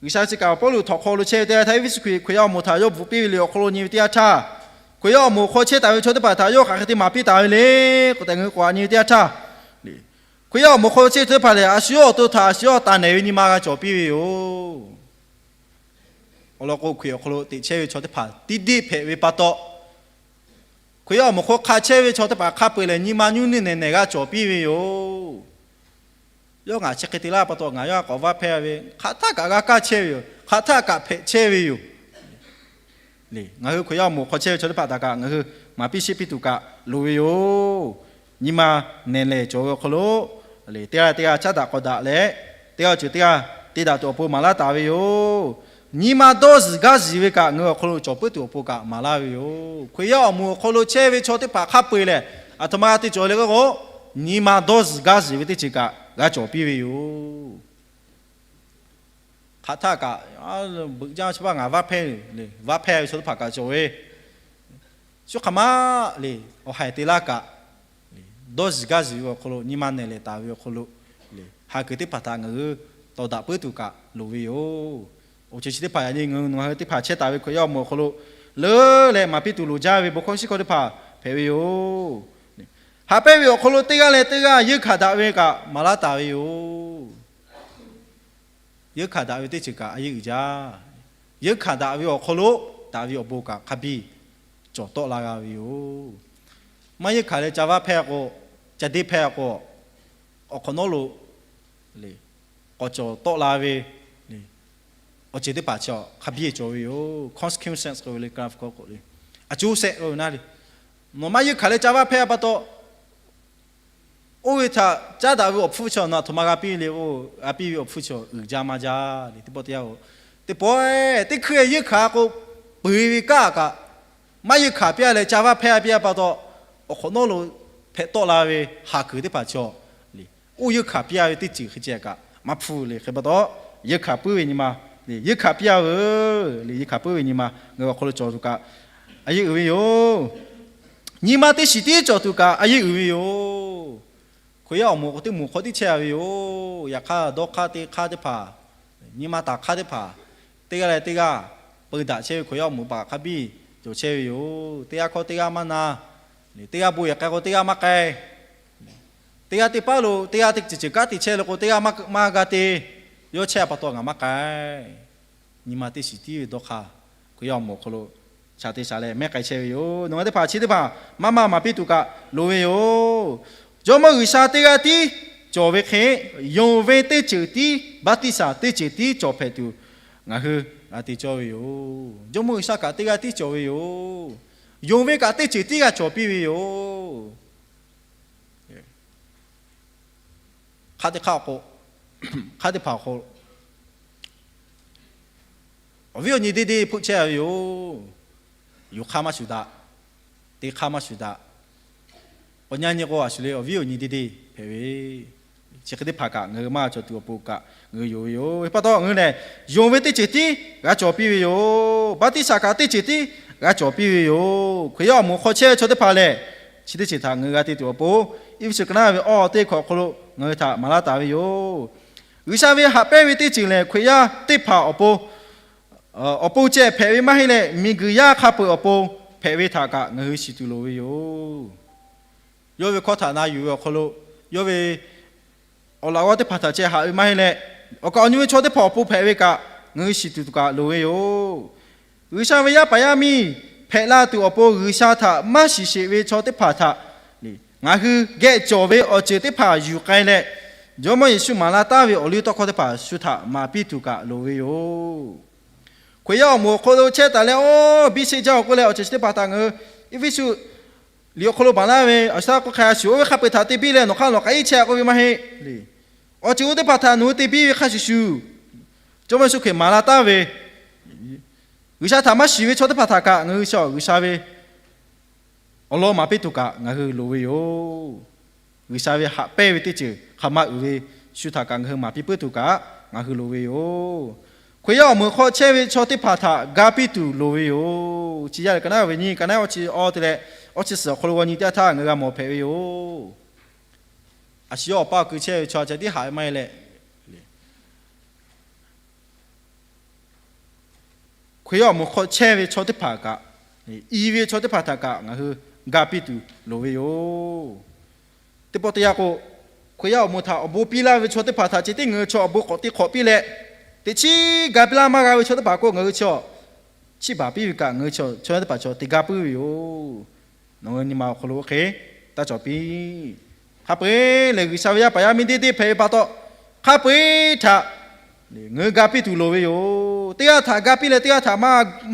G'uiˬsha chi kaꞈ Pawˇluꞈ htawnˍ hk'aw lo chehˇ ve teˇ g'aˇ htaˇ, Eˇfeˇsuꞈ hkui Hkriꞈ yaˇ awˬ moˍ htaꞈ yawˇ bvuhꞈ piˇ ve liꞈ awˬ hk'aw lo nyi ve teˇ yanˇ htaˇ, Hkriꞈ yaˇ awˬ moˍ hk'aw chehˇ taˍ ve chaw teˇ hpaˍ htaꞈ yawˇ hk'aˬ hk'e te maˍ piˇ taˍ ve le k'oˆ tehꞈ ngaˬ hui k'awꞈ nyi ve teˇ yanˇ htaˇ, Hkriꞈ yaˇ awˬ moˍ hk'aw chehˇ ve chaw teˇ hpaˍ lehˬ, a shu yawˇ awˬ to htaꞈ a shu yawˇ taˍ nehˬ ve nyi ma g'a cawˬ piˇ ve yoˬ. Awˬ lawn k'o, Hkriꞈ awˬ hk'aw lo teꞈ chehˇ ve chaw teˇ hpaˍ tiˇ deˇ hpehꞈ ve pa taw, Hkriꞈ yaˇ awˬ moˍ hk'aw hk'a chehˇ ve chaw teˇ hpaˍ hk'a peu-eˬ lehˬ, nyi ma nyuˇ neˇ nehˬ nehˬ g'a cawˬ piˇ ve yoˬ. Yawˇ ngaˬ chi hk'e te laˇ pa taw, ngaˬ yawˇ k'awꞈ vaˇ hpehˇ ve, hk'aˬ htaˆ kaꞈ g'a kaˇ chehˇ ve yoˬ. Hk'aˬ htaˆ kaꞈ hpehꞈ chehˇ ve yoˬ. Ngaˬ hui Hkriꞈ yaˇ awˬ moˍ hk'aw chehˇ ve chaw teˇ hpaˍ htaꞈ kaꞈ ngaˬ hui maˍ piˇ sheˆ piˇ tuˬ kaꞈ loˍ ve yoˬ. Nyi ma nehˬ lehˬ cawˬ ve awˬ hk'aw lo, teˇ g'aˇ teˇ g'aˇ caˉ daꞈ k'awꞈ daꞈ leh, teˇ g'aˇ ceuˬ teˇ g'aˇ te daꞈ tuˬ awˬ pon maˍ laˇ taˍ ve yoˬ. Nyi ma dawˇ zuhˬ gaˇ zuhˬ ve kaꞈ ngaˬ hui awˬ hk'aw lo cawˬ puiˉ tuˬ awˬ pon kaꞈ maˍ laˇ ve yoˬ. Hkriꞈ yaˇ awˬ moˍ awˬ hk'aw lo chehˇ ve chaw teˇ hpaˍ hk'a peu-eˬ lehˬ, aˬ htoꞈ ma g'a te cawˬ le k'o, nyi ma dawˇ zuhˬ gaˇ zuhˬ ve teˇ ceuˬ kaꞈ g'a cawˬ piˇ ve yoˬ. Hk'aˬ htaˆ kaꞈ, beuꞈ jaˇ chi pa ngaˬ vaˇ hpehˇ, vaˇ hpehˇ ve chaw teˇ hpaˍ kaꞈ cawˬ ve, shu hk'aˬ ma le, awˬ haiˬ te laˇ kaꞈ, dawˇ zuhˬ gaˇ zuhˬ ve awˬ hk'aw lo, nyi ma nehˬ lehˬ taˍ ve awˬ hk'aw lo, haˍ kuiˬ teˇ hpaˍ htaꞈ ngaˬ hui tawˍ daꞈ puiˉ tuˬ kaꞈ loˍ ve yoˬ. Awˬ ceuˬ chi teˇ hpaˍ yaꞈ nyi ngaˬ hui teˇ hpaˍ chehˇ taˍ ve Hkriꞈ yaˇ awˬ moˍ awˬ hk'aw lo leuˉ leh maˍ piˇ tuˬ loˍ jaˇ ve bon hkawˇ shiˉ hkawˇ teˇ hpaˍ hpehꞈ ve yoˬ. Haꞈ pehnˇ ve awˬ hk'aw lo teˇ g'aˇ leh teˇ g'aˇ yeunˇ hkanˍ daꞈ ve kaꞈ maˍ laˇ taˍ ve yoˬ. Yeunˇ hkanˍ daꞈ ve teˇ ceuˬ kaꞈ a yeˇ uiˍ jaˇ. Yeunˇ hkanˍ daꞈ ve awˬ hk'aw lo daꞈ ve awˬ bon kaꞈ hk'a biˇ cawˬ tawˆ la g'a ve yoˬ. Maˇ yeunˇ hkanˍ leh ca vaˇ hpehˇ k'o, ca deˇ hpehˇ k'o, awˬ hk'awꞈ nawˉ lo k'awꞈ cawˬ tawˆ la ve awˬ ceuˬ teˇ hpaˍ chi hk'a biˇ cawˬ ve yoˬ. Consequences k'oˆ ve le, a co sehˆ k'oˆ ve naˉ le. Nawˬ maˇ yeunˇ hkanˍ leh ca vaˇ hpehˇ pa taw, oˇ ve htaꞈ caˉ daꞈ ve awˬ hpfuhˇ chi nawˬ aˬ htoꞈ ma g'a piˇ le k'o, g'a piˇ ve awˬ hpfuhˇ chi uiˍ jaˇ maˇ jaˇ le. Teˇ pawˆ teˇ yanˇ, teˇ hkui yeunˇ hkanˍ k'o, peuˬ ve kaˆ kaꞈ, maˇ yeunˇ hkanˍ piˇ-a leh ca vaˇ hpehˇ piˇ-a pa taw, awˬ hk'awꞈ nawˉ lo hpehꞈ tawˆ la ve haˍ kuiˬ teˇ hpaˍ chi le, oˇ yeunˇ hkanˍ piˇ-a ve teˇ ceuˬ hk'e ceh kaꞈ maˇ hpfuhˇ le. Hk'e pa taw, yeunˇ hkanˍ puiˉ ve nyi ma, yeunˇ hkanˍ piˇ-a ve le, yeunˇ hkanˍ puiˉ ve nyi ma ngaˬ hui awˬ hk'aw lo cawˬ tuˬ kaꞈ a yeˇ uiˍ ve yoˬ. Nyi ma teˇ shiˍ tiˉ cawˬ tuˬ kaꞈ a yeˇ uiˍ ve yoˬ. Hkriꞈ yaˇ awˬ moˍ k'o teˇ moˍ hk'aw tiˉ chehˇ-a ve yoˬ. Yaꞈ hk'aˇ dawˇ hk'aˇ teˇ hk'aˇ teˇ hpaˍ, nyi ma taˍ hk'aˇ teˇ hpaˍ, teˇ g'aˇ leh teˇ g'aˇ peu daꞈ chehˇ ve Hkriꞈ yaˇ awˬ moˍ hpaˍ hk'a biˇ cawˬ chehˇ ve yoˬ. Teˇ g'aˇ hkawˇ teˇ g'aˇ maˇ na, teˇ g'aˇ bon yehˬ k'ai k'o teˇ g'aˇ maˇ k'ai, teˇ g'aˇ teˇ paˉ lo teˇ g'aˇ teˇ ceuˬ ceuˬ kanˉ te chehˇ le k'o teˇ g'aˇ maˇ g'a te, yawˇ chehˇ-a pa taw ngaˬ maˇ k'ai. Nyi ma teˇ shiˍ tiˉ ve dawˇ hk'aˇ, Hkriꞈ yaˇ awˬ moˍ awˬ hk'aw lo shaˍ te shaˍ leh mehˉ k'ai chehˇ ve yoˬ. Nawˬ ngaˬ teˇ hpaˍ chi teˇ hpaˍ maˇ maˇ maˍ piˇ tuˬ kaꞈ loˍ ve yoˬ. Jawˇmawˇ G'uiˬsha teˇ g'aˇ tiˉ cawˬ ve hk'e, yonˍ ve teˇ ceuˬ tiˉ, baˆtiˆsaˬ teˇ ceuˬ tiˉ cawˬ hpehꞈ tuˬ ngaˬ hui g'a te cawˇ ve yoˬ. Jawˇmawˇ G'uiˬsha kaꞈ teˇ g'aˇ tiˉ cawˬ ve yoˬ. Yonˍ ve kaꞈ teˇ ceuˬ tiˉ g'a cawˬ piˇ ve yoˬ. Hk'aˬ teˇ hk'aˇ k'o, hk'aˬ teˇ hpaˍ k'o, awˬ viˉ awˬ nyi deˇ deˇ hpeuˆ chehˇ-a ve yoˬ. Yuˬ hk'aˇ maˇ shuˍ daꞈ, te hk'aˇ maˇ shuˍ daꞈ. Awˬ nyi nyi k'o a shuˍ le, awˬ viˉ awˬ nyi deˇ deˇ hpehꞈ ve, chi hk'e teˇ hpaˍ kaꞈ ngaˬ hui maˇ cawˬ tuˬ awˬ pon kaꞈ ngaˬ hui yonˍ ve yoˬ. Hk'e pa taw ngaˬ hui lehˬ, yonˍ ve teˇ ceuˬ tiˉ g'a cawˬ piˇ ve yoˬ. Baˆtiˆsaˬ kaꞈ teˇ ceuˬ tiˉ g'a cawˬ piˇ ve yoˬ. Hkriꞈ yaˇ awˬ moˍ hk'aw chehˇ ve chaw teˇ hpaˍ lehˬ, chi teˇ ceuˬ htaꞈ ngaˬ hui g'a te tuˬ awˬ pon, Eˇfeˇsuꞈ ka naˉ ve awˬ teˇ hkawꞈ awˬ hk'aw lo ngaˬ hui htaꞈ maˍ laˇ taˍ ve yoˬ. G'uiˬsha ve haꞈ pehnˇ ve teˇ ceuˬ lehˬ, Hkriꞈ yaˇ teˇ hpaˍ awˬ pon, awˬ pon ceh hpehꞈ ve maˇ heˆ leh, miˬguiˬ yaˇ hk'a peu-eˬ awˬ pon hpehꞈ ve htaꞈ kaꞈ ngaˬ hui shiˍ tuˬ loˍ ve yoˬ. Yawˇ ve hkawˇ htaꞈ na yuˬ ve awˬ hk'aw lo, yawˇ ve awˬ laꞈ g'awˇ teˇ hpaˍ htaꞈ ceh haꞈ ve maˇ heˆ leh, awˬ kaˍ awˬ nu ve chaw teˇ hpaˍ awˬ pon hpehꞈ ve kaꞈ ngaˬ hui shiˍ tuˬ tuˬ kaꞈ loˍ ve yoˬ. G'uiˬsha ve yaˇ paˍ yaˇ miˇ hpehꞈ la tuˬ awˬ pon G'uiˬsha htaꞈ maˇ shiˍ sheˍ ve chaw teˇ hpaˍ htaꞈ ngaˬ hui geh cawˬ ve awˬ ceuˬ teˇ hpaˍ yuˬ k'ai leh, Jawˇmawˇ Yeˍsuˆ maˍ laˇ taˍ ve awˬ liˇ tawˇ hkawˇ teˇ hpaˍ shu htaꞈ maˍ piˇ tuˬ kaꞈ loˍ ve yoˬ. Hkriꞈ yaˇ awˬ moˍ awˬ hk'aw lo chehˇ taˍ leh, oˇ biˇ sheˆ jaˇ-oˬ k'oˆ leh, awˬ ceuˬ chi teˇ hpaˍ htaꞈ ngaˬ hui Eˇfeˇsuꞈ liꞈ awˬ hk'aw lo maˍ laˇ ve, awˬ shu k'oˆ hk'a shuˍ, oˇ ve hk'a peu-eˬ htaꞈ te biˇ leh nawˬ hk'aˇ nawˬ k'ai iˉ chehˇ k'oˆ ve maˇ heˆ le. Awˬ ceuˬ oˇ teˇ hpaˍ htaꞈ nawˬ hui te biˇ ve hk'a shuˍ shuˍ, Jawˇmawˇ Yeˍsuˆ Hkriꞈ maˍ laˇ taˍ ve, G'uiˬsha htaꞈ maˇ shiˍ ve chaw teˇ hpaˍ htaꞈ kaꞈ ngaˬ hui shu G'uiˬsha ve awˬ lawn maˍ piˇ tuˬ kaꞈ ngaˬ hui loˍ ve yoˬ. G'uiˬsha ve haꞈ pehnˇ ve teˇ ceuˬ hk'aˬ ma uiˍ ve shu htaꞈ kaꞈ ngaˬ hui maˍ piˇ puiˉ tuˬ kaꞈ ngaˬ hui loˍ ve yoˬ. Hkriꞈ yaˇ awˬ moˍ hk'aw chehˇ ve chaw teˇ hpaˍ htaꞈ ga piˇ tuˬ loˍ ve yoˬ. Chi yaˇ lehˬ, ka naˉ ve nyi, ka naˉ awˇ chi awˇ te leh awˇ chi suhˍ awˬ hk'aw lo g'aw nyi teˇ yanˇ htaˇ ngaˬ hui g'a mawˬ hpehꞈ ve yoˬ. A shu yawˇ awˬ pa awˬ kui chehˇ ve chaw ceh tiˉ haꞈ ve maˇ heˆ leh, Hkriꞈ yaˇ awˬ moˍ hk'aw chehˇ ve chaw teˇ hpaˍ kaꞈ, i ve chaw teˇ hpaˍ htaꞈ kaꞈ ngaˬ hui ga piˇ tuˬ loˍ ve yoˬ. Teˇ pawˆ teˇ yanˇ k'o, Hkriꞈ yaˇ awˬ moˍ htaꞈ awˬ bon piˇ laˇ ve chaw teˇ hpaˍ htaꞈ ceh tiˉ ngaˬ hui chaw awˬ bon k'awꞈ te hk'awꞈ piˇ leh, teꞈ chiˉ ga piˇ laˇ maˇ g'a ve chaw teˇ hpaˍ k'o, ngaˬ hui chaw chiˇ baˬ piˇ ve kaꞈ ngaˬ hui chaw teˇ hpaˍ chaw te ga puiˉ ve yoˬ. Nawˬ hui nyi ma awˬ hk'aw lo oˇ hk'e taˇ cawˬ piˇ. Hk'a peu-eˬ lehˬ, G'uiˬsha ve yaˇ paˍ yaˇ miˇ deˇ deˇ hpehꞈ ve pa taw, hk'a peu-eˬ htaꞈ ngaˬ hui ga piˇ tuˬ loˍ ve yoˬ. Teˇ g'aˇ htaꞈ ga piˇ leh teˇ g'aˇ htaꞈ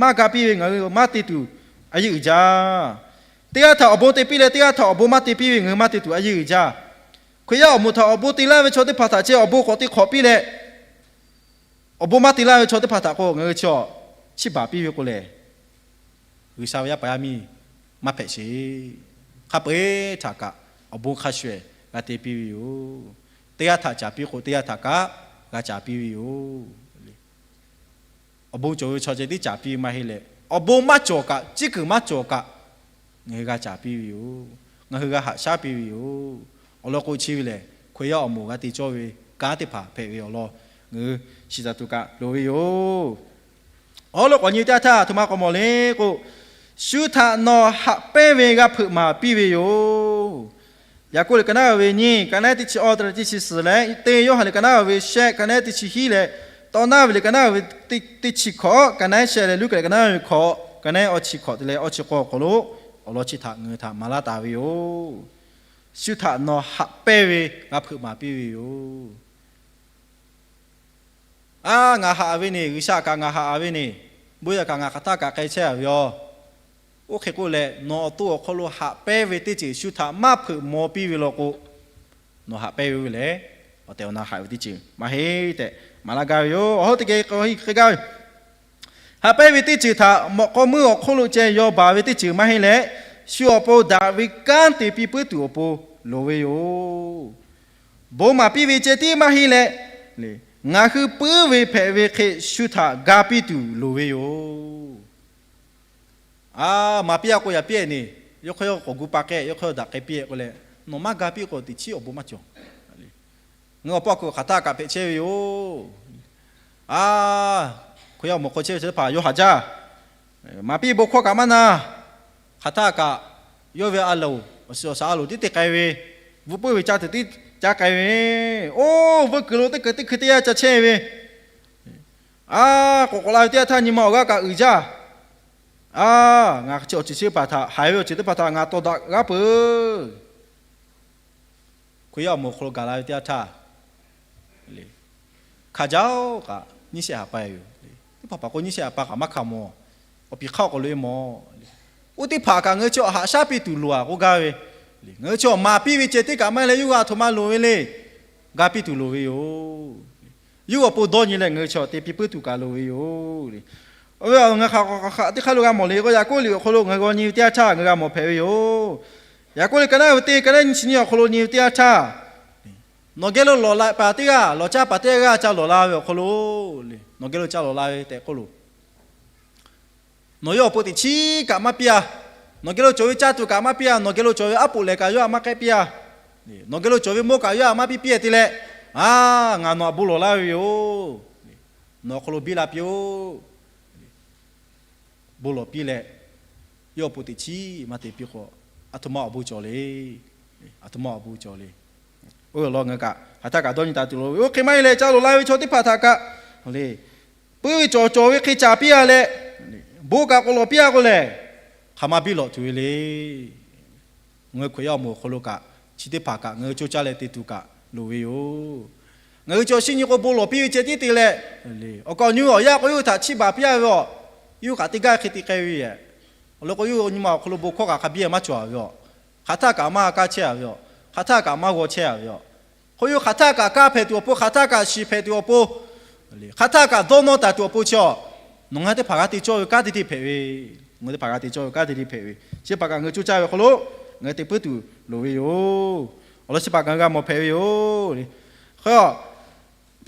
maˇ ga piˇ ve ngaˬ hui maˇ te tuˬ a yeˇ uiˍ jaˇ. Teˇ g'aˇ htaꞈ awˬ bon te piˇ leh teˇ g'aˇ htaꞈ awˬ bon maˇ te piˇ ve ngaˬ hui maˇ te tuˬ a yeˇ uiˍ jaˇ. Hkriꞈ yaˇ awˬ moˍ htaꞈ awˬ bon te laˇ ve chaw teˇ hpaˍ htaꞈ ceh awˬ bon k'awꞈ te hk'awꞈ piˇ leh, awˬ bon maˇ te laˇ ve chaw teˇ hpaˍ htaꞈ k'o ngaˬ hui chaw chiˇ baˬ piˇ ve k'o lehˬ, G'uiˬsha ve yaˇ paˍ yaˇ miˇ maˇ hpehꞈ sheˍ. Hk'a peu-eˬ htaꞈ kaꞈ awˬ bon hk'a shuˍ g'a te piˇ ve yoˬ. Teˇ g'aˇ htaꞈ caˍ piˇ k'o teˇ g'aˇ htaꞈ kaꞈ g'a caˍ piˇ ve yoˬ. Awˬ bon cawˬ ve chaw ceh tiˉ caˍ piˇ ve maˇ heˆ leh, awˬ bon maˇ cawˬ kaꞈ, ciˉ kuiˬ maˇ cawˬ kaꞈ, ngaˬ hui g'a caˍ piˇ ve yoˬ. Ngaˬ hui g'a haꞈ shaˉ piˇ ve yoˬ. Awˬ lawn k'o chi ve lehˬ, Hkriꞈ yaˇ awˬ moˍ g'a te cawˇ ve kanˉ teˇ hpaˍ hpehꞈ ve awˬ lawn ngaˬ hui shiˍ taˍ tuˬ kaꞈ loˍ ve yoˬ. Awˬ lawn k'awꞈ nyi teˇ yanˇ htaˇ, aˬ htoꞈ ma k'awꞈ mawˬ le k'o, shu htaꞈ nawˬ haꞈ pehnˇ ve g'a hpeuꞈ maˍ piˇ ve yoˬ. Yaˍkoˆ liꞈ ka naˉ ve nyiˇ, ka naˉ teˇ chi awˇ te leh teˇ chi suhˍ leh, teˇ Yoˇhanˬ liꞈ ka naˉ ve shehˆ, ka naˉ teˇ chi hiˉ leh, Tawˇ naˉ ve liꞈ ka naˉ ve teˇ chi hkawꞈ, ka naˉ shehˆ leh Luˉkaꞈ liꞈ ka naˉ ve hkawꞈ, ka naˉ awˇ chi hkawꞈ te leh awˇ chi k'awˇ awˬ hk'aw lo awˬ lawn chi htaꞈ ngaˬ hui htaꞈ maˍ laˇ taˍ ve yoˬ. Shu htaꞈ nawˬ haꞈ pehnˇ ve g'a hpeuꞈ maˍ piˇ ve yoˬ. A, ngaˬ haꞈ ve neˬ, G'uiˬsha kaꞈ ngaˬ haꞈ ve neˬ, bon yaˇ kaꞈ ngaˬ hk'aˬ htaˇ kaꞈ k'ai chehˇ a ve yoˬ. Oˇ hk'e k'oˆ leh, nawˬ awˬ to awˬ hk'aw lo haꞈ pehnˇ ve teˇ ceuˬ shu htaꞈ maˇ hpeuꞈ maw piˇ ve law k'o, nawˬ haꞈ pehnˇ ve oˇ ve lehˬ, awˬ tehˬ awˬ na haꞈ ve teˇ ceuˬ maˇ heˆ tehꞈ maˍ laˇ gaˇ ve yoˬ. Awˬ hawˉ teˇ geh k'awꞈ hk'e gaˇ ve, haꞈ pehnˇ ve teˇ ceuˬ htaꞈ mawꞈ k'aw meuˇ awˬ hk'oˆ lo ceh yaw baˬ ve teˇ ceuˬ maˇ heˆ leh, shu awˬ pon daꞈ ve kanˉ te piˇ puiˉ tuˬ awˬ pon loˍ ve yoˬ. Bon maˍ piˇ ve ceh tiˉ maˇ heˆ leh, ngaˬ hui puiˉ ve hpehꞈ ve hk'e shu htaꞈ ga piˇ tuˬ loˍ ve yoˬ. A, maˍ piˇ a k'o yaꞈ piˇ-e neˬ, yawˇ hk'aw yawˇ k'awꞈ gu pa k'ehˆ, yawˇ hk'aw yawˇ daꞈ k'ai piˇ-e k'oˆ leh, nawˬ maˇ ga piˇ k'o teꞈ chiˉ awˬ bon maˇ cawˬ. Ngaˬ hui awˬ pa awˬ kuiˬ hk'aˬ htaˇ kaꞈ hpehꞈ chehˇ ve yoˬ. A, Hkriꞈ yaˇ awˬ moˍ hk'aw chehˇ ve chaw teˇ hpaˍ yawˇ haꞈ jaˇ. Maˍ piˇ bon hkawˇ kaꞈ maˇ na. Hk'aˬ htaˇ kaꞈ yawˇ ve a loˍ, awˬ shiˍ awˬ shaˍ a loˍ tiˉ te k'ai ve, bvuhꞈ puiˉ ve caˇ tuˬ tiˉ caˇ k'ai ve, oˇ veuˇ kuiˬ lo teˇ kuiˬ teˇ hkui teˇ yanˇ ca chehˇ ve, a, k'awꞈ k'awꞈ la ve teˇ yanˇ htaˇ nyi ma awˬ g'aˇ kaꞈ uiˍ jaˇ. A, ngaˬ chi awˬ ceuˬ chi teˇ hpaˍ htaꞈ, haiˬ ve awˬ ceuˬ teˇ hpaˍ htaꞈ ngaˬ tawˍ daꞈ g'aˇ peuˬ. Hkriꞈ yaˇ awˬ moˍ awˬ hk'aw lo gaˬ la ve teˇ yanˇ htaˇ, hk'a jaˇ-oˬ kaꞈ nyiˇ shehˆ haˍ pa yoˬ. Teˇ hpaˍ hpaˍ k'o nyiˇ shehˆ haˍ pa kaꞈ maˇ hk'a mawˬ. Awˬ piˍ hk'aˇ awˬ k'aw loꞈ-e mawˬ. Oˇ teˇ hpaˍ kaꞈ ngaˬ hui chi awˬ haꞈ shaˉ piˇ tuˬ loˍ-a k'oˆ gaˇ ve, ngaˬ hui chi awˬ maˍ piˇ ve ceh tiˉ kaꞈ maˇ heˆ leh yawˇ hui a htoꞈ ma loˍ ve le. Ga piˇ tuˬ loˍ ve yoˬ. Yawˇ hui awˬ pon dawˇ nyi leh ngaˬ hui chi awˬ te piˇ puiˉ tuˬ kaꞈ loˍ ve yoˬ. Oˇ ve ngaˬ hk'aˬ hk'aˬ teˇ hk'aˇ lo g'a mawˬ le k'o, Yaˍkoˆ liꞈ awˬ hk'aw lo ngaˬ hui g'aw nyi ve teˇ yanˇ htaˇ ngaˬ hui g'a mawˬ hpehꞈ ve yoˬ. Yaˍkoˆ liꞈ ka naˉ ve teˇ, ka naˉ nyiˇ chi nyiˇ awˬ hk'aw lo nyi ve teˇ yanˇ htaˇ, nawˬ geh lo lawˬ la paˍ teˇ g'aˇ, lawˬ caˇ paˍ teˇ g'aˇ ca lawˬ la ve awˬ hk'aw lo, nawˬ geh lo ca lawˬ la ve tehꞈ k'oˆ loˬ. Nawˬ yawˇ awˬ pon teꞈ chiˉ kaꞈ maˇ piˇ-a. Nawˬ geh lo cawˬ ve caˇ tuˬ kaꞈ maˇ piˇ-a. Nawˬ geh lo cawˬ ve aˉ poꞈ lehˬ kaꞈ yawˇ htaꞈ maˇ k'ehˆ piˇ-a. Nawˬ geh lo cawˬ ve mawˇ kaꞈ yawˇ htaꞈ maˇ piˇ piˇ-e te leh, a, ngaˬ nawˬ htaꞈ bon lawˬ laˇ ve yoˬ. Nawˬ awˬ hk'aw lo biˇ la piˇ-oˆ. Bon lawˬ piˇ leh, yawˇ awˬ pon teꞈ chiˉ maˇ te piˇ k'o, aˬ htoꞈ ma awˬ bon cawˬ le. Aˬ htoꞈ ma awˬ bon cawˬ le. Oˇ ve awˬ lawn ngaˬ hui kaꞈ hk'aˬ htaˇ kaꞈ dawˇ nyi taˍ tuˬ loˍ ve, oˇ hk'e maˇ heˆ leh ca lawˬ la ve chaw teˇ hpaˍ htaꞈ kaꞈ le, puiˉ ve cawˬ cawˬ ve hk'e caˍ piˇ-a leh, bon kaꞈ k'awꞈ lawˬ piˇ-a k'o lehˬ, hk'aˬ ma biˇ lawꞈ tuˬ ve le. Ngaˬ hui Hkriꞈ yaˇ awˬ moˍ awˬ hk'aw lo kaꞈ, chi teˇ hpaˍ kaꞈ ngaˬ hui coˇ caˇ leh te tuˬ kaꞈ loˍ ve yoˬ. Ngaˬ hui chi awˬ shinˉ nyi k'o bon lawˬ piˇ ve ceh tiˉ te leh, awˬ kaˍ awˬ nu awˬ yanˇ k'o yawˇ hui htaꞈ chiˇ baˬ piˇ-a ve aˬ, yawˇ hui kaꞈ teˇ gaˇ hk'e te k'ai ve yoˬ. Awˬ lawn k'o yawˇ hui nyi ma awˬ hk'aw lo bon hkawˇ kaꞈ hk'a biˇ maˇ cawˬ-a ve aˬ, hk'aˬ htaˇ kaꞈ maˇ kaˇ chehˇ-a ve aˬ, hk'aˬ htaˇ kaꞈ maˇ g'aw chehˇ-a ve aˬ. Hk'o yawˇ hk'aˬ htaˇ kaꞈ kaˇ hpehꞈ tuˬ awˬ pon, hk'aˬ htaˇ kaꞈ shiˍ hpehꞈ tuˬ awˬ pon, hk'aˬ htaˇ kaꞈ dawˇ nawˇ taˍ tuˬ awˬ pon chi aˬ, nawˬ ngaˬ teˇ hpaˍ g'a te cawˇ ve kanˉ te te hpehꞈ ve, ngaˬ hui teˇ hpaˍ g'a te cawˇ ve kanˉ te te hpehꞈ ve, chi teˇ hpaˍ kaꞈ ngaˬ hui coˇ caˇ ve awˬ hk'aw lo ngaˬ hui te puiˉ tuˬ loˍ ve yoˬ. Awˬ lawn chi teˇ hpaˍ kaꞈ ngaˬ hui g'a mawˬ hpehꞈ ve yoˬ. Hk'e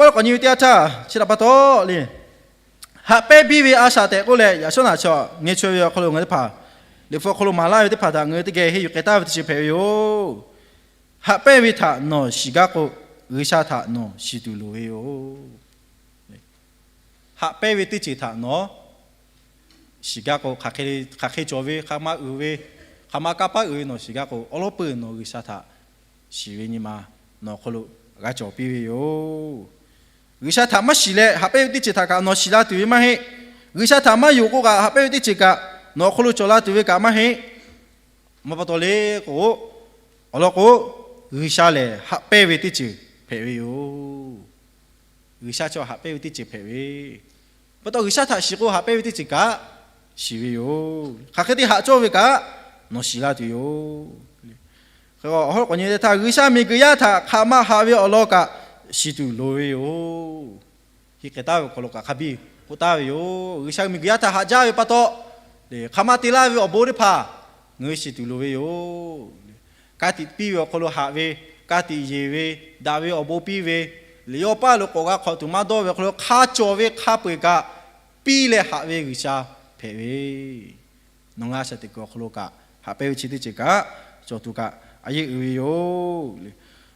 Pawˇ k'awꞈ nyi ve teˇ yanˇ htaˇ chi htaꞈ pa taw le, haꞈ pehnˇ biˇ ve a shaꞈ tehꞈ k'oˆ leh, yaꞈ shawˉ naꞈ chaw ngeh chaweh ve awˬ hk'aw lo ngaˬ hui teˇ hpaˍ, Liꞈ hpu awˬ hk'aw lo maˍ laˇ ve teˇ hpaˍ htaꞈ ngaˬ hui teˇ geh henˇ yuˬ k'ai taˍ ve teˇ ceuˬ hpehꞈ ve yoˬ. Haꞈ pehnˇ ve htaꞈ nawˬ shiˍ gaˇ k'o, G'uiˬsha htaꞈ nawˬ shiˍ tuˬ loˍ ve yoˬ. Haꞈ pehnˇ ve teˇ ceuˬ htaꞈ nawˬ shiˍ gaˇ k'o, hk'aˬ hk'e cawˬ ve, hk'aˬ ma uiˍ ve, hk'aˬ ma kanˇ paˉ uiˍ ve nawˬ shiˍ gaˇ k'o, awˉ lawˉ peuˬ nawˬ G'uiˬsha htaꞈ shiˍ ve nyi ma nawˬ awˬ hk'aw lo g'a cawˬ piˇ ve yoˬ. G'uiˬsha htaꞈ maˇ shiˍ leh haꞈ pehnˇ ve teˇ ceuˬ htaꞈ kaꞈ nawˬ shiˍ la tuˬ ve maˇ heˆ. G'uiˬsha htaꞈ maˇ yonˍ k'o kaꞈ haꞈ pehnˇ ve teˇ ceuˬ kaꞈ nawˬ awˬ hk'aw lo cawˬ la tuˬ ve kaꞈ maˇ heˆ. Maˇ pa taw le k'o, awˬ lawn k'o, G'uiˬsha lehˬ haꞈ pehnˇ ve teˇ ceuˬ hpehꞈ ve yoˬ. G'uiˬsha chaw haꞈ pehnˇ ve teˇ ceuˬ hpehꞈ ve pa taw, G'uiˬsha htaꞈ shiˍ k'o haꞈ pehnˇ ve teˇ ceuˬ kaꞈ shiˍ ve yoˬ. Hk'aˬ hk'e te haꞈ cawˇ ve kaꞈ nawˬ shiˍ la tuˬ yoˬ. Awˬ hawˉ k'awꞈ nyi teˇ htaˇ, G'uiˬsha miˬguiˬ yaˇ htaꞈ hk'aˬ ma haꞈ ve awˬ lawn kaꞈ shiˍ tuˬ loˍ ve yoˬ. Henˇ k'ai taˍ ve awˬ hk'aw lo kaꞈ hk'a biˇ k'oˆ taˍ ve yoˬ. G'uiˬsha miˬguiˬ yaˇ htaꞈ haꞈ jaˇ ve pa taw, hk'aˬ ma te laˇ ve awˬ bon teˇ hpaˍ ngaˬ hui shiˍ tuˬ loˍ ve yoˬ. Ka tiꞈ piˇ ve awˬ hk'aw lo haꞈ ve, ka tiꞈ yeˬ ve, daꞈ ve awˬ bon piˇ ve, leh yawˇ paˇ lo k'awꞈ g'a hk'awꞈ tuˬ maˇ dawˇ ve awˬ hk'aw lo hk'a cawˬ ve hk'a peu-eˬ kaꞈ piˇ leh haꞈ ve G'uiˬsha hpehꞈ ve, nawˬ ngaˬ a shaꞈ teꞈ kuiˬ awˬ hk'aw lo kaꞈ haꞈ pehnˇ ve chi teˇ ceuˬ kaꞈ cawˬ tuˬ kaꞈ a yeˇ uiˍ ve yoˬ.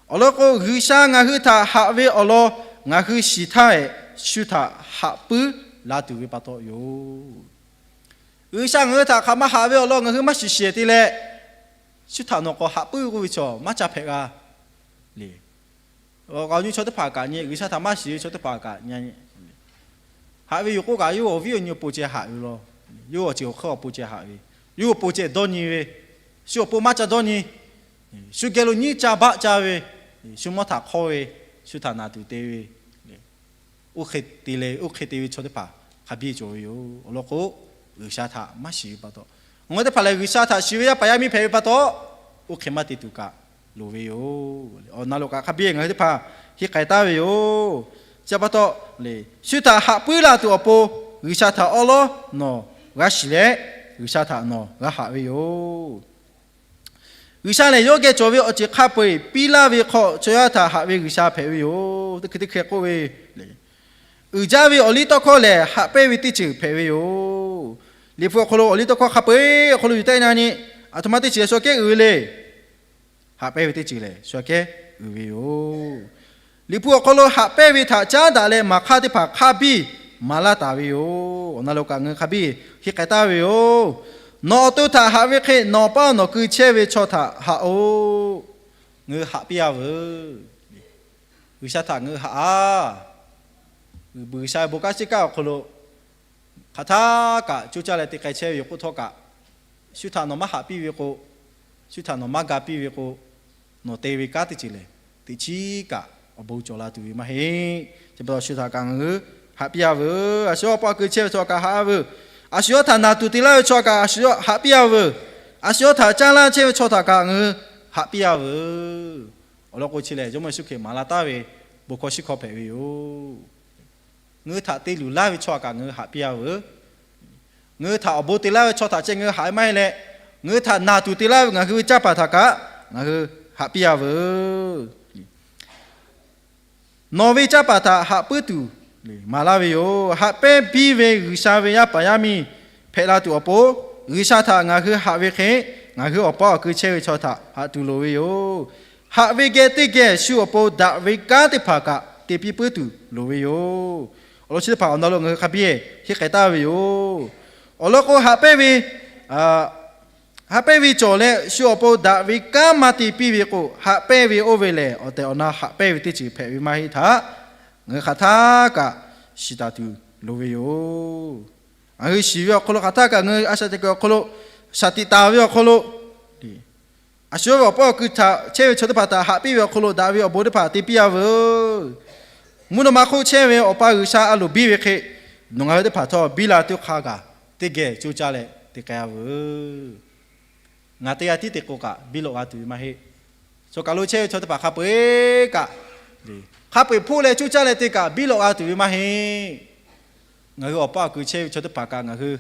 Awˬ lawn k'o, G'uiˬsha ngaˬ hui htaꞈ haꞈ ve awˬ lawn ngaˬ hui shiˍ htaˇ, shu htaꞈ haꞈ puiˉ la tuˬ ve pa taw yoˬ. G'uiˬsha ngaˬ hui htaꞈ hk'aˬ ma haꞈ ve awˬ lawn ngaˬ hui maˇ shiˍ shiˍ te leh, shu htaꞈ nawˬ k'awꞈ haꞈ puiˉ k'oˆ ve chaw maˇ ca hpehꞈ g'a le. Awˬ nyi chaw teˇ hpaˍ kaꞈ nyi, G'uiˬsha htaꞈ maˇ shiˍ ve chaw teˇ hpaˍ kaꞈ nyi, haꞈ ve yoˬ k'oˆ kaꞈ, yawˇ awˬ viˉ awˬ nyi awˬ pon ceh haꞈ ve law. Yawˇ awˬ ceuˬ awˬ hk'aˇ awˬ pon ceh haꞈ ve, yawˇ awˬ pon ceh dawˇ nyi ve, shu awˬ pon maˇ ca dawˇ nyi, shu geh lo nyiˉ ca baˆ ca ve, shu mawˇ htaꞈ hk'awˇ ve, shu htaꞈ naˬ tuˬ te ve, oˇ hk'e te leh oˇ hk'e te ve chaw teˇ hpaˍ hk'a biˇ cawˬ ve yoˬ. Awˬ lawn k'o, G'uiˬsha htaꞈ maˇ shiˍ ve pa taw, ngaˬ hui teˇ hpaˍ lehˬ G'uiˬsha htaꞈ shiˍ ve yaˇ paˍ yaˇ miˇ hpehꞈ ve pa taw, oˇ hk'e maˇ te tuˬ kaꞈ loˍ ve yoˬ. Awˬ na lo kaꞈ hk'a biˇ ngaˬ hui teˇ hpaˍ henˇ k'ai taˍ ve yoˬ. Chi pa taw, shu htaꞈ haꞈ puiˉ la tuˬ awˬ pon G'uiˬsha htaꞈ awˉ lawˉ nawˬ g'a shiˍ leh, G'uiˬsha htaꞈ nawˬ g'a haꞈ ve yoˬ. G'uiˬsha lehˬ yawˇ geh cawˬ ve awˬ ceuˬ hk'a peu-eˬ piˇ laˇ ve hk'aw, chaw yaˇ htaꞈ haꞈ ve G'uiˬsha hpehꞈ ve yoˬ. Teˇ hkui teˇ hkui k'oˆ ve, uiˍ jaˇ ve awˬliˇtawˇhkawˇ lehˬ haꞈ pehnˇ ve teˇ ceuˬ hpehꞈ ve yoˬ. Liꞈ hpu awˬ hk'aw lo awˬliˇtawˇhkawˇ hk'a peu-eˬ awˬ hk'aw lo yuˬ tehˆ na nyi, aˬ htoꞈ ma teˇ ceuˬ leh shu aꞈ kehˉ uiˍ ve le. Haꞈ pehnˇ ve teˇ ceuˬ lehˬ shu aꞈ kehˉ uiˍ ve yoˬ. Liꞈ hpu awˬ hk'aw lo haꞈ pehnˇ ve htaꞈ caˉ daꞈ leh maˍ hk'aˇ teˇ hpaˍ hk'a biˇ maˍ laˇ taˍ ve yoˬ. Awˬ na lo kaꞈ ngaˬ hui hk'a biˇ henˇ k'ai taˍ ve yoˬ. Nawˬ awˬ to htaꞈ haꞈ ve hk'e nawˬ paˇ nawˬ kui chehˇ ve chaw htaꞈ haꞈ-oˬ. Ngaˬ hui haꞈ piˇ-a veuˬ. G'uiˬsha htaꞈ ngaˬ hui haꞈ-a. G'uiˬsha ve bon kanˉ shiˉ kanˉ awˬ hk'aw lo hk'aˬ htaˇ kaꞈ coˇ caˇ leh te k'ai chehˇ ve yoˬ k'oˆ htawˇ kaꞈ, shu htaꞈ nawˬ maˇ haꞈ piˇ ve k'o, shu htaꞈ nawˬ maˇ ga piˇ ve k'o, nawˬ te ve kanˉ teˇ ceuˬ lehˬ teꞈ chiˉ kaꞈ awˬ bon cawˬ la tuˬ ve maˇ heˆ. Chi pa taw shu htaꞈ kaꞈ ngaˬ hui haꞈ piˇ-a veuˬ. A shu yawˇ paˇ kui chehˇ ve chaw kaꞈ haꞈ-a veuˬ. A shu yawˇ htaꞈ naˬ tuˬ te laˇ ve chaw kaꞈ a shu yawˇ haꞈ piˇ-a veuˬ. A shu yawˇ htaꞈ caˇ laˇ chehˇ ve chaw htaꞈ kaꞈ ngaˬ hui haꞈ piˇ-a veuˬ. Awˬ lawn k'o chi lehˬ, Jawˇmawˇ Yeˍsuˆ Hkriꞈ maˍ la taˍ ve bon hkawˇ shiˉ hkawˇ hpehꞈ ve yoˬ. Ngaˬ hui htaꞈ te luˬ laˇ ve chaw htaꞈ kaꞈ ngaˬ hui haꞈ piˇ-a veuˬ. Ngaˬ hui htaꞈ awˬ bon te laˇ ve chaw htaꞈ ceh ngaˬ hui haꞈ ve maˇ heˆ leh, ngaˬ hui htaꞈ naˬ tuˬ te laˇ ve ngaˬ hui ve canˇ paˍ htaꞈ kaꞈ ngaˬ hui haꞈ piˇ-a veuˬ. Nawˬ ve canˇ paˍ htaꞈ haꞈ puiˉ tuˬ maˍ laˇ ve yoˬ. Haꞈ pehnˇ biˇ ve G'uiˬsha ve yaˇ paˍ yaˇ miˇ hpehꞈ la tuˬ awˬ pon, G'uiˬsha htaꞈ ngaˬ hui haꞈ ve hk'e, ngaˬ hui awˬ paˇ awˬ kui chehˇ ve chaw htaꞈ haꞈ tuˬ loˍ ve yoˬ. Haꞈ ve geh teˇ geh shu awˬ pon daꞈ ve kanˉ teˇ hpaˍ kaꞈ te piˇ puiˉ tuˬ loˍ ve yoˬ. Awˬ lawn chi teˇ hpaˍ awˬ na lo ngaˬ hui hk'a biˇ henˇ k'ai taˍ ve yoˬ. Awˬ lawn k'o, haꞈ pehnˇ ve, haꞈ pehnˇ ve cawˬ leh shu awˬ pon daꞈ ve kanˉ maˇ te piˇ ve k'o, haꞈ pehnˇ ve oˇ ve lehˬ awˬ tehˬ awˬ na haꞈ pehnˇ ve teˇ ceuˬ hpehꞈ ve maˇ heˆ htaꞈ ngaˬ hui hk'aˬ htaˇ kaꞈ shiˍ taˍ tuˬ loˍ ve yoˬ. Ngaˬ hui shiˍ ve awˬ hk'aw lo hk'aˬ htaˇ kaꞈ ngaˬ hui a shaꞈ teꞈ kuiˬ awˬ hk'aw lo, shaˍ tiꞈ taˍ ve awˬ hk'aw lo, a shu yawˇ ve awˬ paˇ awˬ kui htaꞈ chehˇ ve chaw teˇ hpaˍ htaꞈ haꞈ piˇ ve awˬ hk'aw lo daꞈ ve awˬ bon teˇ hpaˍ te piˇ-a veuˬ. Mvuhˇ naw ma hk'oˆ chehˇ ve Awˬ pa G'uiˬsha a loˍ biˇ ve hk'e, nawˬ ngaˬ hui teˇ hpaˍ htawˇ biˇ la tuˬ hk'a gaˬ teˇ geh coˇ caˇ leh te k'ai-a veuˬ. Ngaˬ teˇ g'aˇ tiˉ te k'o kaꞈ biˇ lawꞈ g'a tuˬ ve maˇ heˆ. Chaw kaˬ lo chehˇ ve chaw teˇ hpaˍ hk'a peu-eˬ kaꞈ, hk'a peu-eˬ hpoˆ leh coˇ caˇ leh te kaꞈ biˇ lawꞈ g'a tuˬ ve maˇ heˆ. Ngaˬ hui awˬ paˇ awˬ kui chehˇ ve chaw teˇ hpaˍ kaꞈ ngaˬ hui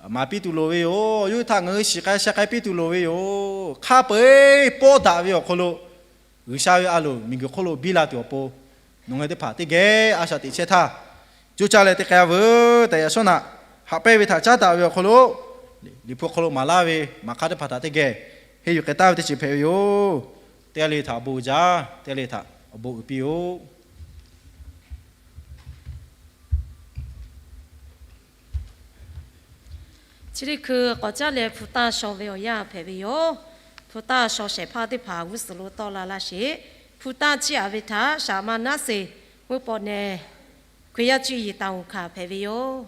maˍ piˇ tuˬ loˍ ve yoˬ. Yawˇ hui htaꞈ ngaˬ hui shiˍ k'ai sheh k'ai piˇ tuˬ loˍ ve yoˬ. Hk'a peu-eˬ pawˆ daꞈ ve awˬ hk'aw lo G'uiˬsha ve a loˍ miˬguiˬ hk'oˆ lo biˇ la tuˬ awˬ pon, nawˬ ngaˬ teˇ hpaˍ teˇ geh a shaꞈ teꞈ chehˇ htaˇ, coˇ caˇ leh te k'ai-a veuˬ tehꞈ, yaꞈ shawˉ naꞈ haꞈ pehnˇ ve htaꞈ caˉ daꞈ ve awˬ hk'aw lo, Liꞈ hpu hk'aw lo maˍ laˇ ve maˍ hk'aˇ teˇ hpaˍ htaꞈ teˇ geh henˇ yuˬ k'ai taˍ ve teˇ ceuˬ hpehꞈ ve yoˬ. Teˇ g'aˇ le htaꞈ awˬ bon uiˍ jaˇ, teˇ g'aˇ le htaꞈ awˬ bon uiˍ piˇ-oˆ. Chi teˇ hkui k'awꞈ caˉ leh hpu taˇ shaw ve awˬ yanˇ hpehꞈ ve yoˬ. Hpu taˇ shaw shehˍ hpaˇ teˇ hpaˍ g'uˇ suhˍ lo tawˆ la laˇ sheˍ. Hpu taˇ chiˇ aꞈ ve htaꞈ shaˍ ma naˉ seˍ, mvuhˇ pawˆ neh, Hkriꞈ yaˇ cuˇ yiˍ taˍ uˬ hkanˍ hpehꞈ ve yoˬ.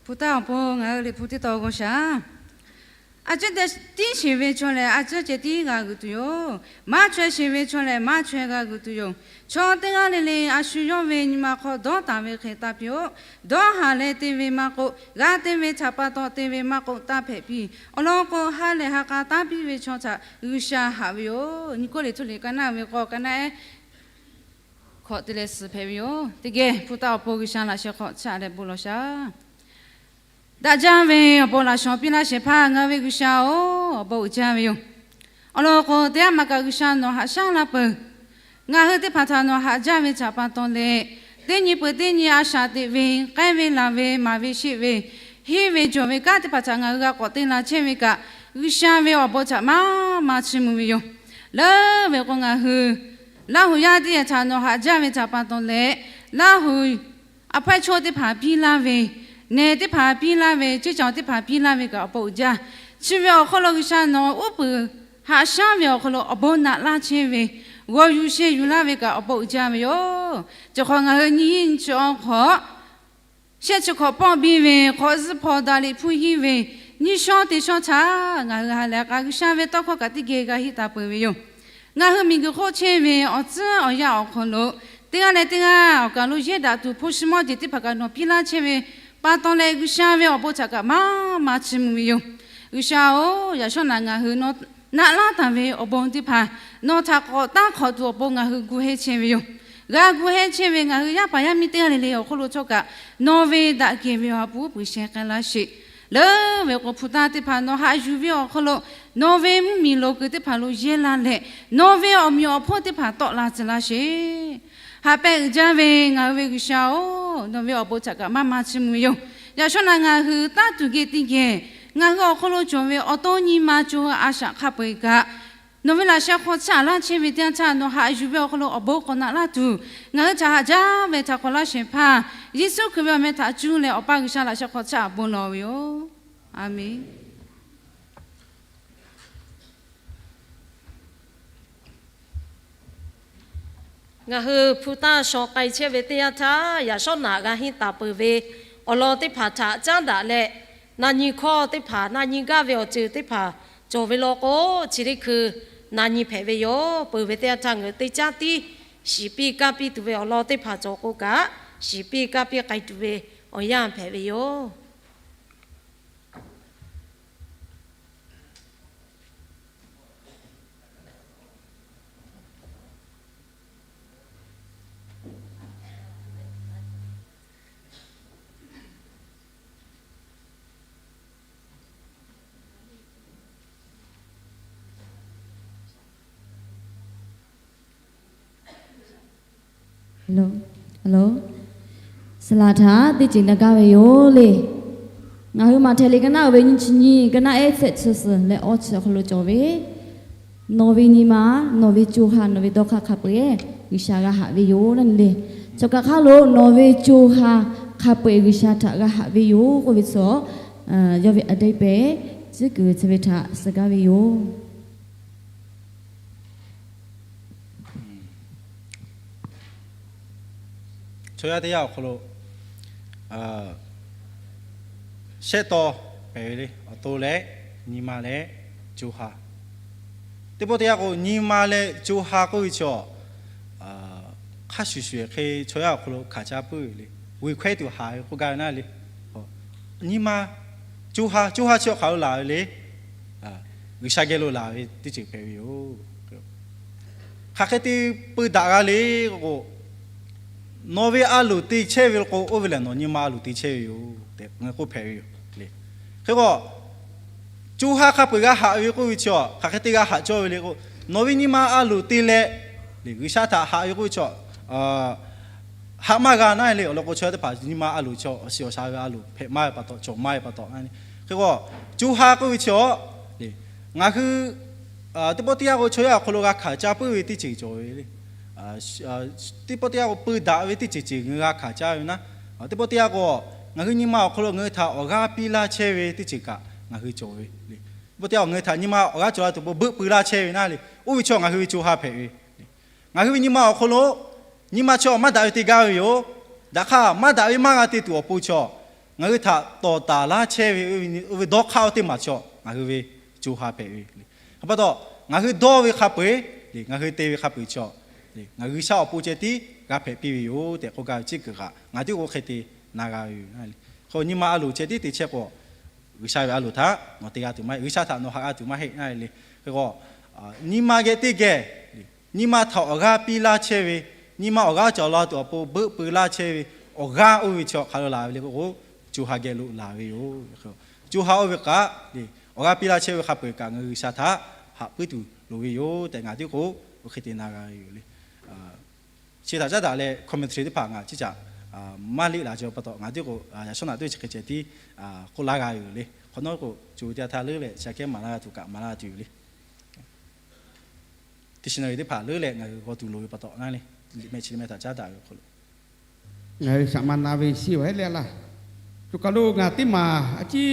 Hpu taˇ awˬ pon ngaˬ hui Liꞈ hpu teˇ tawn g'aw shaˍ. A ciˉ tiˉ sheˍ ve chaw lehˬ, a ciˉ ceh tiˉ g'a g'uiˬ tuˬ yoˬ. Maˇ chaweh sheˍ ve chaw lehˬ, maˇ chaweh g'a g'uiˬ tuˬ yoˬ. Chaw teˇ g'aˇ le le a shu yawˇ ve nyi ma hk'aw dawˇ taˍ ve hk'e taˇ piˇ-oˆ. Dawˇ haˍ leh te ve maˇ k'oˆ, g'a te ve htaꞈ pa taw te ve maˇ k'oˆ, taˇ hpehꞈ piˇ. Awˬ lawn k'o, ha lehˬ ha k'a taˇ piˇ ve chaw htaꞈ G'uiˬsha haꞈ ve yoˬ. Nyi k'oˆ liꞈ htuˇ liꞈ ka naˆ ve k'aw ka naˆ ehˉ hkawꞈ te leh suhˍ hpehꞈ ve yoˬ. Teˇ geh hpu taˇ awˬ pon G'uiˬsha laꞈ sheh hk'aw chaˆ leh bon lawˬ shaˍ. Daꞈ jaˇ ve awˬ bon laꞈ shawnˍ piˇ laˇ shehˍ hpaˇ ngaˬ hui ve G'uiˬsha-oˬ, awˬ bon uiˍ jaˇ ve yoˬ. Awˬ lawn k'o, teˇ g'aˇ maˇ kaꞈ G'uiˬsha nawˬ haꞈ shaˉ la peuˬ. Ngaˬ hui teˇ hpaˍ htaꞈ nawˬ haꞈ jaˇ ve htaꞈ pa taw leh, teˇ nyi peuˬ teˇ nyi a shaꞈ teꞈ ve, k'ehˉ ve laˬ ve, maˍ ve sheˆ ve, henˇ ve jawˬ ve kanˉ teˇ hpaˍ htaꞈ ngaˬ hui g'a k'awꞈ te la chehˇ ve kaꞈ, G'uiˬsha ve awˬ bon htaꞈ maˇ maˇ chiˇ mvuh ve yoˬ. Leuˉ ve k'o, ngaˬ hui Laˇ huˍ yaˇ teˇ geh htaꞈ nawˬ haꞈ jaˇ ve htaꞈ pa taw leh, Laˇ huˍ a hpawehˇ chaw teˇ hpaˍ piˇ laˇ ve, nehˬ teˇ hpaˍ piˇ laˇ ve, ceˇ caˬ teˇ hpaˍ piˇ laˇ ve kaꞈ awˬ pon uiˍ jaˇ. Chi ve awˬ hk'aw lo G'uiˬsha nawˬ uˉ peunˍ haꞈ shaˉ ve awˬ hk'aw lo awˬ bon naꞈ laˇ chehˇ ve, g'awˬ yuˬ sheh yuˬ laˇ ve kaꞈ awˬ pon uiˍ jaˇ ve yoˬ. Chi hk'awꞈ ngaˬ hui nyiˇ hinˉ nyiˇ chi awˬ hk'awꞈ shehˆ chi hk'awꞈ pawˆ biˇ ve, hk'awꞈ zuhˆ hpaw daꞈ liꞈ hpu hiˇ ve, nyiˇ shawˉ teˇ shawˉ htaꞈ ngaˬ hui ha lehˬ k'a G'uiˬsha ve tawˇ hkawˇ kaꞈ teˇ geh g'a henˇ taˍ peuˬ ve yoˬ. Ngaˬ hui miˬguiˬ hk'oˆ chehˇ ve awˬ tcuhˉ awˬ yanˇ awˬ hk'aw lo, teˇ g'aˇ leh teˇ g'aˇ awˬ kaˬ lo yehˇ daꞈ tuˬ hpu shi mawˇ jeˬ teˇ hpaˍ kaꞈ nawˬ piˇ laˇ chehˇ ve pa taw leh, G'uiˬsha ve awˬ bon htaꞈ kaꞈ maˇ maˇ chiˇ mvuh ve yoˬ. G'uiˬsha-oˬ, yaꞈ shawˉ naꞈ ngaˬ hui nawˬ naꞈ laˇ taˍ ve awˬ bon teˇ hpaˍ nawˬ htaꞈ k'awꞈ tanˇ hk'awꞈ tuˬ awˬ pon ngaˬ hui gu hehˇ chehˇ ve yoˬ. G'a gu hehˇ chehˇ ve ngaˬ hui yaˇ paˍ yaˇ miˇ teˇ g'aˇ le le awˬ hk'oˆ lo htawˇ kaꞈ, nawˬ ve daꞈ kehˬ ve awˬ ha hpu uˉ peunˍ sheh k'ai laˇ sheˍ. Leuˉ ve k'o, hpu taˇ teˇ hpaˍ nawˬ haꞈ yuˬ ve awˬ hk'aw lo, nawˬ ve mvuhˇmiˬ loꞈ kuiˬ teˇ hpaˍ lo yehˇ laˇ leh, nawˬ ve awˬ meꞈ awˬ hponˇ teˇ hpaˍ tawˆ la tcuh laˇ sheˍ. Haꞈ pehnˇ uiˍ jaˇ ve ngaˬ hui ve G'uiˬsha-oˬ, nawˬ ve awˬ bon htaꞈ kaꞈ maˇ maˇ chiˇ mvuh ve yoˬ. Yaꞈ shawˉ naꞈ ngaˬ hui tanˇ tuˬ geh teˇ geh, ngaˬ hui awˬ hk'aw lo cawˬ ve awˬ to nyi ma co ha a shaꞈ hk'a peu-eˬ kaꞈ, nawˬ ve laꞈ sheh hk'aw chaˆ laˇ chehˇ ve teˇ yanˇ htaˇ, nawˬ haꞈ yuˬ ve awˬ hk'aw lo awˬ bon k'awꞈ naꞈ laˇ tuˬ, ngaˬ hui htaꞈ haꞈ jaˇ ve htaꞈ k'awꞈ laˇ shehˍ hpaˇ Yeˍsuˆ Hkriꞈ ve awˬ meh htaꞈ cuˇ leh Awˬ pa G'uiˬsha laꞈ sheh hk'aw chaˆ bon lawˬ ve yoˬ. A menˬ. Ngaˬ hui hpu taˇ shaw k'ai chehˇ ve teˇ yanˇ htaˇ, yaꞈ shawˉ naꞈ g'a henˇ taˍ peuˬ ve awˬ lawn teˇ hpaˍ htaꞈ caˉ daꞈ leh, na nyi hkawˇ teˇ hpaˍ, na nyi gaˇ ve awˬ ceuˬ teˇ hpaˍ cawˬ ve law k'o, chi teˇ hkui na nyi hpehꞈ ve yoˬ. Peuˬ ve teˇ yanˇ htaˇ ngaˬ hui teˇ caˉ tiˉ shiˍ piˇ kaˇ piˇ tuˬ ve awˬ lawn teˇ hpaˍ cawˬ k'o kaꞈ, shiˍ piˇ kaˇ piˇ k'ai tuˬ ve awˬ yanˇ hpehꞈ ve yoˬ. Suh laˬ htaꞈ teˇ ceuˬ na gaˇ ve yoˬ le. Ngaˬ hui Maꞈhtehˍ liꞈ ka naˆ uiˍ ve nyiˇ chi nyiˇ, ka naˆ ehˉ shehˆ chi suhˍ leh awˇ chi awˬ hk'aw lo cawˬ ve, Nawˬ ve nyi ma, nawˬ ve co ha, nawˬ ve dawˇ hk'aˇ hk'a peu-eˬ G'uiˬsha g'a haꞈ ve yoˬ laˇ nyi le. Chaw kaꞈ hk'aˇ lo nawˬ ve co ha hk'a peu-eˬ G'uiˬsha htaꞈ g'a haꞈ ve yoˬ k'oˆ ve chaw, yawˇ ve a dehˉ pehˍ tcuhˉ kuiˬ chi ve htaꞈ suh gaˇ ve yoˬ. Chaw yaˇ teˇ yanˇ awˬ hk'aw lo shehˆ taw pehˍ ve le, awˬ to leh nyi ma leh co ha. Teˇ pawˆ teˇ yanˇ k'o, nyi ma leh co ha k'oˆ ve chaw hk'a shuˍ shuˍ hk'e chaw yaˇ awˬ hk'aw lo hkanˍ ca puiˉ ve le, vuiˬ hkawehˇ tuˬ haˍ ve k'oˆ gaˇ ve naˉ le. Nyi ma, co ha, co ha chi awˬ hk'aˬ lo laˬ ve le. G'uiˬsha geh lo laˬ ve teˇ ceuˬ hpehꞈ ve yoˬ. Hk'aˬ hk'e te peu daꞈ g'a le k'o, nawˬ ve a loˍ te chehˇ ve k'o, oˇ ve lehˬ nawˬ nyi ma a loˍ te chehˇ ve yoˬ tehꞈ ngaˬ k'oˆ hpehꞈ ve yoˬ le. Hk'e k'o, co ha hk'a peu-eˬ g'a haꞈ ve k'oˆ ve chi a, hk'aˬ hk'e te g'a haꞈ cawˇ ve le k'o, nawˬ ve nyi ma a loˍ te leh G'uiˬsha htaꞈ haꞈ ve k'oˆ ve chi a, haꞈ maˇ g'a naˉ le. Awˬ lawn k'o, chaw yaˇ teˇ hpaˍ nyi ma a loˍ chi awˬ shiˍ awˬ shaˍ ve a loˍ hpehꞈ maˇ ve pa taw, cawˬ maˇ ve pa taw, hk'e k'o, co ha k'oˆ ve chi a, ngaˬ hui teˇ pawˆ teˇ yanˇ k'o, chaw yaˇ awˬ hk'aw lo g'a hkanˍ caˇ puiˉ ve teˇ ceuˬ cawˬ ve le. Teˇ pawˆ teˇ yanˇ k'o, peu daꞈ ve teˇ ceuˬ ceuˬ ngaˬ hui g'a hkanˍ caˇ ve naˉ. Teˇ pawˆ teˇ yanˇ k'o, ngaˬ hui nyi ma awˬ hk'aw lo ngaˬ hui htaꞈ awˬ g'aˇ piˇ laˇ chehˇ ve teˇ ceuˬ kaꞈ ngaˬ hui cawˬ ve le. Teˇ pawˆ teˇ yanˇ k'o, ngaˬ hui htaꞈ nyi ma awˬ g'aˇ cawˬ la tuˬ awˬ pon beuˆ pui laˇ chehˇ ve naˉ le. Oˇ ve chi ngaˬ hui ve co ha hpehꞈ ve. Ngaˬ hui ve nyi ma awˬ hk'aw lo, nyi ma chaw maˇ daꞈ ve te gaˇ ve yoˬ. Daꞈ hk'aˇ, maˇ daꞈ ve maˇ g'a te tuˬ awˬ pon chaw, ngaˬ hui htaꞈ tawˍ taˍ laˇ chehˇ ve, oˇ ve dawˇ hk'aˇ oˇ teˇ maˬ chaw ngaˬ hui ve co ha hpehꞈ ve. Hk'e pa taw, ngaˬ hui dawˇ ve hk'a peu-eˬ, ngaˬ hui te ve hk'a peu-eˬ chaw, ngaˬ hui G'uiˬsha awˬ pon ceh tiˉ g'a hpehꞈ piˇ ve yoˬ tehꞈ k'oˆ gaˇ ve chi kuiˬ kaꞈ ngaˬ tiˉ k'o hk'e te na g'a ve yoˬ. Hk'e nyi ma a loˍ ceh tiˉ te chehˇ k'o, G'uiˬsha ve a loˍ htaꞈ nawˬ te g'a tuˬ maˇ heˆ. G'uiˬsha htaꞈ nawˬ haꞈ g'a tuˬ maˇ heˆ naˉ le. Hk'e k'o, nyi ma geh teˇ geh, nyi ma htaꞈ awˬ g'aˇ piˇ laˇ chehˇ ve, nyi ma awˬ g'aˇ cawˬ la tuˬ awˬ pon beuˆ pui laˇ chehˇ ve, awˬ g'aˇ oˇ ve chi hk'aˬ lo laˬ ve le k'o, co ha geh lo laˬ ve yoˬ. Co ha oˇ ve kaꞈ, awˬ g'aˇ piˇ laˇ chehˇ ve hk'a peu-eˬ kaꞈ ngaˬ hui G'uiˬsha htaꞈ haꞈ puiˉ tuˬ loˍ ve yoˬ tehꞈ ngaˬ tiˉ k'o, oˇ hk'e te na g'a ve yoˬ le. Chi htaꞈ caˉ daꞈ leh commentary teˇ hpaˍ ngaˬ chi caꞈ maˇ liꞈ la cawˬ pa taw, ngaˬ tiˉ k'o yaꞈ shawˉ naꞈ tuˬ chi hk'e ceh tiˉ k'oˆ laˇ g'a ve yoˬ le. Hk'awꞈ nawˉ k'o, co teˇ g'aˇ htaˇ leuˉ leh chi aꞈ kehˉ maˍ laˇ g'a tuˬ kaꞈ maˍ laˇ g'a tuˬ yoˬ le. Teˇ chi na ve teˇ hpaˍ leuˉ leh ngaˬ hui g'aw tuˬ loˍ ve pa taw naˉ le, liꞈ mehˆ chi mehˆ htaꞈ caˉ daꞈ ve awˬ hk'aw lo ngaˬ hui shaꞈ ma na ve shiˉ ve heˆ le laˇ. Choˬ kaˬ lo ngaˬ teˇ maˬ a ciˉ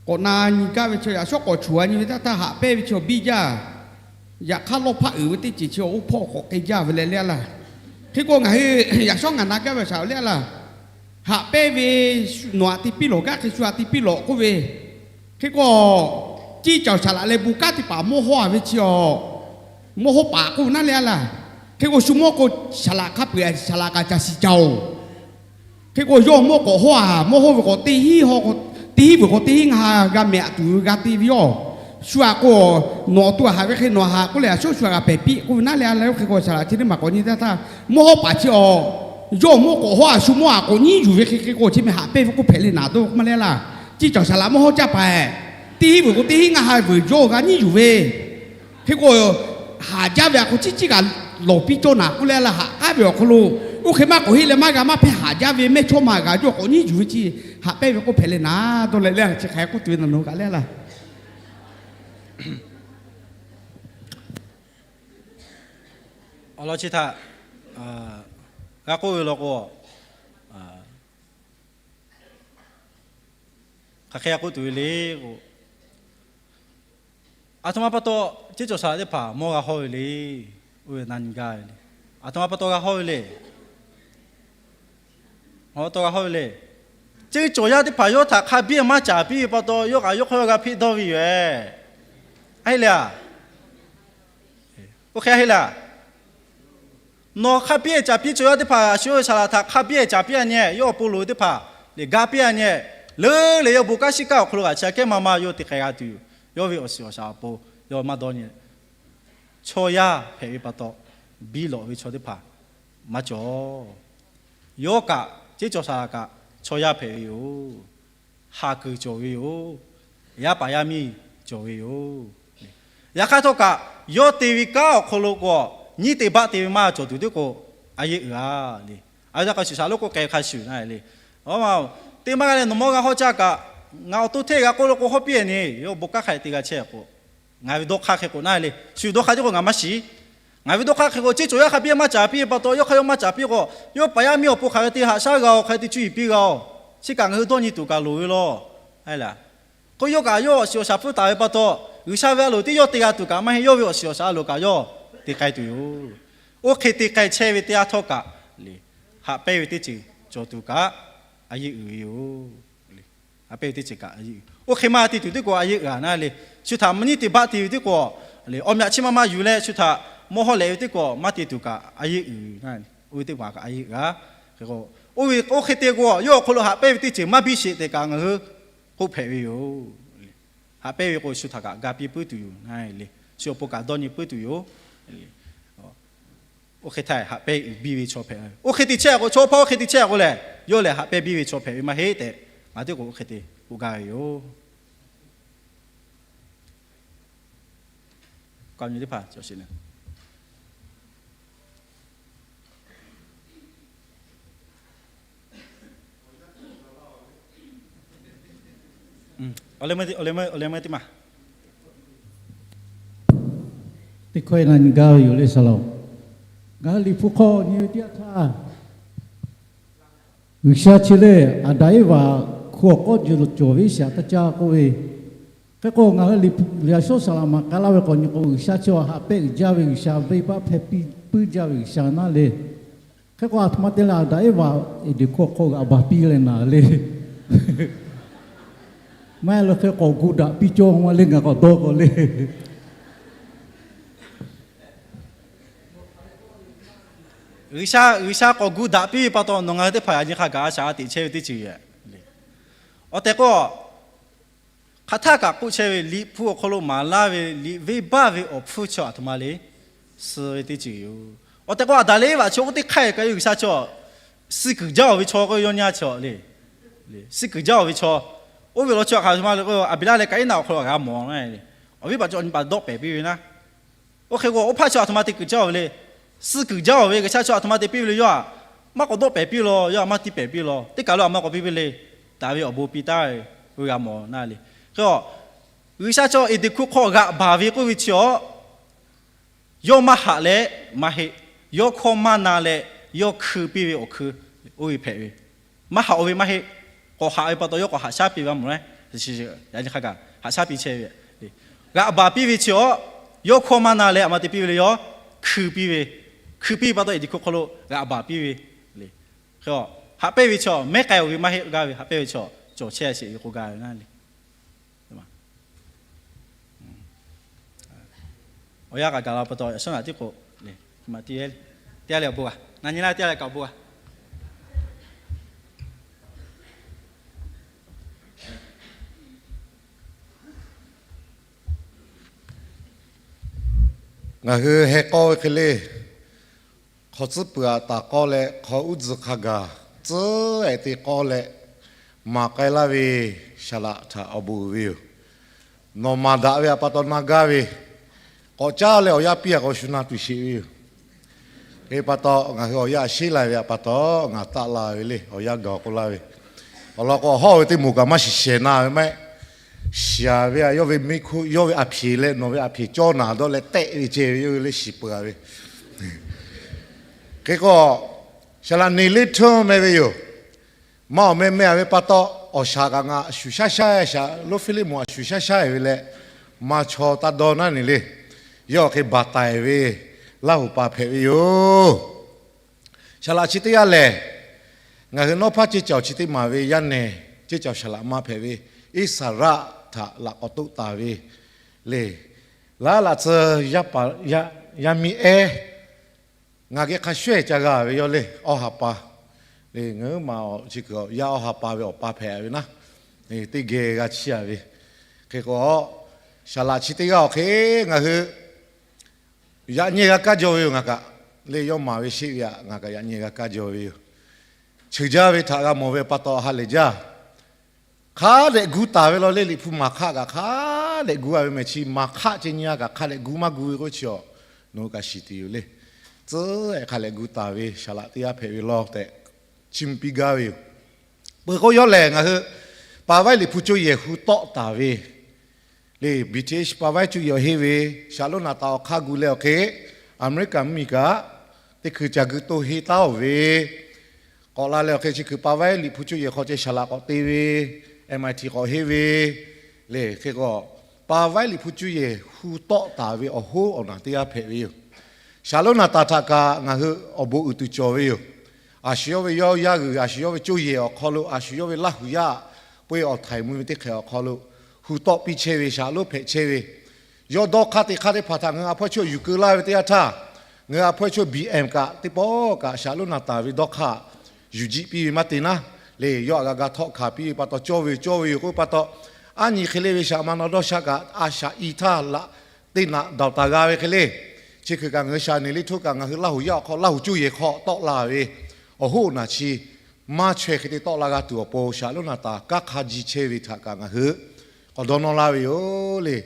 k'awꞈ na nyi gaˇ ve chi yaꞈ shawˉ k'awꞈ chuˬ a nyi ve htaˇ htaˇ haꞈ pehnˇ ve chi awˬ biˇ jaˇ. Yaꞈ hk'aˇ lawˇ hpaˆ uiˍ ve teˇ ceuˬ chi oˇ hpawˇ k'awꞈ k'ai jaˇ ve leh le laˇ. Hk'e k'o ngaˬ hui yaꞈ shawˉ ngaˬ na gaˇ ve shaꞈ le laˇ. Haꞈ pehnˇ ve nawˬ aꞈ te piˇ lawˬ gaˇ hk'e shu aꞈ te piˇ lawˬ k'oˆ ve. Hk'e k'o, ciˇ cawˬ saˍ laꞈ leh bon kanˉ teˇ hpaˍ mawˇ hawˇ a ve chi a, mawˇ hawˇ paˍ k'oˆ ve naˉ le laˇ. Hk'e k'o shu mawˇ k'o, saˍ laꞈ hk'a peu-eˬ saˍ laꞈ kaꞈ caˬ shiˍ caˬ oˬ. Hk'e k'o yawˇ mawˇ k'awꞈ hawˇ a, mawˇ hawˇ ve k'awꞈ teˇ hinˉ hawˇ, teˇ hinˉ vuiˬ k'awꞈ teˇ hinˉ ngaˇ ha g'a mehꞈ tuˬ ve g'a te ve yawˇ. Shu aꞈ k'o, nawˬ awˬ to aꞈ haꞈ ve hk'e nawˬ haꞈ k'oˆ leh, a shu shu aꞈ g'a pehˬ piˇ k'oˆ ve naˉ le laˇ. Oˇ hk'e k'o saˍ laꞈ chi teˇ maˬ k'awꞈ nyi teˇ htaˇ, mawˇ hawˇ paˍ chi a, yawˇ mawˇ k'awꞈ hawˇ a, shu mawˇ aꞈ k'awꞈ nyiˉ yuˬ ve hk'e hk'e k'o, chi meh haꞈ pehnˇ ve k'oˆ hpehꞈ le naˍ dawˇ maˇ le laˇ. Ciˇ cawˬ saˍ laꞈ mawˇ hawˇ caˇ paˍ, teˇ hinˉ vuiˬ k'o teˇ hinˉ ngaˇ ha vuiˬ yawˇ g'a nyiˉ yuˬ ve. Hk'e k'o, haˍ jaˇ ve aꞈ k'o ciˉ ciˉ kaꞈ lawˬ piˇ cawˇ naˍ k'oˆ le laˇ. Haꞈ k'aˉ ve awˬ hk'aw lo, oˇ hk'e maˇ k'awꞈ heˆ leh maˇ g'a maˇ hpehˇ haˍ jaˇ ve mehˇchawˇma g'a yawˇ k'awꞈ nyiˉ yuˬ ve chi haꞈ pehnˇ ve k'oˆ hpehꞈ le naˍ dawˇ leh le chi hk'aˬ hk'e k'oˆ tuˬ ve naˍ nawˬ kaꞈ le laˇ. Awˬ lawn chi htaꞈ g'a k'oˆ ve law k'o, hk'aˬ hk'e g'a k'oˆ tuˬ ve le k'o, aˬ htoꞈ ma pa taw ceˇ cawˬ saˍ laꞈ teˇ hpaˍ mawˇ g'a hawˇ ve le. Oˇ ve na nyi gaˇ ve le. Aˬ htoꞈ ma pa taw g'a hawˇ ve le. Aˬ htoꞈ ma pa taw g'a hawˇ ve le. Ceˇ cawˬ yaˇ teˇ hpaˍ yawˇ htaꞈ hk'a biˇ maˇ caˍ piˇ ve pa taw, yawˇ kaꞈ yawˇ hk'aw yawˇ g'a hpeˆ dawˇ ve yoˬ. A heˆ le a? Oˇ hk'e a heˆ le a? Nawˬ hk'a biˇ caˍ piˇ cawˬ yaˇ teˇ hpaˍ, a shu ve saˍ laꞈ htaꞈ hk'a biˇ caˍ piˇ a nyi, yawˇ awˬ pon loˍ ve teˇ hpaˍ lehˬ ga piˇ a nyi, leuˉ leh yawˇ bon kanˉ shiˉ kanˉ awˬ hk'aw lo kaꞈ chi aꞈ kehˉ ma ma yawˇ te k'ai g'a tuˬ yoˬ. Yawˇ ve awˬ shiˍ awˬ shaˍ awˬ pon yawˇ maˇ dawˇ nyi. Chaw yaˇ hpehꞈ ve pa taw, biˇ lawꞈ ve chaw teˇ hpaˍ maˇ cawˬ. Yawˇ kaꞈ, ceˇ cawˬ saˍ laꞈ kaꞈ, chaw yaˇ hpehꞈ ve yoˬ. Haˍ kuiˬ cawˬ ve yoˬ. Yaˇ paˍ yaˇ miˇ cawˬ ve yoˬ. Yaꞈ hk'aˇ htawˇ kaꞈ, yawˇ te ve kanˉ awˬ hk'aw lo k'o, nyiˇ te baˆ te ve maˇ cawˬ tuˬ teˇ k'o, a yeˇ uiˍ a le. A ve htaˇ k'a shuˍ shaˍ lo k'o k'ai hk'a shuˍ na le. Teˇ maˇ g'a leh nawˬ mawˇ g'a hawˇ caˇ kaꞈ, ngaˬ awˬ to hteˇ g'a k'oˆ lo k'o hawˇ piˇ a nyi, yawˇ bon kanˉ hk'a te g'a chehˇ k'o, ngaˬ ve dawˇ hk'aˇ hk'e k'o na le, shu dawˇ hk'aˇ teˇ k'o ngaˬ maˇ shiˍ. Ngaˬ ve dawˇ hk'aˇ hk'e k'o, ceˇ cawˬ yaˇ hk'a biˇ maˇ caˍ piˇ ve pa taw, yawˇ hk'aˇ yawˇ maˇ caˍ piˇ k'o, yawˇ paˍ yaˇ miˇ awˬ pon hk'aˬ hk'e te haꞈ shaˉ g'a-o, hk'aˬ hk'e te cuˇ yiˍ piˇ g'a-o. Chi kaꞈ ngaˬ hui dawˇ nyi tuˬ kaꞈ loˍ ve law. K'o yawˇ kaꞈ yawˇ awˬ shiˍ awˬ shaˍ hpfuhˇ taˍ ve pa taw, G'uiˬsha ve a loˍ tiˉ yawˇ te g'a tuˬ kaꞈ maˇ heˆ, yawˇ ve awˬ shiˍ awˬ shaˍ a loˍ kaꞈ yawˇ te k'ai tuˬ yoˬ. Oˇ hk'e te k'ai chehˇ ve teˇ yanˇ htawˇ kaꞈ le, haꞈ pehnˇ ve teˇ ceuˬ cawˬ tuˬ kaꞈ a yeˇ uiˍ ve yoˬ. Haꞈ pehnˇ ve teˇ ceuˬ kaꞈ a yeˇ uiˍ. Oˇ hk'e maˇ te tuˬ teˇ k'o a yeˇ uiˍ a na le. Shu htaꞈ maˇ nyiˇ te baˆ te ve teˇ k'o, awˬ meh aꞈ chiˇ maˇ maˇ yuˬ leh shu htaꞈ mawˇ hawˇ lehꞈ ve teˇ k'o maˇ te tuˬ kaꞈ a yeˇ uiˍ. Oˇ ve teˇ hpaˍ kaꞈ a yeˇ uiˍ a. Oˇ ve oˇ hk'e te k'o, yawˇ awˬ hk'aw lo haꞈ pehnˇ ve teˇ ceuˬ maˇ biˇ sheˍ tehꞈ kaꞈ ngaˬ hui k'oˆ hpehꞈ ve yoˬ. Haꞈ pehnˇ ve k'o, shu htaꞈ kaꞈ ga piˇ puiˉ tuˬ yoˬ na le. Shu awˬ pon kaꞈ dawˇ nyi puiˉ tuˬ yoˬ. Oˇ hk'e htaˇ haꞈ pehnˇ uiˍ biˇ ve chaw hpehꞈ. Oˇ hk'e te chehˇ k'o, chaw hpawˇ oˇ hk'e te chehˇ k'o lehˬ, yawˇ lehˬ haꞈ pehnˇ biˇ ve chaw hpehꞈ ve maˇ heˆ tehꞈ, ngaˬ teˇ k'o oˇ hk'e te k'oˆ gaˇ ve yoˬ. Teˇ hkawˇ na nyi gaˇ ve yoˬ le saˍ laꞈ. Ngaˬ hui Liꞈ hpu hk'aw nyi ve teˇ yanˇ htaˇ, G'uiˬsha chi lehˬ Aˍdanˍ Eˇvaꞈ hku awˬ k'awˇ jehˬ lo cawˬ ve shaꞈ taˇ caˇ k'oˆ ve. Hk'e k'o ngaˬ hui Liꞈ hpu, Liꞈ a shawˉ saˍ laꞈ maˍ k'ai laˇ ve k'awꞈ nyi k'o, G'uiˬsha chi awˬ haꞈ pehnˇ uiˍ jaˇ ve, G'uiˬsha venˇbaˆ hpehˇ piˇ puiˉ jaˇ ve G'uiˬsha naˉ le. Hk'e k'o aˬ htoꞈ ma te leh Aˍdanˍ Eˇvaꞈ Eˍdenˍ hkawˇ hk'aw g'aꞈ baˬ piˇ leh naˍ le. Maˇ heˆ leh hk'e k'awꞈ gu daꞈ piˇ cawˇ ma le, ngaˬ k'awꞈ dawˇ k'o le. G'uiˬsha, G'uiˬsha k'awꞈ gu daꞈ piˇ ve pa taw nawˬ ngaˬ hui teˇ hpaˍ yaꞈ nyi hk'a gaˬ a shaꞈ a teꞈ chehˇ ve teˇ ceuˬ yoˬ. Awˬ tehˬ k'o, hk'aˬ htaˇ kaꞈ k'oˆ chehˇ ve, Liꞈ hpu awˬ hk'aw lo maˍ laˇ ve Liꞈ venˇbaˆ ve awˬ hpfuhˇ chi aˬ htoꞈ ma le, suh ve teˇ ceuˬ yoˬ. Awˬ tehˬ k'o Aˍdanˍ leh Eˇvaꞈ chi oˇ teˇ hk'aˇ kaꞈ G'uiˬsha chi suh kuiˬ jaˇ-oˬ ve chaw k'o, yawˇ nyaˇ chi le, suh kuiˬ jaˇ-oˬ ve chaw. Oˇ ve law chi hk'aˬ htoꞈ ma le k'o, Aˍbeˍlaˆ leh Kaˍiˉnaˆ awˬ hk'aw lo g'a mawˬ, awˬ viˉ paˍ cawˬ nyi paˍ dawˆ pehˍ piˇ ve naˉ. Oˇ hk'e k'o, oˇ hpaˇ chi aˬ htoꞈ ma te kuiˬ jaˇ-oˬ ve le. Suh kuiˬ jaˇ-oˬ ve G'uiˬsha chi aˬ htoꞈ ma te piˇ ve le, yawˇ aꞈ maˇ k'awꞈ dawˆ pehˍ piˇ law, yawˇ aꞈ maˇ tiˇ pehˍ piˇ law, teˇ kaˬ lo aꞈ maˇ k'awꞈ piˇ piˇ le. Daꞈ ve awˬ bon piˇ taˍ ve, oˇ g'a mawˬ na le. Hk'e k'o, G'uiˬsha chi Eˍdenˍ hkuˇ hk'aw g'aꞈ baˬ ve k'oˆ ve chi awˬ, yawˇ maˇ haꞈ leh maˇ heˆ. Yawˇ hkawˇ maˇ na leh, yawˇ hkui piˇ ve awˬ hkui oˇ ve hpehꞈ ve. Maˇ haꞈ-oˬ ve maˇ heˆ. K'awꞈ haꞈ ve pa taw yawˇ k'awꞈ haꞈ shaˉ piˇ ve maˇ mawˬ le. Yaꞈ nyi hk'a gaˬ haꞈ shaˉ piˇ chehˇ ve. G'aꞈ baˬ piˇ ve chi awˬ, yawˇ hkawˇ maˇ na leh aˬ ma te piˇ ve le, yawˇ hkui piˇ ve. Hkui piˇ ve pa taw Eˍdenˍ hkuˇ hk'aw lo g'aꞈ baˬ piˇ ve le. Hk'e k'o, haꞈ pehnˇ ve chi awˬ mehˉ k'ai-oˬ ve maˇ heˆ gaˇ ve, haꞈ pehnˇ ve chi awˬ cawˬ chehˇ sheˍ ve k'oˆ gaˇ ve naˉ le. Awˬ yanˇ k'aꞈ gaˬ la pa taw, yaꞈ shawˉ naꞈ tiˉ k'o le, maꞈ teˇ, teˇ g'aˇ leh awˬ bon g'a na nyi laˇ, teˇ g'aˇ leh kaꞈ awˬ bon g'a. Ngaˬ hui heh k'awˇ ve hk'e le, hk'aw tcuhˉ peuˬ aꞈ taˍ k'awˇ leh hk'aw uˉ tzuhˬ hk'a gaˬ tcuhˉ ehˍ te k'awˇ leh maˍ k'ai laˇ ve, saˍ laꞈ htaꞈ awˬ bon uiˍ ve yoˬ. Nawˬ maˍ daꞈ ve aꞈ pa taw na gaˇ ve, k'awꞈ caˇ leh awˬ yanˇ piˇ aꞈ k'awꞈ shu na tuˬ sheˍ ve yoˬ. Hk'e pa taw ngaˬ hui awˬ yanˇ sheˉ lai ve aꞈ pa taw ngaˬ taˆ la ve le, awˬ yanˇ gaˬ k'oˆ laˇ ve. Awˬ lawn k'o, hawˇ ve teˇ moˍ kaꞈ maˇ shiˍ shehˍ na ve maˇ heˆ. Shiˍ ve aꞈ yawˇ ve miˇ hkuˆ, yawˇ ve aꞈ hpeꞈ leh nawˬ ve aꞈ hpeꞈ cawˇ naˍ dawˇ leh tehˆ ve ceh ve yawˇ ve le shiˍ peuˬ ve. Hk'e k'o, saˍ laꞈ neˍ liˇ hteuˇ meh ve yoˬ. Maˇ awˬ meh meh-a ve pa taw, awˬ shaˍ kaꞈ ngaˬ shuˍ shaˉ shaˉ, saˍ lonˉ Hpiˇliˇmonˍ aꞈ shuˍ shaˉ shaˉ-e ve leh, maˇ chaw taˇ dawˇ naˉ ne le. Yawˇ hk'e baˬ taiˍ ve Laˇ huˍ pa hpehꞈ ve yoˬ. Saˍ laꞈ chi teˇ g'aˇ lehˬ, ngaˬ hui nawˉ hpaˇ ceˇ cawˬ chi teˇ maˬ ve yaˇ nehˬ, ceˇ cawˬ saˍ laꞈ ma hpehꞈ ve, Iˉsaˍraˆ htaꞈ laꞈ k'awꞈ toˆ taˍ ve le. Laˇ laꞈ tcuh yaˇ miˇ ehˉ, ngaˬ geh hk'a shuˍ ca g'a ve yawˇ le, Awˇ ha pa le, ngaˬ hui ma awˬ chi kuiˬ yaˇ Awˇ ha pa ve awˬ pa hpehꞈ ve naˉ, teˇ geh g'a chiˇ-a ve. Hk'e k'o, saˍ laꞈ chi teˇ g'aˇ awˬ hk'e ngaˬ hui yaꞈ nyi g'a kaˇ jaw ve yoˬ. Ngaˬ kaꞈ le, yawˇ maˍ ve sheˆ ve aꞈ ngaˬ kaꞈ yaꞈ nyi g'a kaˇ jaw ve yoˬ. Cheuˬ jaˇ ve htaꞈ g'a mawˬ ve pa taw ha lehˬ jaˇ. Hk'a dehꞈ gu taˍ ve law le, Liꞈ hpu maˍ hk'aˆ kaꞈ hk'a dehꞈ gu-a ve mehˬ, chi maˍ hk'aˆ ceh nyi-a kaꞈ hk'a dehꞈ gu maˇ gu ve k'oˆ chi awˬ, nawˬ hui kaꞈ shiˍ tuˬ yoˬ le. Tcuhˉ-ehˍ hk'a dehꞈ gu taˍ ve saˍ laꞈ teˇ g'aˇ hpehꞈ ve law tehꞈ chiˇ mvuh piˇ gaˇ ve yoˬ. Peuˬ k'o yawˇ lehˬ ngaˬ hui pa vaiˉ Liꞈ hpu cuˇ yehˬ hu tawˆ taˍ ve le, British pa vaiˉ cuˇ yehˬ henˇ ve, saˍ lonˉ naˍ taˍ awˬ hk'aˇ gu leh awˬ hk'e, Aˍmeˍriˆkaˍ mvuhˇmiˬ kaꞈ teˇ hkui ca gu toˇ henˇ taˉ-oˬ ve, k'awꞈ la leh awˬ hk'e chi hkui pa vaiˉ Liꞈ hpu cuˇ yehˬ hk'aw ceh saˍ laꞈ k'awꞈ te ve, M I T k'awꞈ henˇ ve le. Hk'e k'o, pa vaiˉ Liꞈ hpu cuˇ yehˬ hu tawˆ taˍ ve awˬ hoˉ awˬ naˬ teˇ g'aˇ hpehꞈ ve yoˬ. Saˍ lonˉ naˍ taˍ htaꞈ kaꞈ ngaˬ hui awˬ bon uiˍ tuˬ cawˬ ve yoˬ. A shu yawˇ ve yawˇ yaˇ g'uiˬ, a shu yawˇ ve cuˇ yehˬ awˬ hk'aw lo, a shu yawˇ ve Laˇ huˍ yaˇ peuˬ-e awˬ htaiˍ mvuh ve teˇ hk'ehꞈ awˬ hk'aw lo hu tawˆ piˇ chehˇ ve, saˍ lonˉ hpehꞈ chehˇ ve, yawˇ dawˇ hk'aˇ teˇ hk'aˇ teˇ hpaˍ htaꞈ ngaˬ hui a hpawehˇ chaw yuˬ keu laˇ ve teˇ yanˇ htaˇ, ngaˬ hui a hpawehˇ chaw B M kaꞈ teˇ pawˆ kaꞈ saˍ lonˉ naˍ taˍ ve dawˇ hk'aˇ yuˬ jiˆ piˇ ve maˇ te naˉ le. Yawˇ aꞈ g'a ga htawˆ hkanˍ piˇ ve pa taw, cawˇ ve yoˬ, cawˇ ve yoˬ k'oˆ pa taw, Aˉ nyi hk'e le ve shaꞈ ma na dawˇ sha kaꞈ a shaꞈ i htaˇ laꞈ teˇ naꞈ dawˬ taˍ g'a ve hk'e le. Chi hkui kaꞈ ngaˬ hui shaˍ neˍ liˇ htoˇ kaꞈ ngaˬ hui Laˇ huˍ yaˇ awˬ hk'aw Laˇ huˍ cuˇ yehˬ hk'aw tawˆ la ve awˬ hoˉ awˬ naˬ chi maˇ chaweh hk'e te tawˆ la g'a tuˬ awˬ pon, shaˍ lonˉ naˍ taˍ kanˉ hk'a ji chehˇ ve htaꞈ kaꞈ ngaˬ hui k'awꞈ dawˇ nawˇ laˇ ve yoˬ le.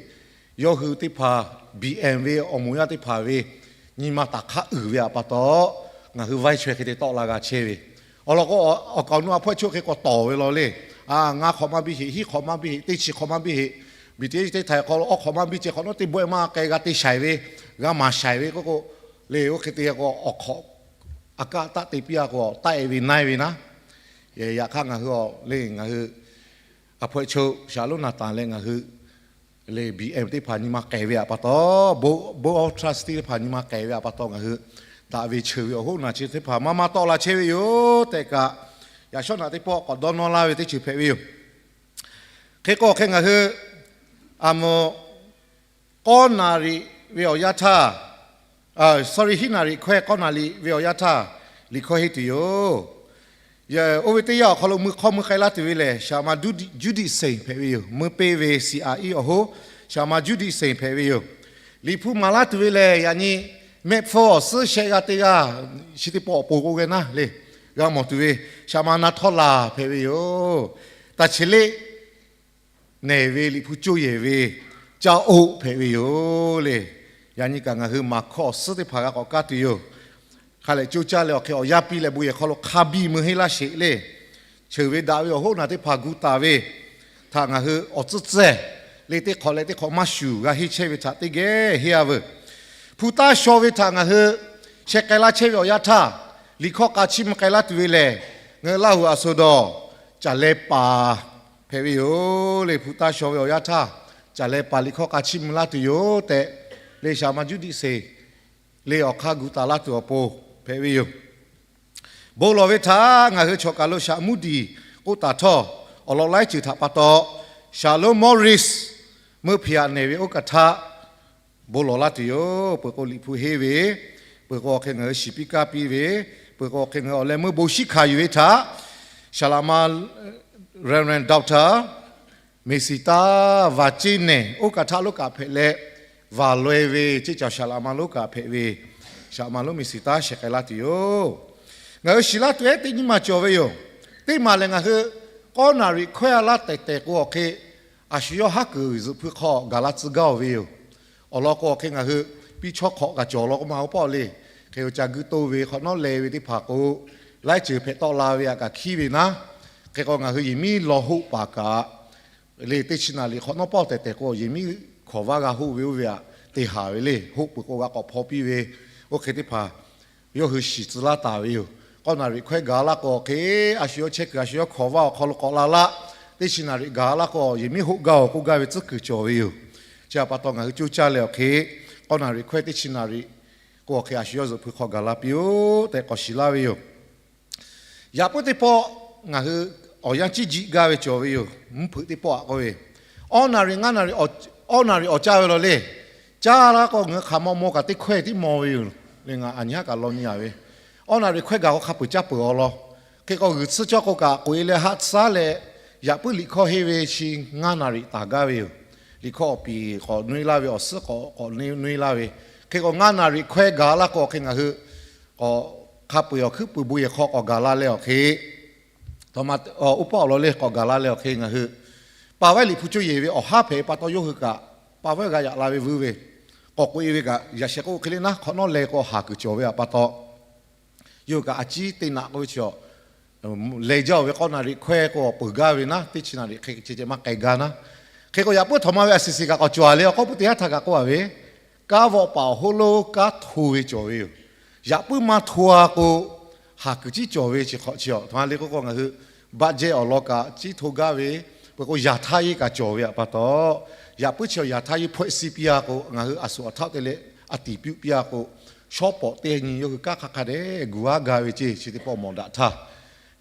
Yawˇ hui teˇ hpaˍ, biˇ eˍ ve awˬ moˍ yaˇ teˇ hpaˍ ve nyi ma taˍ hk'a uiˍ ve aꞈ pa taw, ngaˬ hui vaiˇ chaweh hk'e te tawˆ la g'a chehˇ ve. Awˬ lawn k'o, awˬ kaˍ awˬ nu a hpawehˇ choˆ hk'e k'awꞈ tawˍ ve law le. Ngaˇ hk'awꞈ maˇ biˇ heˆ, hiˉ hk'awꞈ maˇ biˇ heˆ, teˇ chi hk'awꞈ maˇ biˇ heˆ, biˇ teˇ chi teˇ htaiˍ hk'aw lo awˬ hk'awꞈ maˇ biˇ ceh hk'awꞈ nawˉ teˇ bawehˇ maˇ k'ai g'a te shaiˍ ve, g'a maˍ shaiˍ ve k'oˆ k'o le. Oˇ hk'e te k'o awˬ hk'awꞈ a kaˆ taˆ te piˇ a k'o, taˆ e ve na e ve naˉ. Yaꞈ hk'aˇ ngaˬ hui awˬ le, ngaˬ hui a hpawehˇ choˆ shaˍ lonˉ naˍ taˍ leh ngaˬ hui le biˇ eˍ teˇ hpaˍ nyi ma k'ai ve aꞈ pa taw, board of trustee teˇ hpaˍ nyi ma k'ai ve aꞈ pa taw ngaˬ hui daꞈ ve cheuˬ ve awˬ hoˉ naˬ chi teˇ hpaˍ maˇ maˇ tawˆ la chehˇ ve yoˬ tehꞈ kaꞈ, yaꞈ shawˉ naꞈ teˇ pawˆ k'awꞈ dawˇ nawˇ laˇ ve teˇ ceuˬ hpehꞈ ve yoˬ. Hk'e k'o hk'e ngaˬ hui a mvuh k'awˇ naˍ riꞈ ve awˬ yanˇ htaˇ, sorry, hiˉ naˍ riꞈ hkawehˇ k'awˇ naˍ riꞈ ve awˬ yanˇ htaˇ liꞈ hkawˇ henˇ tuˬ yoˬ. Oˇ ve teˇ yanˇ awˬ hk'aw lo mui hk'awˇ mui k'ai laˇ tuˬ ve lehˬ, shaˍ ma Juˇdiˆ Senˍ hpehꞈ ve yoˬ. Mui peˇ ve C I E awˬ hoˉ shaˍ ma Juˇdiˆ Senˍ hpehꞈ ve yoˬ. Liꞈ hpu maˍ laˇ tuˬ ve lehˬ, yaꞈ nyi mehˆ hpfuhˇ awˬ suhˉ shehˆ g'aˇ teˇ g'aˇ, chi teˇ pawˆ awˬ pon k'oˆ g'aˇ naˉ le, g'a mawˬ tuˬ ve shaˍ ma Na Htawˇ Laˬ hpehꞈ ve yoˬ. Taˍ Chi Leˆ nehˬ ve Liꞈ hpu coˇ yehˬ ve caˇ oˆ hpehꞈ ve yoˬ le. Yaꞈ nyi kaꞈ ngaˬ hui maˍ hkawˇ awˬ suhˉ teˇ hpaˍ g'a k'awꞈ kaˇ tuˬ yoˬ. Hk'a lehˬ coˇ caˇ leh awˬ hk'e awˬ yanˇ piˇ leh bon yehˬ hk'aw lo hk'a biˇ mui henˇ laˇ sheˍ le. Cheuˬ ve daꞈ ve awˬ hoˉ naˬ teˇ hpaˍ gu taˍ ve htaꞈ ngaˬ hui awˬ tcuhˉ tcuhˉ le teˇ hk'awꞈ leh teˇ hk'awꞈ maˇ shuˍ g'a henˇ chehˇ ve htaꞈ teˇ geh henˇ a veuˬ. Hpu taˇ shaw ve htaꞈ ngaˬ hui sheh k'ai laˇ chehˇ ve awˬ yanˇ htaˇ, liꞈ hkawˇ k'a chiˇ mvuh k'ai laˇ tuˬ ve lehˬ, ngaˬ hui Laˇ huˍ aˬ sho dawˬ caˬ leh paˍ hpehꞈ ve yoˬ le. Hpu taˇ shaw ve awˬ yanˇ htaˇ, caˬ leh paˍ liꞈ hkawˇ k'a chiˇ mvuh laˇ tuˬ yoˬ tehꞈ le, shaˍ ma Juˇdiˆ Senˍ le awˬ hk'aˇ gu taˍ laˇ tuˬ awˬ pon hpehꞈ ve yoˬ. Bon lawˬ ve htaꞈ ngaˬ hui chawˬ kaˬ lo shaˍ muˉ diˍ k'oˆ taˍ htawˇ, awˬ lawn laiˉ ceuˬ htaꞈ pa taw, shaˍ lonˉ Mawˇriˆ meuˇ Hpeˍ yaꞈ nehˬ ve oˇ kaˬ htaˇ bon lawˬ laˇ tuˬ yoˬ. Peuˬ k'o Liꞈ hpu henˇ ve, peuˬ k'o awˬ hk'e ngaˬ hui shiˍ piˇ kaˇ piˇ ve, peuˬ k'o awˬ hk'e ngaˬ hui awˬ leh meuˇ bon shiˉ hkanˍ yuˬ ve htaꞈ shaˍ laꞈ ma Reverend Doctor Mehˍ siˍ taˇ Vaˍ ceˇ nehˬ oˇ kaˬ htaˇ lonˉ kaꞈ hpehꞈ leh, Vaˍ laweh ve ceˇ caˬ shaˍ laꞈ ma lonˉ kaꞈ hpehꞈ ve, shaˍ laꞈ ma lonˉ Mehˍ siˍ taˇ sheh k'ai laˇ tuˬ yoˬ. Ngaˬ hui shiˍ laˇ tuˬ ehˉ teˇ nyiˇ maˬ cawˬ ve yoˬ. Teˇ maˬ lehˬ ngaˬ hui k'awˇ naˍ riꞈ hkawehˇ a laˇ tehˬ tehˬ k'o awˬ hk'e, a shu yawˇ haˉ kuiˬ zuhꞈ hpui hk'aw gaˬ la tcuh gaˇ oˬ ve yoˬ. Awˬ lawn k'o awˬ hk'e ngaˬ hui piˇ chawˇ hk'awꞈ kaꞈ cawˬ law k'oˆ ma oˇ pawˆ le. Hk'e ca guˇ toˇ ve hk'awꞈ nawˉ leh ve teˇ hpaˍ k'o, laiˉ ceuˬ hpehꞈ tawˆ la ve aꞈ kaꞈ hkiˉ ve naˉ. Hk'e k'o ngaˬ hui yehˬ miˉ lawˬ hoˆ paˍ kaꞈ le, teˇ chi naˍ riꞈ hk'awꞈ nawˉ pawˆ tehˬ tehˬ k'o yehˬ miˉ hkawˍ vaˇ g'a hoˆ ve oˇ ve aꞈ te haˍ ve le. Hoˆ peuˬ k'o g'a k'awꞈ hpaw piˇ ve, oˇ hk'e teˇ hpaˍ yawˇ hui shiˍ tcuh laˇ taˍ ve yoˬ. K'awˇ naˍ riꞈ hkawehˇ gaˬ laˇ k'o awˬ hk'e, a shu yawˇ chehˇ kuiˬ a shu yawˇ hkawˍ vaˇ awˬ hk'aw lo k'awꞈ la laˇ, teˇ chi naˍ riꞈ gaˬ laˇ k'o yehˬ miˉ hoˆ gaˇ oˬ k'oˆ gaˇ ve tcuhˉ kuiˬ cawˬ ve yoˬ. Chi aꞈ pa taw ngaˬ hui coˇ caˇ leh awˬ hk'e, k'awˇ naˍ riꞈ hkawehˇ teˇ chi naˍ riꞈ k'o awˬ hk'e a shu yawˇ zuhꞈ hpui hk'aw gaˬ la piˇ oˆ tehꞈ k'awꞈ shiˍ laˇ ve yoˬ. Yaꞈ puiˉ teˇ pawˆ ngaˬ hui awˬ yanˇ ciˇ jiˆ gaˇ ve cawˬ ve yoˬ. Mvuhˇ hpeuꞈ teˇ pawˆ aꞈ k'oˆ ve, awˇ naˍ riꞈ ngaˇ naˍ riꞈ, awˇ naˍ riꞈ awˬ caˇ ve law le. Caˇ laˇ k'o ngaˬ hui hk'aˬ maw maw kaꞈ teˇ hkawehˇ tiˉ maw ve yoˬ le. Ngaˬ aˬ nyi haˉ kaꞈ law nyi a ve, awˇ naˍ riꞈ hkawehˇ gaˬ k'o hk'a peuˬ caˇ peuˬ awˬ lawn. Hk'e k'o g'uiˬ tsuhˇ cawˇ k'o kaꞈ k'oꞈ e leh haˆ tsuhˇ leh, yaꞈ puiˉ liꞈ hkawˇ henˇ ve chi ngaˇ naˍ riꞈ taˍ gaˇ ve yoˬ. Liꞈ hkawˇ awˬ piˍ k'awꞈ nuˇ e laˇ ve, awˬ suhˉ k'awꞈ k'awꞈ nuˇ e laˇ ve. Hk'e k'o ngaˇ naˍ riꞈ hkawehˇ gaˬ laˇ k'o awˬ hk'e ngaˬ hui k'awꞈ hk'a peu-eˬ awˬ hkuiˉ puiˍ bon yehˬ hk'aw k'awꞈ gaˬ la leh awˬ hk'e, tawˇ ma oˇ pawˆ awˬ lawn le k'awꞈ gaˬ la leh awˬ hk'e ngaˬ hui pa vaiˉ Liꞈ hpu coˇ yehˬ ve awˬ haˉ hpehꞈ pa taw yawˇ hui kaꞈ pa vaiˉ g'a yaꞈ la ve vuiˇ ve, k'awꞈ k'oꞈ e ve kaꞈ yaꞈ sheh k'oˆ hk'e le naˉ hk'awꞈ nawˉ leh k'o haˍ kuiˬ cawˬ ve aꞈ pa taw, yawˇ hui kaꞈ a ciˉ teˇ naꞈ k'oˆ ve chi leh jaˇ oˬ ve k'awˇ naˍ riꞈ hkawehˇ k'o peuˬ gaˇ ve naˉ, teˇ chi naˍ riꞈ hk'e ceh ceh maˇ k'ai gaˇ naˉ. Hk'e k'o yaꞈ puiˉ htawnˍ ma ve a siˍ siˍ kaꞈ k'awꞈ cawˬ a le. Awˬ k'awˇ puiˉ teˇ haˉ htaꞈ kaꞈ k'oˆ a ve, kanˉ vawˆ paˍ awˬ hoˉ lonˉ kanˉ hto ve cawˬ ve yoˬ. Yaꞈ puiˉ maˇ hto a k'o, haˍ kuiˬ ciˉ cawˬ ve chi hk'awꞈ chi aw htaꞈ ma le k'oˆ k'o ngaˬ hui budget awˬ lawn kaꞈ ciˉ hto gaˇ ve, peuˬ k'o yaꞈ htaˇ yeˇ kaꞈ cawˬ ve aꞈ pa taw, yaꞈ puiˉ chi awˬ yaꞈ htaˇ yeˇ hpawehˇ siˉ piˇ a k'o, ngaˬ hui a suhˍ awˬ htaˆ te leh a tiˍ piˇ piˇ a k'o, shawˉ pawˍ teˇ nyi yawˇ hui kanˉ hk'a hk'a dehꞈ gu aˉ gaˇ ve ceˇ. Chi teˇ pawˆ mawˬ daꞈ htaˇ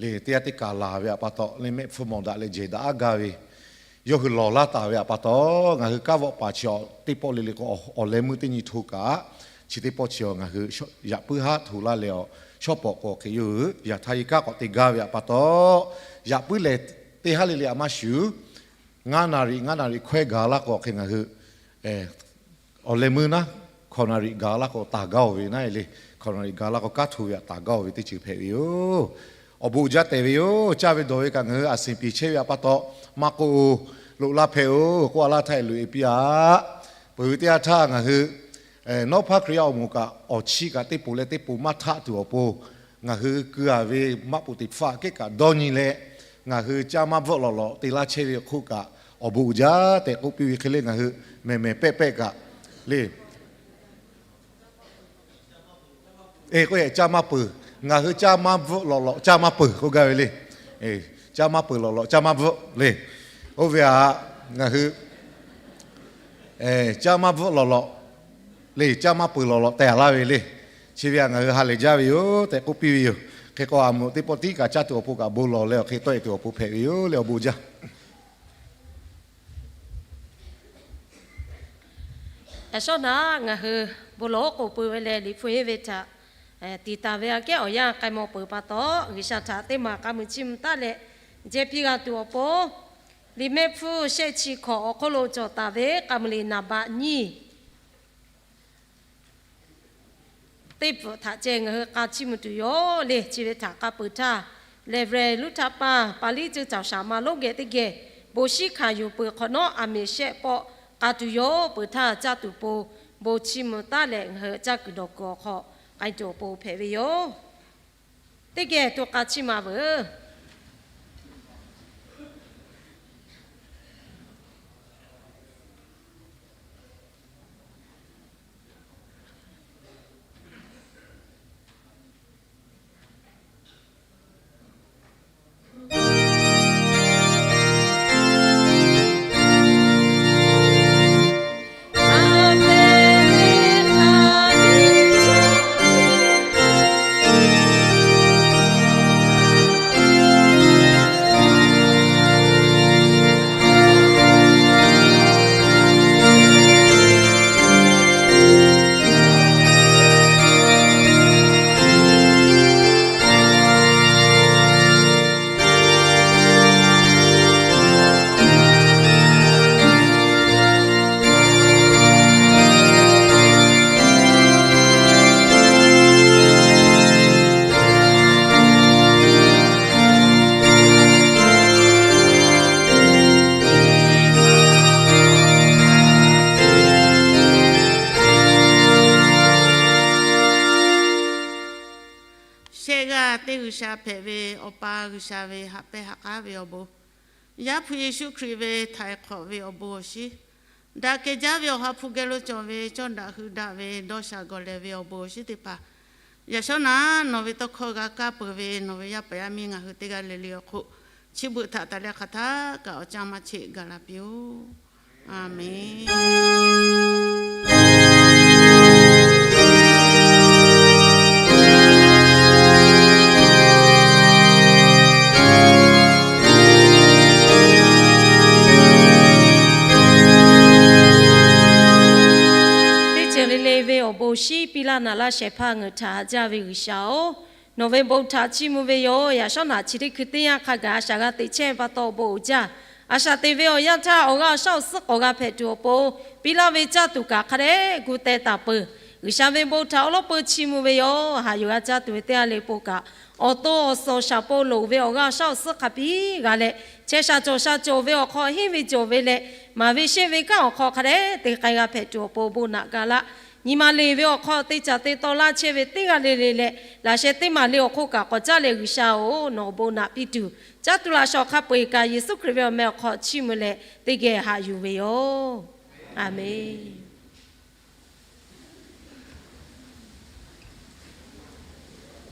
le, teˇ g'aˇ teˇ kaˬ laˬ ve aꞈ pa taw le, mehˆ hpfuhˇ mawˬ daꞈ leh jehˬ daꞈ aˉ gaˇ ve yawˇ hui lawˬ laˇ taˍ ve aꞈ pa taw, ngaˬ hui kanˉ vawˆ paˍ chi teˇ pawˆ le le k'o awˬ leh meuˇ teˇ nyi hto kaꞈ, chi teˇ pawˆ chi ngaˬ hui yaꞈ puiˉ haˉ hto laˇ leh awˬ shawˉ pawˍ k'o hk'e yawˇ hui yaꞈ htaˇ yeˇ kanˉ k'awꞈ te gaˇ ve aꞈ pa taw, yaꞈ puiˉ lehˬ teˇ haˉ le le aꞈ maˇ shuˍ ngaˇ naˍ riˍ ngaˇ naˍ riˍ hkawehˇ gaˬ laˇ k'o hk'e ngaˬ hui awˬ leh meuˇ naˉ, hkawꞈ naˍ riˍ gaˬ laˇ k'o taˍ gaˇ-oˬ ve naˉ le. Hkawꞈ naˍ riˍ gaˬ laˇ k'o kanˉ hto ve htaꞈ taˍ gaˇ-oˬ ve teˇ ceuˬ hpehꞈ ve yoˬ. Awˬ bon uiˍ jaˇ tehꞈ ve yoˬ. Caˇ ve dawˬ ve kaꞈ ngaˬ hui a siˍ piˍ chehˇ ve htaꞈ pa taw maˇ k'oˆ-oˬ, loꞈ laˇ hpehꞈ-oˬ k'oˆ a laˇ htaˇ loꞈ-e piˇ-aꞈ. Peuˬ ve teˇ yanˇ htaˇ ngaˬ hui Nawˉ hpaˇ Hkriꞈ yaˇ awˬ moˍ kaꞈ awˬ chiˇ kaꞈ teˇ poˬ leh teˇ poˬ maˇ htaˆ tuˬ awˬ pon, ngaˬ hui keu-a ve maꞈ poˍ teꞈ hpfuhˆ kehˉ kaꞈ dawˇ nyi leh, ngaˬ hui caˇ maˇ bvuhˆ lawꞈ lawꞈ te laˇ chehˇ ve awˬ hk'oˆ kaꞈ, awˬ bon uiˍ jaˇ tehꞈ k'oˆ piˇ ve hk'e le. Ngaˬ hui mehˬ mehˬ pehˆ pehˆ kaꞈ le, e k'o caˇ maˇ peuˬ. Ngaˬ hui caˇ maˇ bvuhˆ lawꞈ lawꞈ caˇ maˇ peuˬ k'oˆ gaˇ ve le. Caˇ maˇ peuˬ lawꞈ lawꞈ caˇ maˇ bvuhˆ le. Oˇ ve htaꞈ ngaˬ hui caˇ maˇ bvuhˆ lawꞈ lawꞈ le, caˇ maˇ peuˬ lawꞈ lawꞈ tehꞈ laˇ ve le. Chi ve htaꞈ ngaˬ hui ha lehˬ jaˇ ve yoˬ tehꞈ k'oˆ piˇ ve yoˬ. Hk'e k'o a moˍ teˇ pawˆ tiˉ kaꞈ caˇ tuˬ awˬ pon kaꞈ bon lawˬ leh awˬ hk'e tawˆ-e tuˬ awˬ pon hpehꞈ ve yoˬ le. Awˬ bon jaˇ. Yaꞈ shawˉ naꞈ ngaˬ hui bon lawˬ oˉ k'oˍ pui ve leh Liꞈ hpu henˇ ve htaꞈ tiˍ taˍ ve aꞈ kehˉ awˬ yanˇ k'ai mawˬ peuˬ pa taw, G'uiˬsha htaꞈ teˇ maˬ k'a muiˬ chiˇ mvuh taˉ leh jehˇ piˇ g'a tuˬ awˬ pon, Liꞈ mehˆ hpfuhˇ shehˆ chi hkawꞈ awˬ hk'oˆ lo cawˬ taˍ ve k'a muiˬ liꞈ naˍ baꞈ nyiˇ teˇ pfuhꞈ htaꞈ ceh ngaˬ hui k'a chiˇ mvuh tuˬ yoˬ le. Chi ve htaꞈ k'a peuˬ htaˇ, Reverend Luˉhtaˇ Paˇ, Paˍliˇ ceuˬ cawˬ shaˍ ma lonˉ geh teˇ geh bon shiˉ hkanˍ yuˬ peuˬ hk'awꞈ nawˉ, aˬ miˍ shehˆ pawˆ k'a tuˬ yoˬ. Peuˬ htaˇ caˇ tuˬ pon bon chiˇ mvuh taˉ leh ngaˬ hui caˇ kuiˬ dawˬ kuiˬ awˬ hk'aw k'ai tuˬ awˬ pon hpehꞈ ve yoˬ. Teˇ geh to k'a chiˇ ma veuˬ. Shehˆ g'aˇ teˇ G'uiˬsha hpehꞈ ve Awˬ pa G'uiˬsha ve haꞈ pehnˇ haꞈ k'aˉ ve awˬ bon, Yaˇ hpu Yeˍsuˆ Hkriꞈ ve htaiˍ hk'awꞈ ve awˬ bon awˬ shinˉ, daꞈ kehˬ jaˇ ve Awˬ ha hpu geh lo cawˬ ve cawˇ daꞈ hui daꞈ ve dawˇ sha gawˬ lehˬ ve awˬ bon awˬ shinˉ teˇ hpaˍ, yaꞈ shawˉ naꞈ nawˬ ve tawˇ hkawˇ g'a kaˇ peuˬ ve nawˬ ve yaˇ paˍ yaˇ miˇ ngaˬ hui teˇ g'aˇ le le awˬ hk'oˆ, chi beuꞈ htaꞈ taˍ leh hk'aˬ htaˇ kaꞈ awˬ canˇ maˇ cheˆ gaˬ la piˇ-oˆ. Aˍmenˍ. Teˇ ceuˬ le le ve awˬ bon shinˉ piˇ laˇ naˍ laˇ shehˍ hpaˇ ngeuˍ htaꞈ haꞈ jaˇ ve G'uiˬsha-oˬ, nawˬ ve bon htaꞈ chiˇ mvuh ve yoˬ. Yaꞈ shawˉ naꞈ chi teˇ hkui teˇ yanˇ hk'a gaˬ a shaꞈ g'a teꞈ chehˇ pa taw awˬ bon uiˍ jaˇ. A shaꞈ teꞈ ve awˬ yanˇ htaˇ awˬ g'aˇ awˬ shaˉ awˬ suhˉ k'awꞈ g'a hpehꞈ tuˬ awˬ pon, piˇ laˇ ve caˇ tuˬ kaꞈ hk'a dehꞈ gu teh taˍ peuˬ. G'uiˬsha ve bon htaꞈ awˉ lawˉ peu chiˇ mvuh ve yoˬ. Haꞈ yuˬ g'a caˇ tuˬ ve teˇ g'aˇ le po kaꞈ, awˬ to awˬ suhˍ awˬ shaˍ po loˍ ve awˬ g'aˇ awˬ shaˉ awˬ suhˉ hk'a piˇ g'a leh, chehˇ sha cawˬ sha cawˬ ve awˬ hk'aw henˇ ve cawˬ ve leh, maˍ ve sheˆ ve kanˉ awˬ hk'aw hk'a dehꞈ te k'ai g'a hpehꞈ tuˬ awˬ pon bon naꞈ ga laˇ. Nyi ma le ve awˬ hk'aw te caˍ te taw laˇ chehˇ ve teˇ g'aˇ le le leh, laꞈ sheh teˇ maˬ le awˬ hk'oˆ kaꞈ k'awꞈ caˉ leh G'uiˬsha-oˬ, nawˬ bon naꞈ piˇ tuˬ, caˇ tuˬ laꞈ shawˍ hk'a peu-eˬ kaꞈ Yeˍsuˆ Hkriꞈ ve awˬ meh awˬ hk'aw chiˇ mvuh leh teˇ geh haꞈ yuˬ ve yoˬ. Aˍmenˍ.